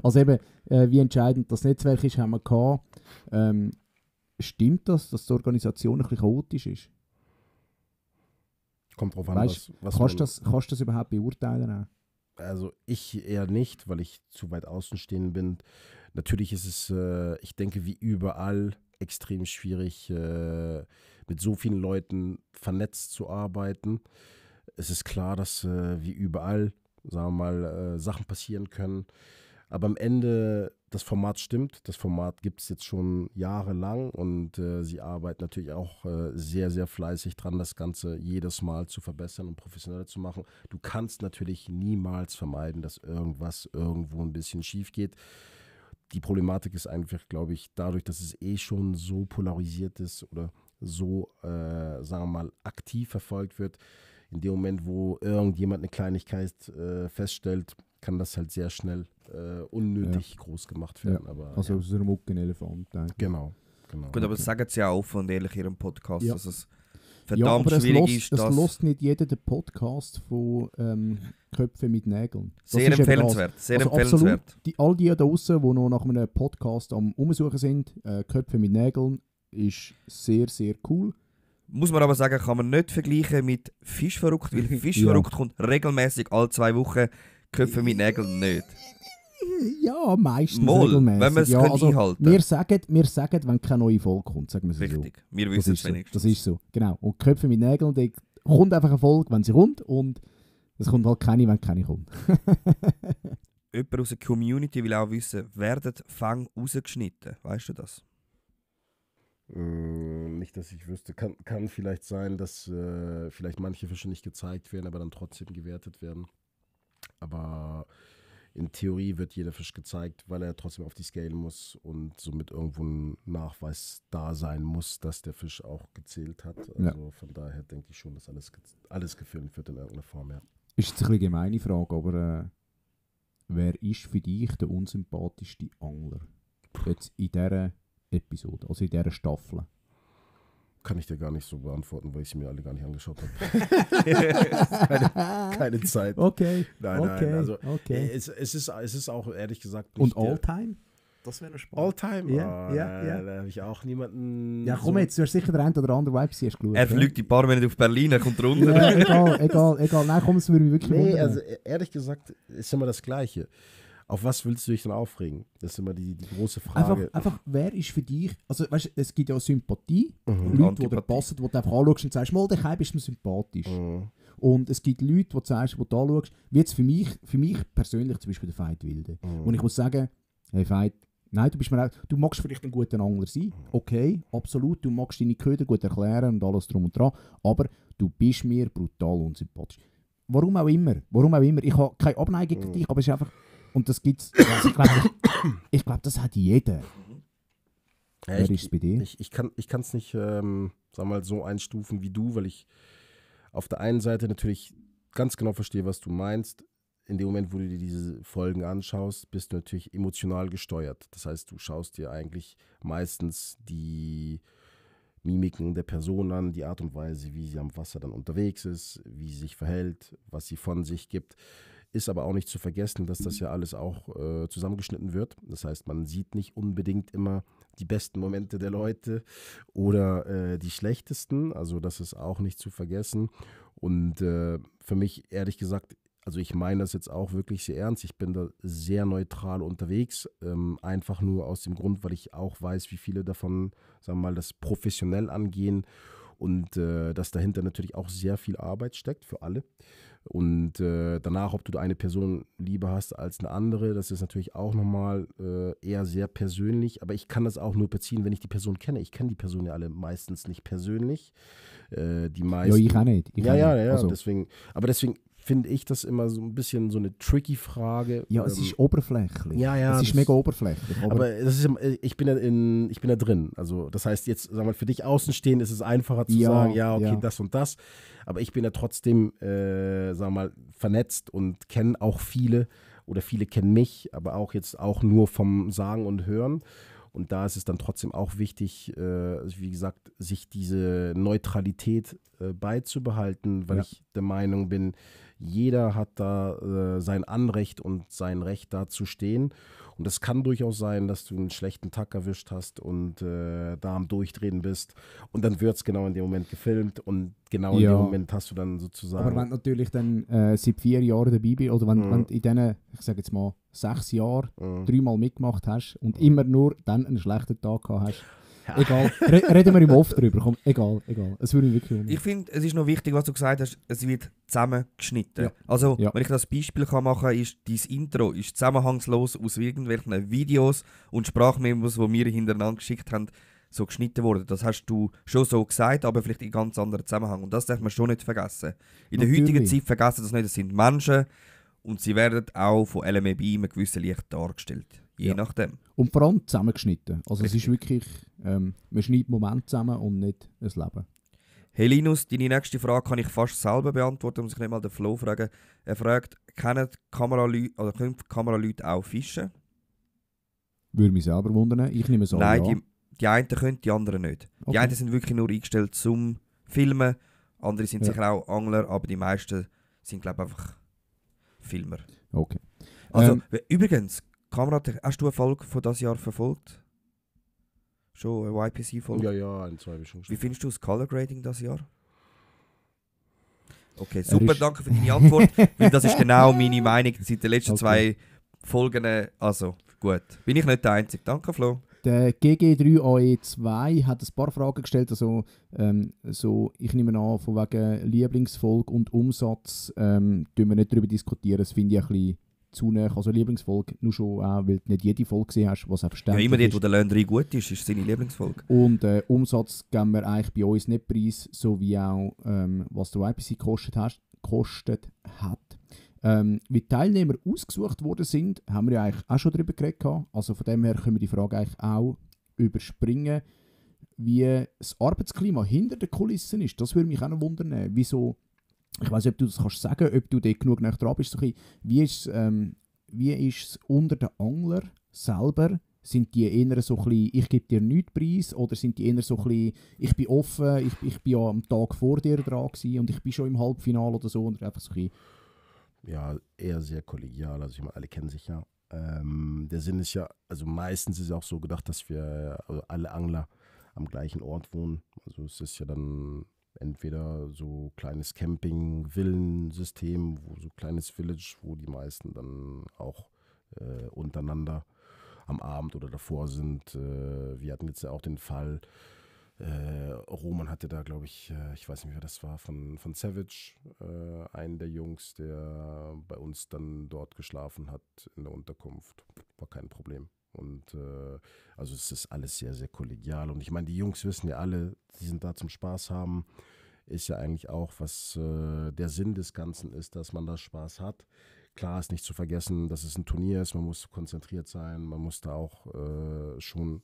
Also eben, wie entscheidend das Netzwerk ist, haben wir gehabt. Stimmt das, dass die Organisation ein bisschen chaotisch ist? Kommt drauf an, Weißt, was kannst du das überhaupt beurteilen? Auch? Also ich eher nicht, weil ich zu weit außenstehend bin. Natürlich ist es, ich denke, wie überall extrem schwierig, mit so vielen Leuten vernetzt zu arbeiten. Es ist klar, dass wie überall, sagen wir mal, Sachen passieren können. Aber am Ende, das Format stimmt. Das Format gibt es jetzt schon jahrelang und sie arbeiten natürlich auch sehr, sehr fleißig dran, das Ganze jedes Mal zu verbessern und professioneller zu machen. Du kannst natürlich niemals vermeiden, dass irgendwas irgendwo ein bisschen schief geht. Die Problematik ist einfach, glaube ich, dadurch, dass es schon so polarisiert ist oder so, sagen wir mal, aktiv verfolgt wird. In dem Moment, wo irgendjemand eine Kleinigkeit feststellt, kann das halt sehr schnell unnötig groß gemacht werden. Ja. Aber, Also aus einem Muckenelefant. Genau. Gut, aber das sagen sie ja offen und ehrlich in ihrem Podcast, Ja. dass es Ja, verdammt aber schwierig ist. es lässt nicht jeder den Podcast von Köpfe mit Nägeln. Das Sehr ist eben empfehlenswert. Sehr Also empfehlenswert. absolut, all die da draussen, die noch nach einem Podcast am Umsuchen sind, Köpfe mit Nägeln, ist sehr, sehr cool. Muss man aber sagen, kann man nicht vergleichen mit Fischverrückt, weil Fischverrückt kommt regelmäßig alle 2 Wochen, Köpfe mit Nägeln nicht. Ja, meistens Mal, regelmäßig. wenn wir es ja, können also, einhalten. wir sagen, wenn keine neue Folge kommt, sagen wir es so. Richtig, wir Das wissen ist es so. wenigstens. Das ist so, genau. Und Köpfe mit Nägeln, da kommt einfach eine Folge, wenn sie kommt, und es kommt halt keine, wenn keine kommt. Jemand aus der Community will auch wissen, werden Fang rausgeschnitten? Weißt du das? Nicht, dass ich wüsste. Kann vielleicht sein, dass vielleicht manche Fische nicht gezeigt werden, aber dann trotzdem gewertet werden. Aber in Theorie wird jeder Fisch gezeigt, weil er trotzdem auf die Scale muss und somit irgendwo ein Nachweis da sein muss, dass der Fisch auch gezählt hat. Also von daher denke ich schon, dass alles gefilmt wird in irgendeiner Form, ja. Ist jetzt ein bisschen eine gemeine Frage, aber wer ist für dich der unsympathischste Angler? Jetzt in dieser Episode, also in dieser Staffel. Kann ich dir gar nicht so beantworten, weil ich sie mir alle gar nicht angeschaut habe. keine Zeit. Okay. Nein. Also okay. es ist auch ehrlich gesagt Und nicht All-Time? Das wäre spannend. All-Time? Ja, ja. Da habe ich auch niemanden. Ja, komm jetzt, du hast sicher den einen oder anderen YPC geschaut. Er fliegt ein paar Minuten auf Berlin, er kommt runter. Ja, egal. Nein, komm, es würde mich wirklich Nee, wundern. also ehrlich gesagt ist immer das Gleiche. Auf was willst du dich denn aufregen? Das ist immer die große Frage. Einfach, wer ist für dich, also weißt du, es gibt ja auch Sympathie, Leute, die Antipathie. dir passen, die du einfach anschaust und sagst, mal, der Kai bist mir sympathisch. Und es gibt Leute, die du sagst, wo du anschaust, wie jetzt für mich persönlich zum Beispiel der Veit Wilde. Und ich muss sagen, hey Veit, nein, du magst vielleicht ein guter Angler sein, okay, absolut, du magst deine Köder gut erklären und alles drum und dran, aber du bist mir brutal unsympathisch. Warum auch immer. Ich habe keine Abneigung gegen dich, aber es ist einfach, und das gibt's, also ich glaube, das hat jeder. Wer ist es bei dir? Ich kann es nicht, sag mal, so einstufen wie du, weil ich auf der einen Seite natürlich ganz genau verstehe, was du meinst. in dem Moment, wo du dir diese Folgen anschaust, bist du natürlich emotional gesteuert. Das heißt, du schaust dir eigentlich meistens die Mimiken der Person an, die Art und Weise, wie sie am Wasser dann unterwegs ist, wie sie sich verhält, was sie von sich gibt. Ist aber auch nicht zu vergessen, dass das ja alles auch zusammengeschnitten wird. Das heißt, man sieht nicht unbedingt immer die besten Momente der Leute oder die schlechtesten. Also das ist auch nicht zu vergessen. Und für mich, ehrlich gesagt, also ich meine das jetzt auch wirklich sehr ernst. Ich bin da sehr neutral unterwegs. Einfach nur aus dem Grund, weil ich auch weiß, wie viele davon, sagen wir mal, das professionell angehen. Und dass dahinter natürlich auch sehr viel Arbeit steckt für alle. Und danach, ob du eine Person lieber hast als eine andere, das ist natürlich auch nochmal eher sehr persönlich. Aber ich kann das auch nur beziehen, wenn ich die Person kenne. Ich kenne die Person ja alle meistens nicht persönlich. Die meisten, Ja, ich auch nicht. Ja, Also, deswegen finde ich das immer so ein bisschen so eine tricky Frage. ja, es ist oberflächlich. Ja, es ist mega oberflächlich. Aber das ist, ich bin da drin. Also das heißt jetzt, sagen wir mal, für dich außenstehend ist es einfacher zu sagen, ja, okay, das und das. Aber ich bin ja trotzdem, sagen wir mal, vernetzt und kenne auch viele oder viele kennen mich, aber auch jetzt auch nur vom Sagen und Hören. Und da ist es dann trotzdem auch wichtig, wie gesagt, sich diese Neutralität beizubehalten, weil ich der Meinung bin, jeder hat da sein Anrecht und sein Recht da zu stehen. Und es kann durchaus sein, dass du einen schlechten Tag erwischt hast und da am Durchdrehen bist. Und dann wird es genau in dem Moment gefilmt und genau in dem Moment hast du dann sozusagen... Aber wenn du natürlich dann seit 4 Jahren dabei bist, oder wenn du in diesen, ich sage jetzt mal, 6 Jahren 3-mal mitgemacht hast und immer nur dann einen schlechten Tag gehabt hast, egal, reden wir im Off drüber, komm, egal, es würde mich wirklich Ich finde, es ist noch wichtig, was du gesagt hast, es wird zusammengeschnitten. Ja. Also, Ja. wenn ich das Beispiel kann machen kann, ist dein Intro ist zusammenhangslos aus irgendwelchen Videos und Sprachmemos, die wir hintereinander geschickt haben, so geschnitten worden. Das hast du schon so gesagt, aber vielleicht in ganz anderen Zusammenhang. Und das darf man schon nicht vergessen. In der heutigen Zeit vergessen das nicht, es sind Menschen und sie werden auch von LMAB in einem gewissen Licht dargestellt. Je nachdem. Und vor allem zusammengeschnitten. Also es ist wirklich, man schneidet Moment zusammen und nicht ein Leben. Hey Linus, deine nächste Frage kann ich fast selber beantworten, muss ich nicht mal den Flo fragen. Er fragt, können die Kameraleute auch fischen? Würde mich selber wundern. Ich nehme es an, Nein, ja. die einen können, die anderen nicht. Die Okay. einen sind wirklich nur eingestellt zum Filmen, andere sind sicher auch Angler, aber die meisten sind, glaube ich, einfach Filmer. Okay. Also, übrigens, hast du eine Folge von dieses Jahr verfolgt? Schon eine YPC-Folge? Ja, ein, zwei schon. Wie findest du das Color Grading dieses Jahr? Okay, super, danke für deine Antwort, weil das ist genau meine Meinung seit den letzten 2 Folgen. Also, gut. Bin ich nicht der Einzige. Danke, Flo. Der GG3AE2 hat ein paar Fragen gestellt. Also, ich nehme an, von wegen Lieblingsfolge und Umsatz tun wir nicht darüber diskutieren. Das finde ich ein bisschen zu nah. Also Lieblingsfolge nur schon auch, weil du nicht jede Folge gesehen hast, was selbstverständlich Ja, immer dort, wo der Löndri gut ist seine Lieblingsfolge. Und Umsatz geben wir eigentlich bei uns nicht preis, so wie auch was der YPC gekostet hat. Wie die Teilnehmer ausgesucht worden sind, haben wir ja eigentlich auch schon darüber geredet. Also von dem her können wir die Frage eigentlich auch überspringen. Wie das Arbeitsklima hinter den Kulissen ist, das würde mich auch noch wundern. Wieso, ich weiß nicht, ob du das kannst sagen, ob du dort genug nach dran bist. So ein bisschen, wie ist es unter den Anglern selber? Sind die eher so ein bisschen, ich gebe dir nichts preis, oder sind die eher so ein bisschen, ich bin offen, ich bin ja am Tag vor dir dran gewesen und ich bin schon im Halbfinale oder so, und einfach so ein bisschen. Ja, eher sehr kollegial. Also ich meine, alle kennen sich ja. Der Sinn ist ja, also meistens ist es auch so gedacht, dass wir alle Angler am gleichen Ort wohnen. Also es ist ja dann entweder so kleines Camping-Villen-System, so kleines Village, wo die meisten dann auch untereinander am Abend oder davor sind. Wir hatten jetzt ja auch den Fall, Roman hatte da, glaube ich, ich weiß nicht, wer das war, von Savage, einen der Jungs, der bei uns dann dort geschlafen hat in der Unterkunft. War kein Problem. Und also es ist alles sehr, sehr kollegial. Und ich meine, die Jungs wissen ja alle, die sind da zum Spaß haben. Ist ja eigentlich auch, was der Sinn des Ganzen ist, dass man da Spaß hat. Klar ist nicht zu vergessen, dass es ein Turnier ist, man muss konzentriert sein, man muss da auch schon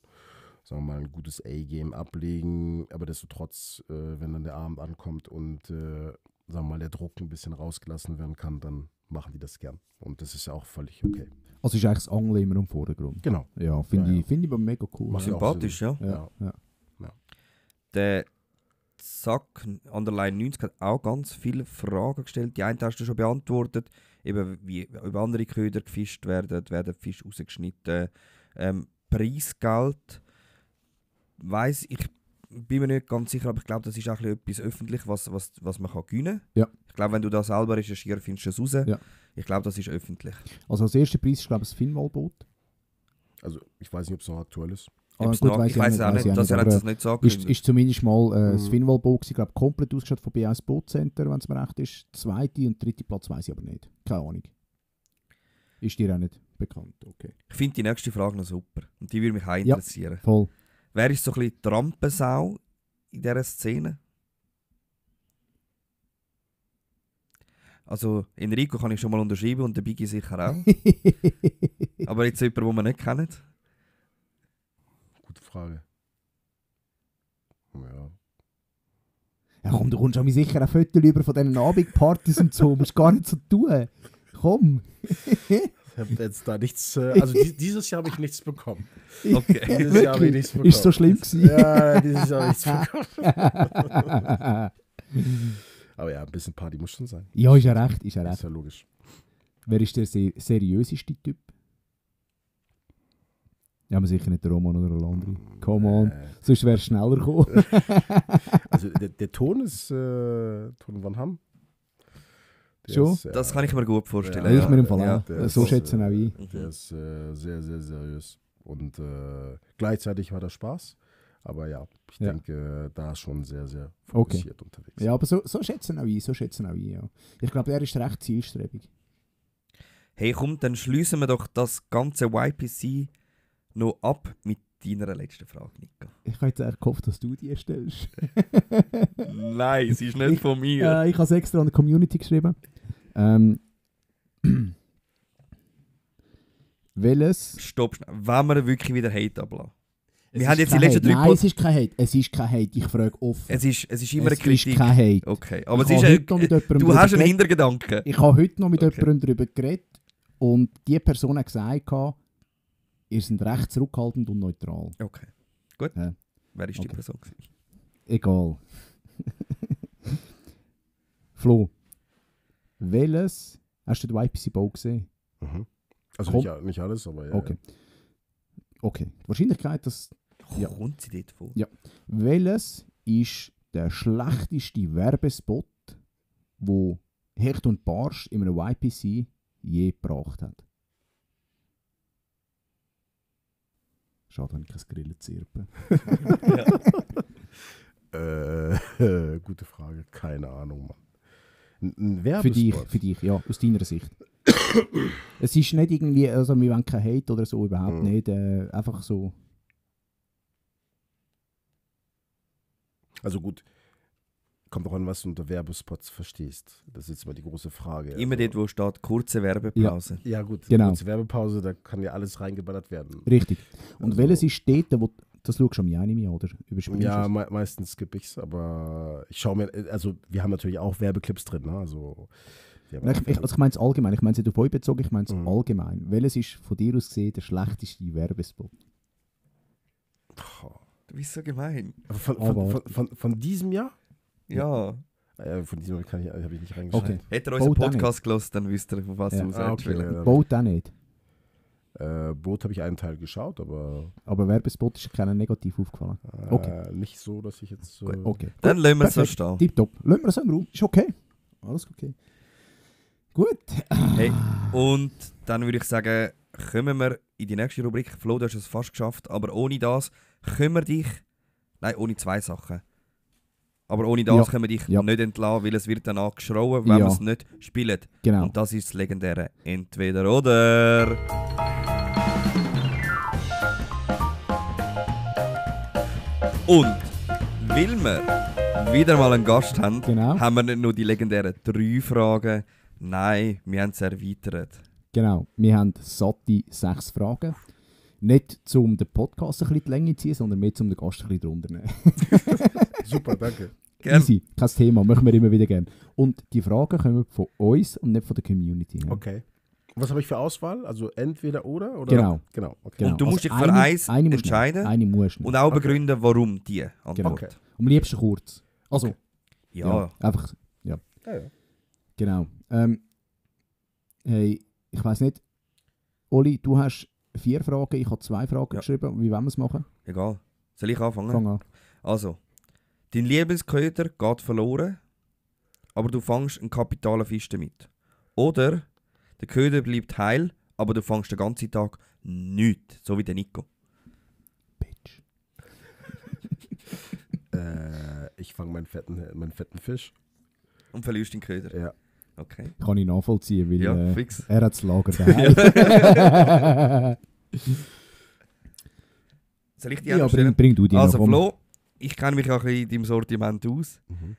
sagen wir mal, ein gutes A-Game ablegen, aber destotrotz, wenn dann der Abend ankommt und sagen wir mal, der Druck ein bisschen rausgelassen werden kann, dann machen die das gern. Und das ist ja auch völlig okay. Also ist eigentlich das Angeln immer im Vordergrund. Genau. Ja, finde Ja, ja. ich, find ich aber mega cool. Macht ja auch Sympathisch, ja. Ja, ja. Der Zack Underline 90 hat auch ganz viele Fragen gestellt. Die eine hast du schon beantwortet. Eben wie über andere Köder gefischt werden Fische rausgeschnitten. Preisgeld. Weiss, ich bin mir nicht ganz sicher, aber ich glaube, das ist auch ein bisschen etwas öffentlich, was man kann gewinnen kann. Ja. Ich glaube, wenn du das selber recherchierst, findest du es raus. Ja. Ich glaube, das ist öffentlich. Also als erster Preis ist, glaube ich, das Finnwallboot. Also ich weiß nicht, ob es noch aktuell ist. Ah, Ob's gut, noch- weiss ich weiß es auch nicht, dass er aber, das nicht so ist, angekündigt. ist zumindest mal das Finnwallboot, ich glaube, komplett ausgestattet von BS Bootcenter, wenn es mir recht ist. Zweite und dritte Platz weiß ich aber nicht. Keine Ahnung. Ist dir auch nicht bekannt, okay. Ich finde die nächste Frage noch super. Und die würde mich auch interessieren. Voll. Wer ist so ein bisschen die Rampensau in dieser Szene? Also Enrico kann ich schon mal unterschreiben und der Biggie sicher auch. Aber jetzt jemand, den wir nicht kennen. Gute Frage. Ja. Ja komm, du kommst auch mir sicher ein Foto über von diesen Abendpartys und so. Musst gar nicht so tun. Komm. Ich habe jetzt da nichts, also dieses Jahr habe ich nichts bekommen. Okay. Dieses Jahr habe ich nichts bekommen. Ist so schlimm gewesen? Ja, dieses Jahr habe ich nichts bekommen. Aber ja, ein bisschen Party muss schon sein. Ja, ist ja recht, ist ja Ist recht. ja logisch. Wer ist der seriöseste Typ? Ja, aber sicher nicht der Roman oder der Landry. Come on. Sonst wäre es schneller gekommen. Also der Ton ist Ton Van Ham. Der Schon? ist, Das kann ich mir gut vorstellen. Ja, ich mir im Fall Ja. auch. der So ist, schätzen auch ich. Der ist sehr, sehr seriös. Und gleichzeitig war das Spaß. Aber ja, ich Ja. denke, da ist schon sehr, sehr Okay. fokussiert unterwegs. Ja, aber so schätzen auch ich. Ja. Ich glaube, er ist recht zielstrebig. Hey, komm, dann schließen wir doch das ganze YPC noch ab mit deiner letzten Frage, Nico. Ich habe jetzt eigentlich gehofft, dass du die stellst. Nein, sie ist nicht von mir. Ich habe es extra an die Community geschrieben. Welches? Stopp schnell. Wenn wir wirklich wieder Hate ablassen. Wir haben ist jetzt die kein letzten Hate. drei Nein, Pod- es ist kein Hate. Es ist kein Hate. Ich frage offen. Es ist immer eine Es Kritik. ist kein Hate. Okay, aber Ich es ist habe heute noch mit jemandem du darüber hast einen geredet. Hintergedanken. Ich habe heute noch mit Okay. jemandem darüber geredet und die Person hat gesagt, ihr seid recht zurückhaltend und neutral. Okay, gut. Ja. Wer ist die Okay. Person gewesen? Egal. Flo, welches hast du den YPC-Bau gesehen? Mhm. Also Komm. nicht alles, aber ja. Okay. Okay. Die Wahrscheinlichkeit, dass. Ja. Kommt sie dort vor? Ja. Welches ist der schlechteste Werbespot, wo Hecht und Barsch in einem YPC je gebracht hat? Schade, wenn ich kein Grillen zirpen. Gute Frage, keine Ahnung, Mann. Ein Für dich, Werbespot. ja, aus deiner Sicht. Es ist nicht irgendwie, also wir wollen kein Hate oder so, überhaupt Mhm. nicht. Einfach so. Also gut, kommt auch an, was du unter Werbespots verstehst. Das ist jetzt mal die große Frage. Immer also, dort, wo steht, kurze Werbepause. Ja gut, Genau. kurze Werbepause, da kann ja alles reingeballert werden. Richtig. Und Also- welches ist dort, wo. Das schaust du am Anime, oder? Überspielst Ja, du es? meistens skippe ich's, aber ich schaue mir, also wir haben natürlich auch Werbeclips drin, ne? Also, wir haben Nein, auch- ich meine es allgemein. Ich meine es nicht auf euch bezogen, ich meine es Mhm. allgemein. Welches ist von dir aus gesehen der schlechteste Werbespot? Boah. Du bist so gemein. Aber Von, Aber- von diesem Jahr? Ja. Von diesem Jahr habe ich nicht reingeschaut. Okay. Hätte er unseren Boat auch Podcast gelassen, dann wüsste er, auf was Ja. du raus Ah, okay. willst. Ja. Boat auch nicht. Boot habe ich einen Teil geschaut, aber Aber Werbespot ist keiner negativ aufgefallen. Okay. nicht so, dass ich jetzt... Okay. Dann lassen wir es so Perfekt. stehen. Tipptopp. Lassen wir es im Raum. Ist okay. Alles okay. Gut. Hey, und dann würde ich sagen, kommen wir in die nächste Rubrik. Flo, du hast es fast geschafft, aber ohne das können wir dich... Nein, ohne zwei Sachen. Aber ohne das Ja. können wir dich Ja. nicht entlassen, weil es wird dann angeschrauen, wenn Ja. wir es nicht spielen. Genau. Und das ist das legendäre Entweder-Oder. Und weil wir wieder mal einen Gast haben, Genau. haben wir nicht nur die legendären 3 Fragen, nein, wir haben es erweitert. Genau. Wir haben satte 6 Fragen. Nicht um den Podcast ein bisschen die Länge zu ziehen, sondern mehr um den Gast ein bisschen drunter zu nehmen. Super, danke. Gern. Easy, kein Thema, machen wir immer wieder gerne. Und die Fragen kommen von uns und nicht von der Community. Ja. Okay. Was habe ich für Auswahl? Also entweder oder? Genau. Genau, okay. Genau. Und du musst dich Also für eins eine musst du entscheiden nehmen. Eine musst du und nehmen. auch begründen, warum die Antwort. Genau. Okay. Am liebsten kurz. Also, Ja. einfach, ja. Ja, ja. Genau. Hey, ich weiss nicht. Oli, du hast 4 Fragen, ich habe 2 Fragen Ja. geschrieben. Wie wollen wir es machen? Egal. Soll ich anfangen? Fang an. Also, dein Lieblingsköder geht verloren, aber du fängst einen kapitalen Fisch damit. Oder der Köder bleibt heil, aber du fängst den ganzen Tag nichts, so wie der Nico. Bitch. Ich fange meinen fetten Fisch. Und verlierst den Köder. Ja. Okay. Kann ich nachvollziehen, weil Ja, fix. er hat das Lager daheim. Soll ich die Ja, auch stellen? bring du die Also noch. Flo, ich kenne mich auch ein bisschen in deinem Sortiment aus. Mhm.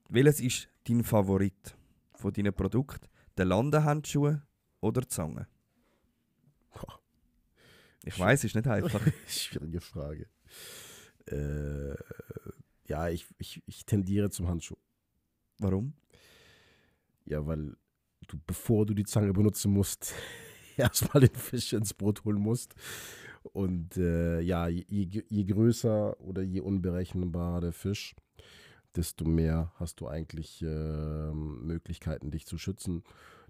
Welches ist dein Favorit von deinen Produkten? Der Landehandschuh oder die Zange? Boah. Ich weiß, ist nicht einfach. Schwierige Frage. Ja, ich tendiere zum Handschuh. Warum? Ja, weil du, bevor du die Zange benutzen musst, erstmal den Fisch ins Brot holen musst. Und ja, je größer oder je unberechenbarer der Fisch, desto mehr hast du eigentlich Möglichkeiten, dich zu schützen.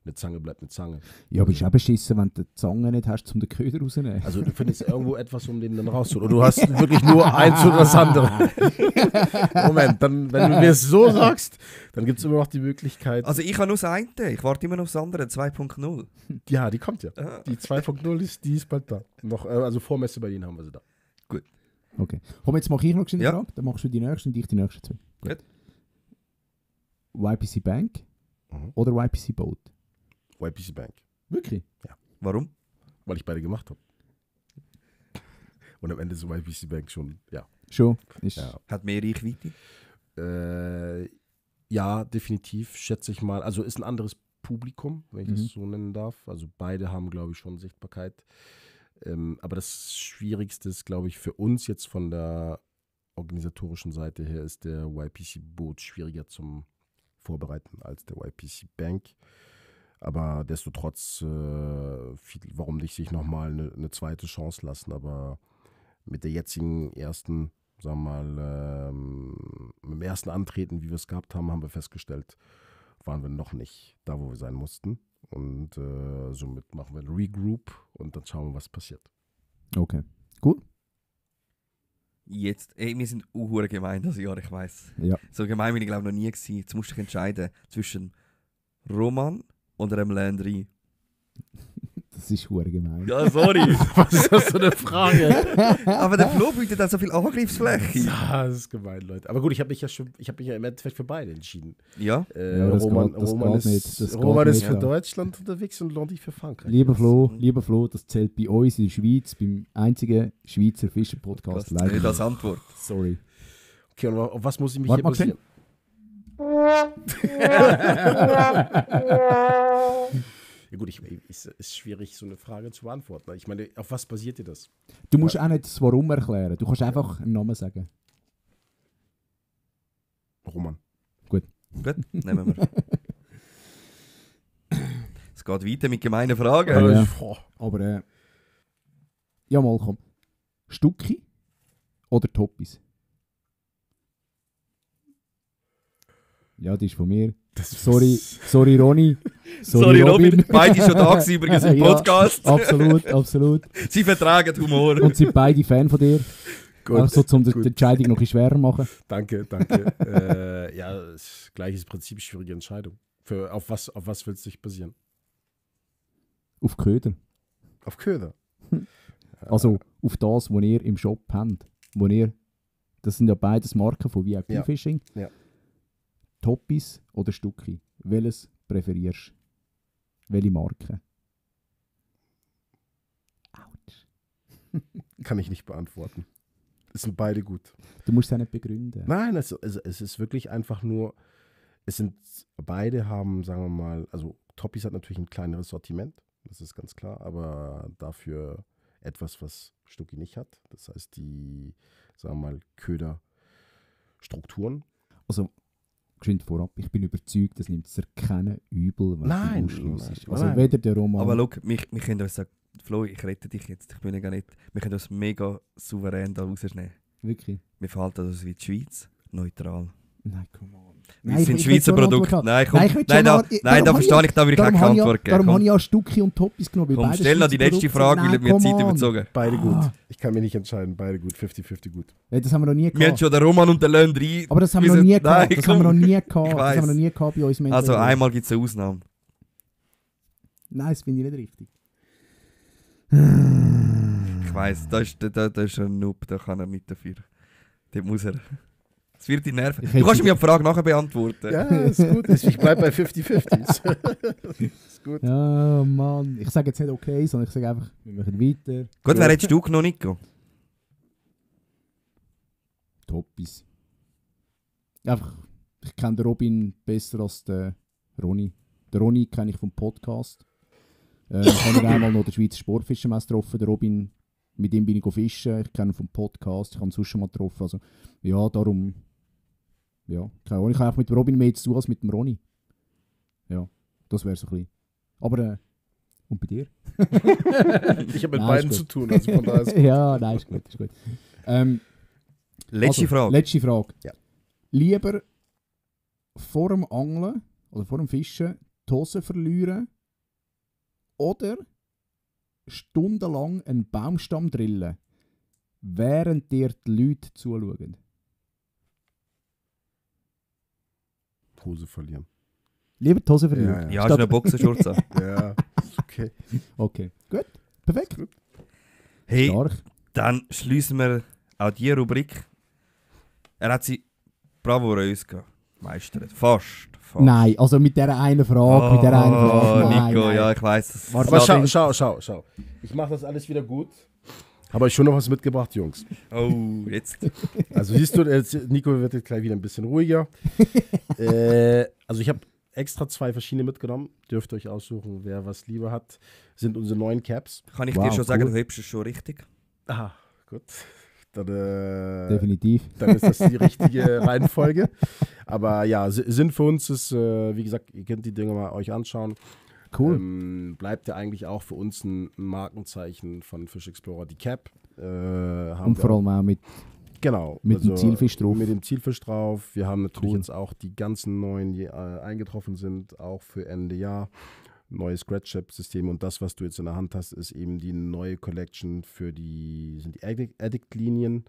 Eine Zange bleibt eine Zange. Ja, aber ist auch beschissen, wenn du die Zange nicht hast, um den Köder rauszunehmen. Also du findest irgendwo etwas, um den dann rauszuholen. Oder du hast wirklich nur eins oder das andere. Moment, dann, wenn du mir es so sagst, dann gibt es immer noch die Möglichkeit. Also ich habe nur das eine, ich warte immer noch aufs andere, 2.0. Ja, die kommt ja. Ah. Die 2.0 die ist bald da. Noch, also vor Messe bei Ihnen haben wir sie da. Okay. Komm, jetzt mache ich noch eine Ja. Frage. Dann machst du die nächste und ich die nächste 2. Gut. YPC Bank Mhm. oder YPC Boat? YPC Bank. Wirklich? Warum? Weil ich beide gemacht habe. Und am Ende ist YPC Bank schon, ja. Schon? Ist Ja. Hat mehr Reichweite? Ja, definitiv, schätze ich mal. Also ist ein anderes Publikum, wenn ich Mhm. das so nennen darf. Also beide haben, glaube ich, schon Sichtbarkeit. Aber das Schwierigste ist, glaube ich, für uns jetzt von der organisatorischen Seite her, ist der YPC Boot schwieriger zum Vorbereiten als der YPC Bank. Aber destotrotz, warum nicht sich nochmal eine zweite Chance lassen. Aber mit der jetzigen ersten, sagen wir mal, mit dem ersten Antreten, wie wir es gehabt haben, haben wir festgestellt, waren wir noch nicht da, wo wir sein mussten. Und somit machen wir ein Regroup und dann schauen wir, was passiert. Okay. Gut. Jetzt, wir sind hure gemein das Jahr, ich weiß. Ja. So gemein bin ich glaube noch nie gewesen. Jetzt musst du dich entscheiden zwischen Roman oder dem Landry. Das ist hure gemein. Ja, sorry. Was ist das für eine Frage? Aber der Flo bietet da so viel Angriffsfläche. Ja, das ist gemein, Leute. Aber gut, ich habe mich ja im Endeffekt für beide entschieden. Ja, Ja? das Roman, geht- das Roman geht ist, nicht. Das Roman geht ist nicht, für ja. Deutschland unterwegs und Londi für Frankreich. Lieber Flo, das zählt bei uns in der Schweiz, beim einzigen Schweizer Fischer-Podcast. Das nicht als Antwort. Sorry. Okay, und auf was muss ich mich Warte hier mal, basieren? Ja gut, ist schwierig, so eine Frage zu beantworten. Ich meine, auf was basiert ihr das? Du musst auch nicht das Warum erklären. Du kannst einfach einen Namen sagen. Roman. Gut, nehmen wir. Es geht weiter mit gemeinen Fragen. Ja. Boah. Aber ja, mal komm. Stucki oder Toppis? Ja, die ist von mir. Sorry Ronny. Sorry Robin, beide schon da gewesen übrigens im Ja. Podcast. Absolut. Sie vertragen Humor. Und sind beide Fan von dir. Gut, Auch so, um die gut. Entscheidung noch ein bisschen schwerer zu machen. Danke. Ja, gleiches Prinzip, schwierige Entscheidung. Auf was willst du dich basieren? Auf Köder. Auf Köder. Also auf das, was ihr im Shop habt. Das sind ja beides Marken von VIP Ja. Fishing. Ja. Toppis oder Stucki? Welches präferierst du? Welche Marke? Autsch. Kann ich nicht beantworten. Es sind beide gut. Du musst es auch nicht begründen. Nein, es ist wirklich einfach nur, beide haben, sagen wir mal, also Toppis hat natürlich ein kleineres Sortiment, das ist ganz klar, aber dafür etwas, was Stucki nicht hat. Das heißt, die, sagen wir mal, Köderstrukturen. Also, geschwind vorab, ich bin überzeugt, das nimmt es keinen übel, wenn Nein, es Ausschluss nein, ist. Also nein. weder der Roman... Aber schau, wir können uns sagen, Flo, ich rette dich jetzt, ich bin ja nicht. Wir können uns mega souverän da rausnehmen. Wirklich? Wir verhalten uns wie die Schweiz, neutral. Nein, come on. Wir Nein, sind ich will Schweizer schon eine Produkte. Antwort haben. Nein, komm, Nein, ich will nein, schon eine- da darum verstehe ich, da würde ich Darum keine habe ich Antwort darum geben. habe ich ja Stucki und Toppis genommen. weil Komm, beide stell noch die Schweizer letzte Produkte Frage, sind. weil Nein, wir come Zeit on. überzogen. Beide Ah. gut. Ich kann mich nicht entscheiden. Beide gut. 50-50 gut. Ja, das haben wir noch nie Wir haben gehabt. schon den Roman und den Löhn rein. Aber das haben wir noch nie gehabt. Nein, Das haben wir noch komm. nie gehabt. Das weiss. haben wir noch nie gehabt bei uns Menschen. Also einmal gibt es eine Ausnahme. Nein, das finde ich nicht richtig. Ich weiss, da ist ein Noob, da kann er nicht dafür. Dort muss er. Es wird die Nerven. Ich Du hätte- kannst mir die Frage nachher beantworten. Ja, ist gut. Ich bleibe bei 50-50. Ist gut. Ja, Mann. Ich sage jetzt nicht okay, sondern ich sage einfach, wir machen weiter. Gut, wer hättest du genommen, Nico? Toppis. Einfach, ich kenne den Robin besser als den Ronny. Den Ronny kenne ich vom Podcast. Ich habe ihn einmal noch den Schweizer Sportfischermesse getroffen. Der Robin, mit ihm bin ich fischen. Ich kenne ihn vom Podcast. Ich habe ihn sonst schon mal getroffen. Also, ja, darum. Ja, keine Ahnung. Ich habe auch mit dem Robin mehr zu tun als mit dem Ronny. Ja, das wäre so ein bisschen. Aber, und bei dir? Ich habe mit Nein, beiden ist zu gut. tun. Also von daher ist Ja, nein, ist gut. Ist gut. Letzte Also, Frage. Letzte Frage. Ja. Lieber vor dem Angeln oder vor dem Fischen die Hose verlieren oder stundenlang einen Baumstamm drillen, während dir die Leute zuschauen. Hose verlieren. Lieber die Hose verlieren. Ja, Ja, hast du eine Boxershorts an? Ja, ist okay. Okay, gut. Perfekt. Hey, Stark. dann schließen wir auch diese Rubrik. Er hat sie bravourös gemeistert. Fast. Nein, also mit dieser einen Frage. Mit dieser einen Frage. Nein, Nico, nein. ja, ich weiss. Warte, Aber schau. Ich mache das alles wieder gut. Habe euch schon noch was mitgebracht, Jungs. Oh, jetzt. Also siehst du, Nico wird jetzt gleich wieder ein bisschen ruhiger. Also ich habe extra 2 verschiedene mitgenommen. Dürft ihr euch aussuchen, wer was lieber hat. Sind unsere neuen Caps. Kann ich Wow, dir schon sagen, cool. du hebst es schon richtig? Aha, gut. Dann, Definitiv. dann ist das die richtige Reihenfolge. Aber ja, Sinn für uns ist, wie gesagt, ihr könnt die Dinge mal euch anschauen. Cool. Bleibt ja eigentlich auch für uns ein Markenzeichen von Fish Explorer, die Cap. Und vor allem auch mit Genau. Mit dem Zielfisch drauf. Mit dem Zielfisch drauf. Wir haben natürlich Cool. jetzt auch die ganzen neuen, die eingetroffen sind, auch für Ende Jahr. Neue Scratch-Chip-Systeme. Und das, was du jetzt in der Hand hast, ist eben die neue Collection sind die Addict-Linien.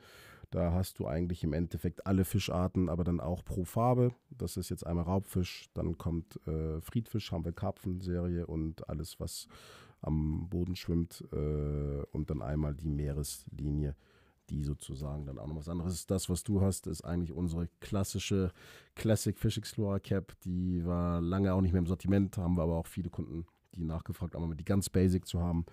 Da hast du eigentlich im Endeffekt alle Fischarten, aber dann auch pro Farbe. Das ist jetzt einmal Raubfisch, dann kommt Friedfisch, haben wir Karpfenserie und alles, was am Boden schwimmt. Und dann einmal die Meereslinie, die sozusagen dann auch noch was anderes ist. Das, was du hast, ist eigentlich unsere klassische Classic Fish Explorer Cap. Die war lange auch nicht mehr im Sortiment, haben wir aber auch viele Kunden, die nachgefragt haben, die ganz basic zu haben.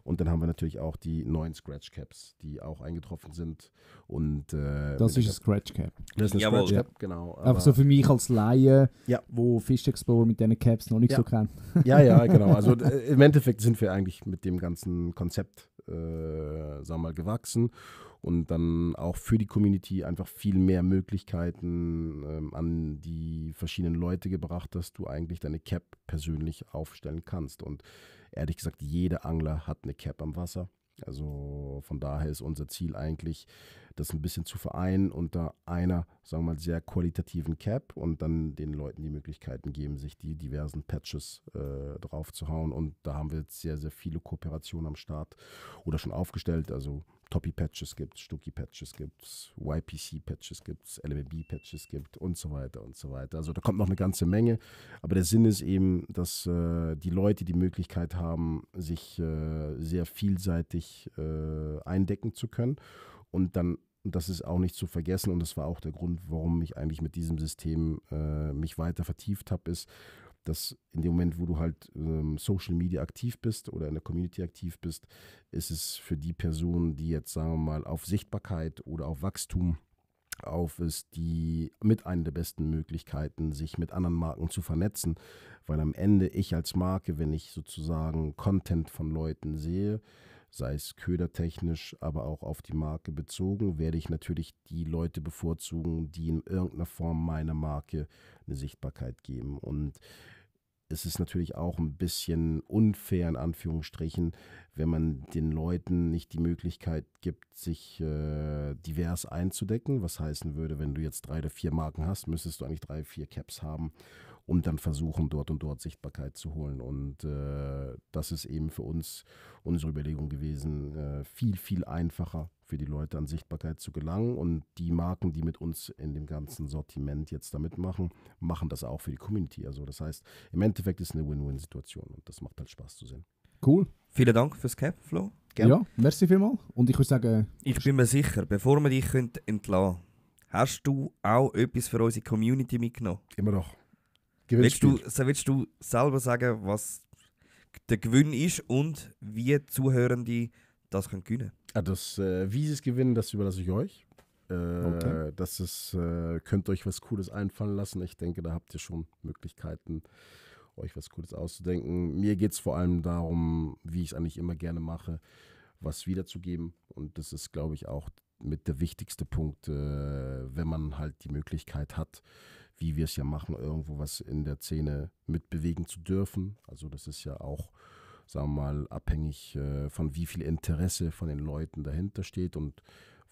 Und dann haben wir natürlich auch die neuen Scratch Caps, die auch eingetroffen sind. Und, das ist ein Scratch Cap. Das ist eine Jawohl. Scratch Cap, genau. Einfach so für mich als Laie, Ja. wo Fish Explorer mit diesen Caps noch nicht Ja. so kennt. Ja, genau. Also im Endeffekt sind wir eigentlich mit dem ganzen Konzept, sagen wir mal, gewachsen und dann auch für die Community einfach viel mehr Möglichkeiten an die verschiedenen Leute gebracht, dass du eigentlich deine Cap persönlich aufstellen kannst. Und ehrlich gesagt, jeder Angler hat eine Cap am Wasser. Also von daher ist unser Ziel eigentlich, das ein bisschen zu vereinen unter einer, sagen wir mal, sehr qualitativen Cap und dann den Leuten die Möglichkeiten geben, sich die diversen Patches drauf zu hauen. Und da haben wir jetzt sehr, sehr viele Kooperationen am Start oder schon aufgestellt. Also Toppy-Patches gibt es, Stucki-Patches gibt es, YPC-Patches gibt es, LMB-Patches gibt und so weiter und so weiter. Also da kommt noch eine ganze Menge. Aber der Sinn ist eben, dass die Leute die Möglichkeit haben, sich sehr vielseitig eindecken zu können. Und dann, das ist auch nicht zu vergessen, und das war auch der Grund, warum ich eigentlich mit diesem System mich weiter vertieft habe, ist, dass in dem Moment, wo du halt Social Media aktiv bist oder in der Community aktiv bist, ist es für die Person, die jetzt, sagen wir mal, auf Sichtbarkeit oder auf Wachstum auf ist, die mit einer der besten Möglichkeiten, sich mit anderen Marken zu vernetzen, weil am Ende ich als Marke, wenn ich sozusagen Content von Leuten sehe, sei es ködertechnisch, aber auch auf die Marke bezogen, werde ich natürlich die Leute bevorzugen, die in irgendeiner Form meiner Marke eine Sichtbarkeit geben. Und es ist natürlich auch ein bisschen unfair, in Anführungsstrichen, wenn man den Leuten nicht die Möglichkeit gibt, sich divers einzudecken. Was heißen würde, wenn du jetzt 3 oder 4 Marken hast, müsstest du eigentlich 3, 4 Caps haben, um dann versuchen, dort und dort Sichtbarkeit zu holen. Und das ist eben für uns unsere Überlegung gewesen, viel, viel einfacher für die Leute an Sichtbarkeit zu gelangen. Und die Marken, die mit uns in dem ganzen Sortiment jetzt da mitmachen, machen das auch für die Community. Also das heißt, im Endeffekt ist es eine Win-Win-Situation und das macht halt Spaß zu sehen. Cool. Vielen Dank fürs Cap, Flo. Gerne. Ja, merci vielmals. Und ich würde sagen, Ich bin mir sicher, bevor wir dich entlassen können, hast du auch etwas für unsere Community mitgenommen? Immer doch. Willst Gewinnspiel. du selber sagen, was der Gewinn ist und wie Zuhörende das können gewinnen können? Wie sie es gewinnen, das überlasse ich euch. Okay. Das ist, könnt euch was Cooles einfallen lassen. Ich denke, da habt ihr schon Möglichkeiten, euch was Cooles auszudenken. Mir geht es vor allem darum, wie ich es eigentlich immer gerne mache, was wiederzugeben. Und das ist, glaube ich, auch mit der wichtigste Punkt, wenn man halt die Möglichkeit hat, wie wir es ja machen, irgendwo was in der Szene mitbewegen zu dürfen. Also das ist ja auch, sagen wir mal, abhängig von wie viel Interesse von den Leuten dahinter steht. Und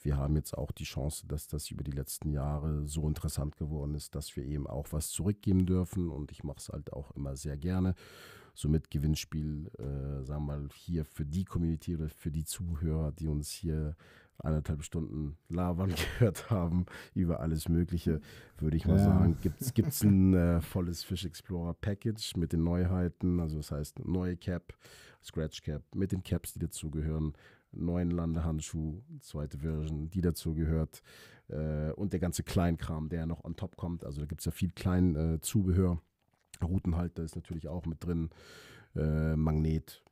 wir haben jetzt auch die Chance, dass das über die letzten Jahre so interessant geworden ist, dass wir eben auch was zurückgeben dürfen. Und ich mache es halt auch immer sehr gerne. Somit Gewinnspiel, sagen wir mal, hier für die Community oder für die Zuhörer, die uns hier 1,5 Stunden labern gehört haben über alles Mögliche, würde ich mal sagen, gibt's ein volles Fish Explorer Package mit den Neuheiten, also das heißt neue Cap, Scratch Cap mit den Caps, die dazugehören, neuen Landehandschuh, zweite Version, die dazugehört und der ganze Kleinkram, der noch on top kommt, also da gibt es ja viel klein Zubehör, Routenhalter ist natürlich auch mit drin, Magnet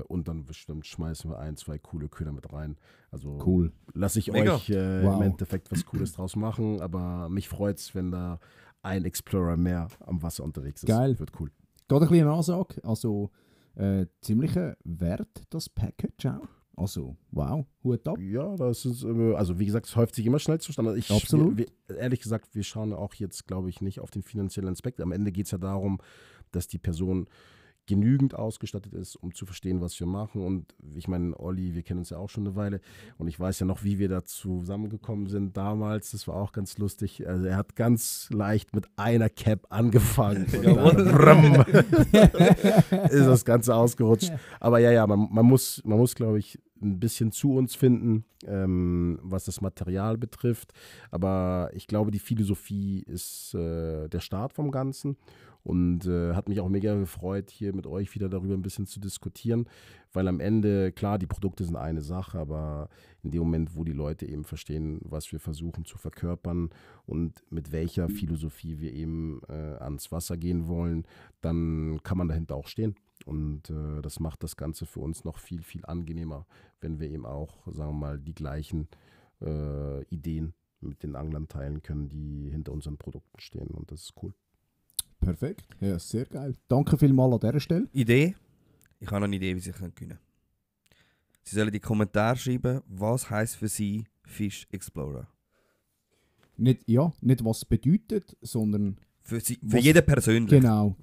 und dann bestimmt schmeißen wir 1, 2 coole Köder mit rein. Also cool. lasse ich Mega. euch im Endeffekt was Cooles draus machen, aber mich freut es, wenn da ein Explorer mehr am Wasser unterwegs ist. Geil. Wird cool. Geht ein bisschen eine Ansage. Also ziemlicher Wert, das Package auch. Also, wow, Hut ab. Ja, das ist, also wie gesagt, es häuft sich immer schnell zustande. Absolut. Ehrlich gesagt, wir schauen auch jetzt, glaube ich, nicht auf den finanziellen Aspekt. Am Ende geht es ja darum, dass die Person genügend ausgestattet ist, um zu verstehen, was wir machen. Und ich meine, Olli, wir kennen uns ja auch schon eine Weile und ich weiß ja noch, wie wir da zusammengekommen sind damals. Das war auch ganz lustig. Also er hat ganz leicht mit einer Cap angefangen. Und dann ist das Ganze ausgerutscht. Aber ja, man muss, glaube ich, ein bisschen zu uns finden, was das Material betrifft. Aber ich glaube, die Philosophie ist der Start vom Ganzen. Und hat mich auch mega gefreut, hier mit euch wieder darüber ein bisschen zu diskutieren, weil am Ende, klar, die Produkte sind eine Sache, aber in dem Moment, wo die Leute eben verstehen, was wir versuchen zu verkörpern und mit welcher Philosophie wir eben ans Wasser gehen wollen, dann kann man dahinter auch stehen. Und das macht das Ganze für uns noch viel, viel angenehmer, wenn wir eben auch, sagen wir mal, die gleichen Ideen mit den Anglern teilen können, die hinter unseren Produkten stehen. Und das ist cool. Perfekt, ja, sehr geil. Danke vielmals an dieser Stelle. Idee? Ich habe noch eine Idee, wie Sie gewinnen können. Sie sollen in die Kommentare schreiben, was heisst für Sie Fish Explorer. Nicht was es bedeutet, sondern... Für jeden persönlich. Genau.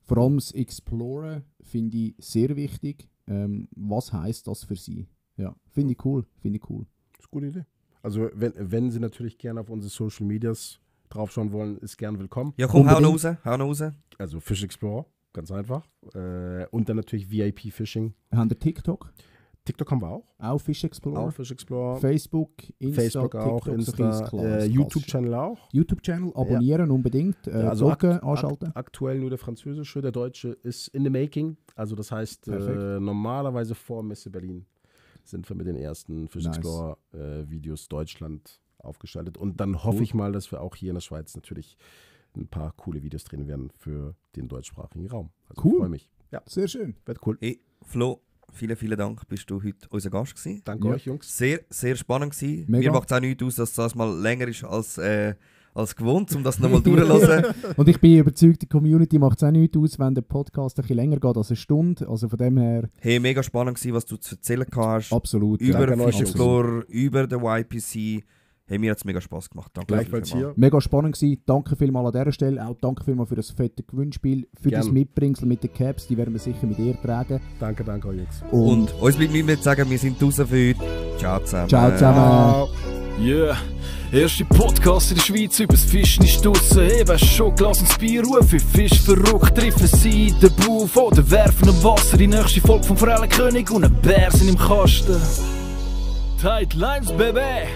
Vor allem das Exploren finde ich sehr wichtig. Was heisst das für Sie? Ja, finde ich cool. Das ist eine gute Idee. Also wenn Sie natürlich gerne auf unsere Social Medias draufschauen wollen, ist gern willkommen. Ja, komm, hau noch raus. Also Fish Explorer, ganz einfach. Und dann natürlich VIP Fishing. Haben wir TikTok? TikTok haben wir auch. Auch Fish Explorer. Auch Fish Explorer. Facebook, Insta, Facebook auch, TikTok, Insta, YouTube-Channel auch. YouTube-Channel abonnieren unbedingt, Also Glocke anschalten. Aktuell nur der französische, der deutsche ist in the making. Also das heißt, normalerweise vor Messe Berlin sind wir mit den ersten Fish Explorer Videos Deutschland aufgeschaltet. Und dann hoffe ich mal, dass wir auch hier in der Schweiz natürlich ein paar coole Videos drehen werden für den deutschsprachigen Raum. Also cool. Ich freue mich. Ja, sehr schön. Wird cool. Hey, Flo, vielen Dank, bist du heute unser Gast gewesen. Danke euch, Jungs. Sehr, sehr spannend gewesen. Mega. Mir macht es auch nichts aus, dass das mal länger ist als als gewohnt, um das nochmal durchzuhören. Und ich bin überzeugt, die Community macht es auch nichts aus, wenn der Podcast ein bisschen länger geht als eine Stunde. Also von dem her... Hey, mega spannend gewesen, was du zu erzählen hast. Absolut. Über Danke Fish euch. Explorer, über den YPC. Hey, mir hat es mega Spass gemacht. Danke. Gleichfalls hier. Mega spannend gewesen. Danke vielmals an dieser Stelle. Auch danke vielmals für das fette Gewinnspiel. Für Gern. das Mitbringsel mit den Caps. Die werden wir sicher mit dir tragen. Danke euch, Jungs. Und uns bleibt nichts mehr zu sagen, wir sind draußen für heute. Ciao zusammen. Ciao zusammen. Yeah, erste Podcast in der Schweiz übers Fischen ist draussen. Hey, weisst schon, Glas ins Bier rufen, Fisch verrückt, treffen sie den Buff oder werfen im Wasser. Die nächste Folge vom Forellenkönig und ein Bär sind im Kasten. Tight Lines, Baby!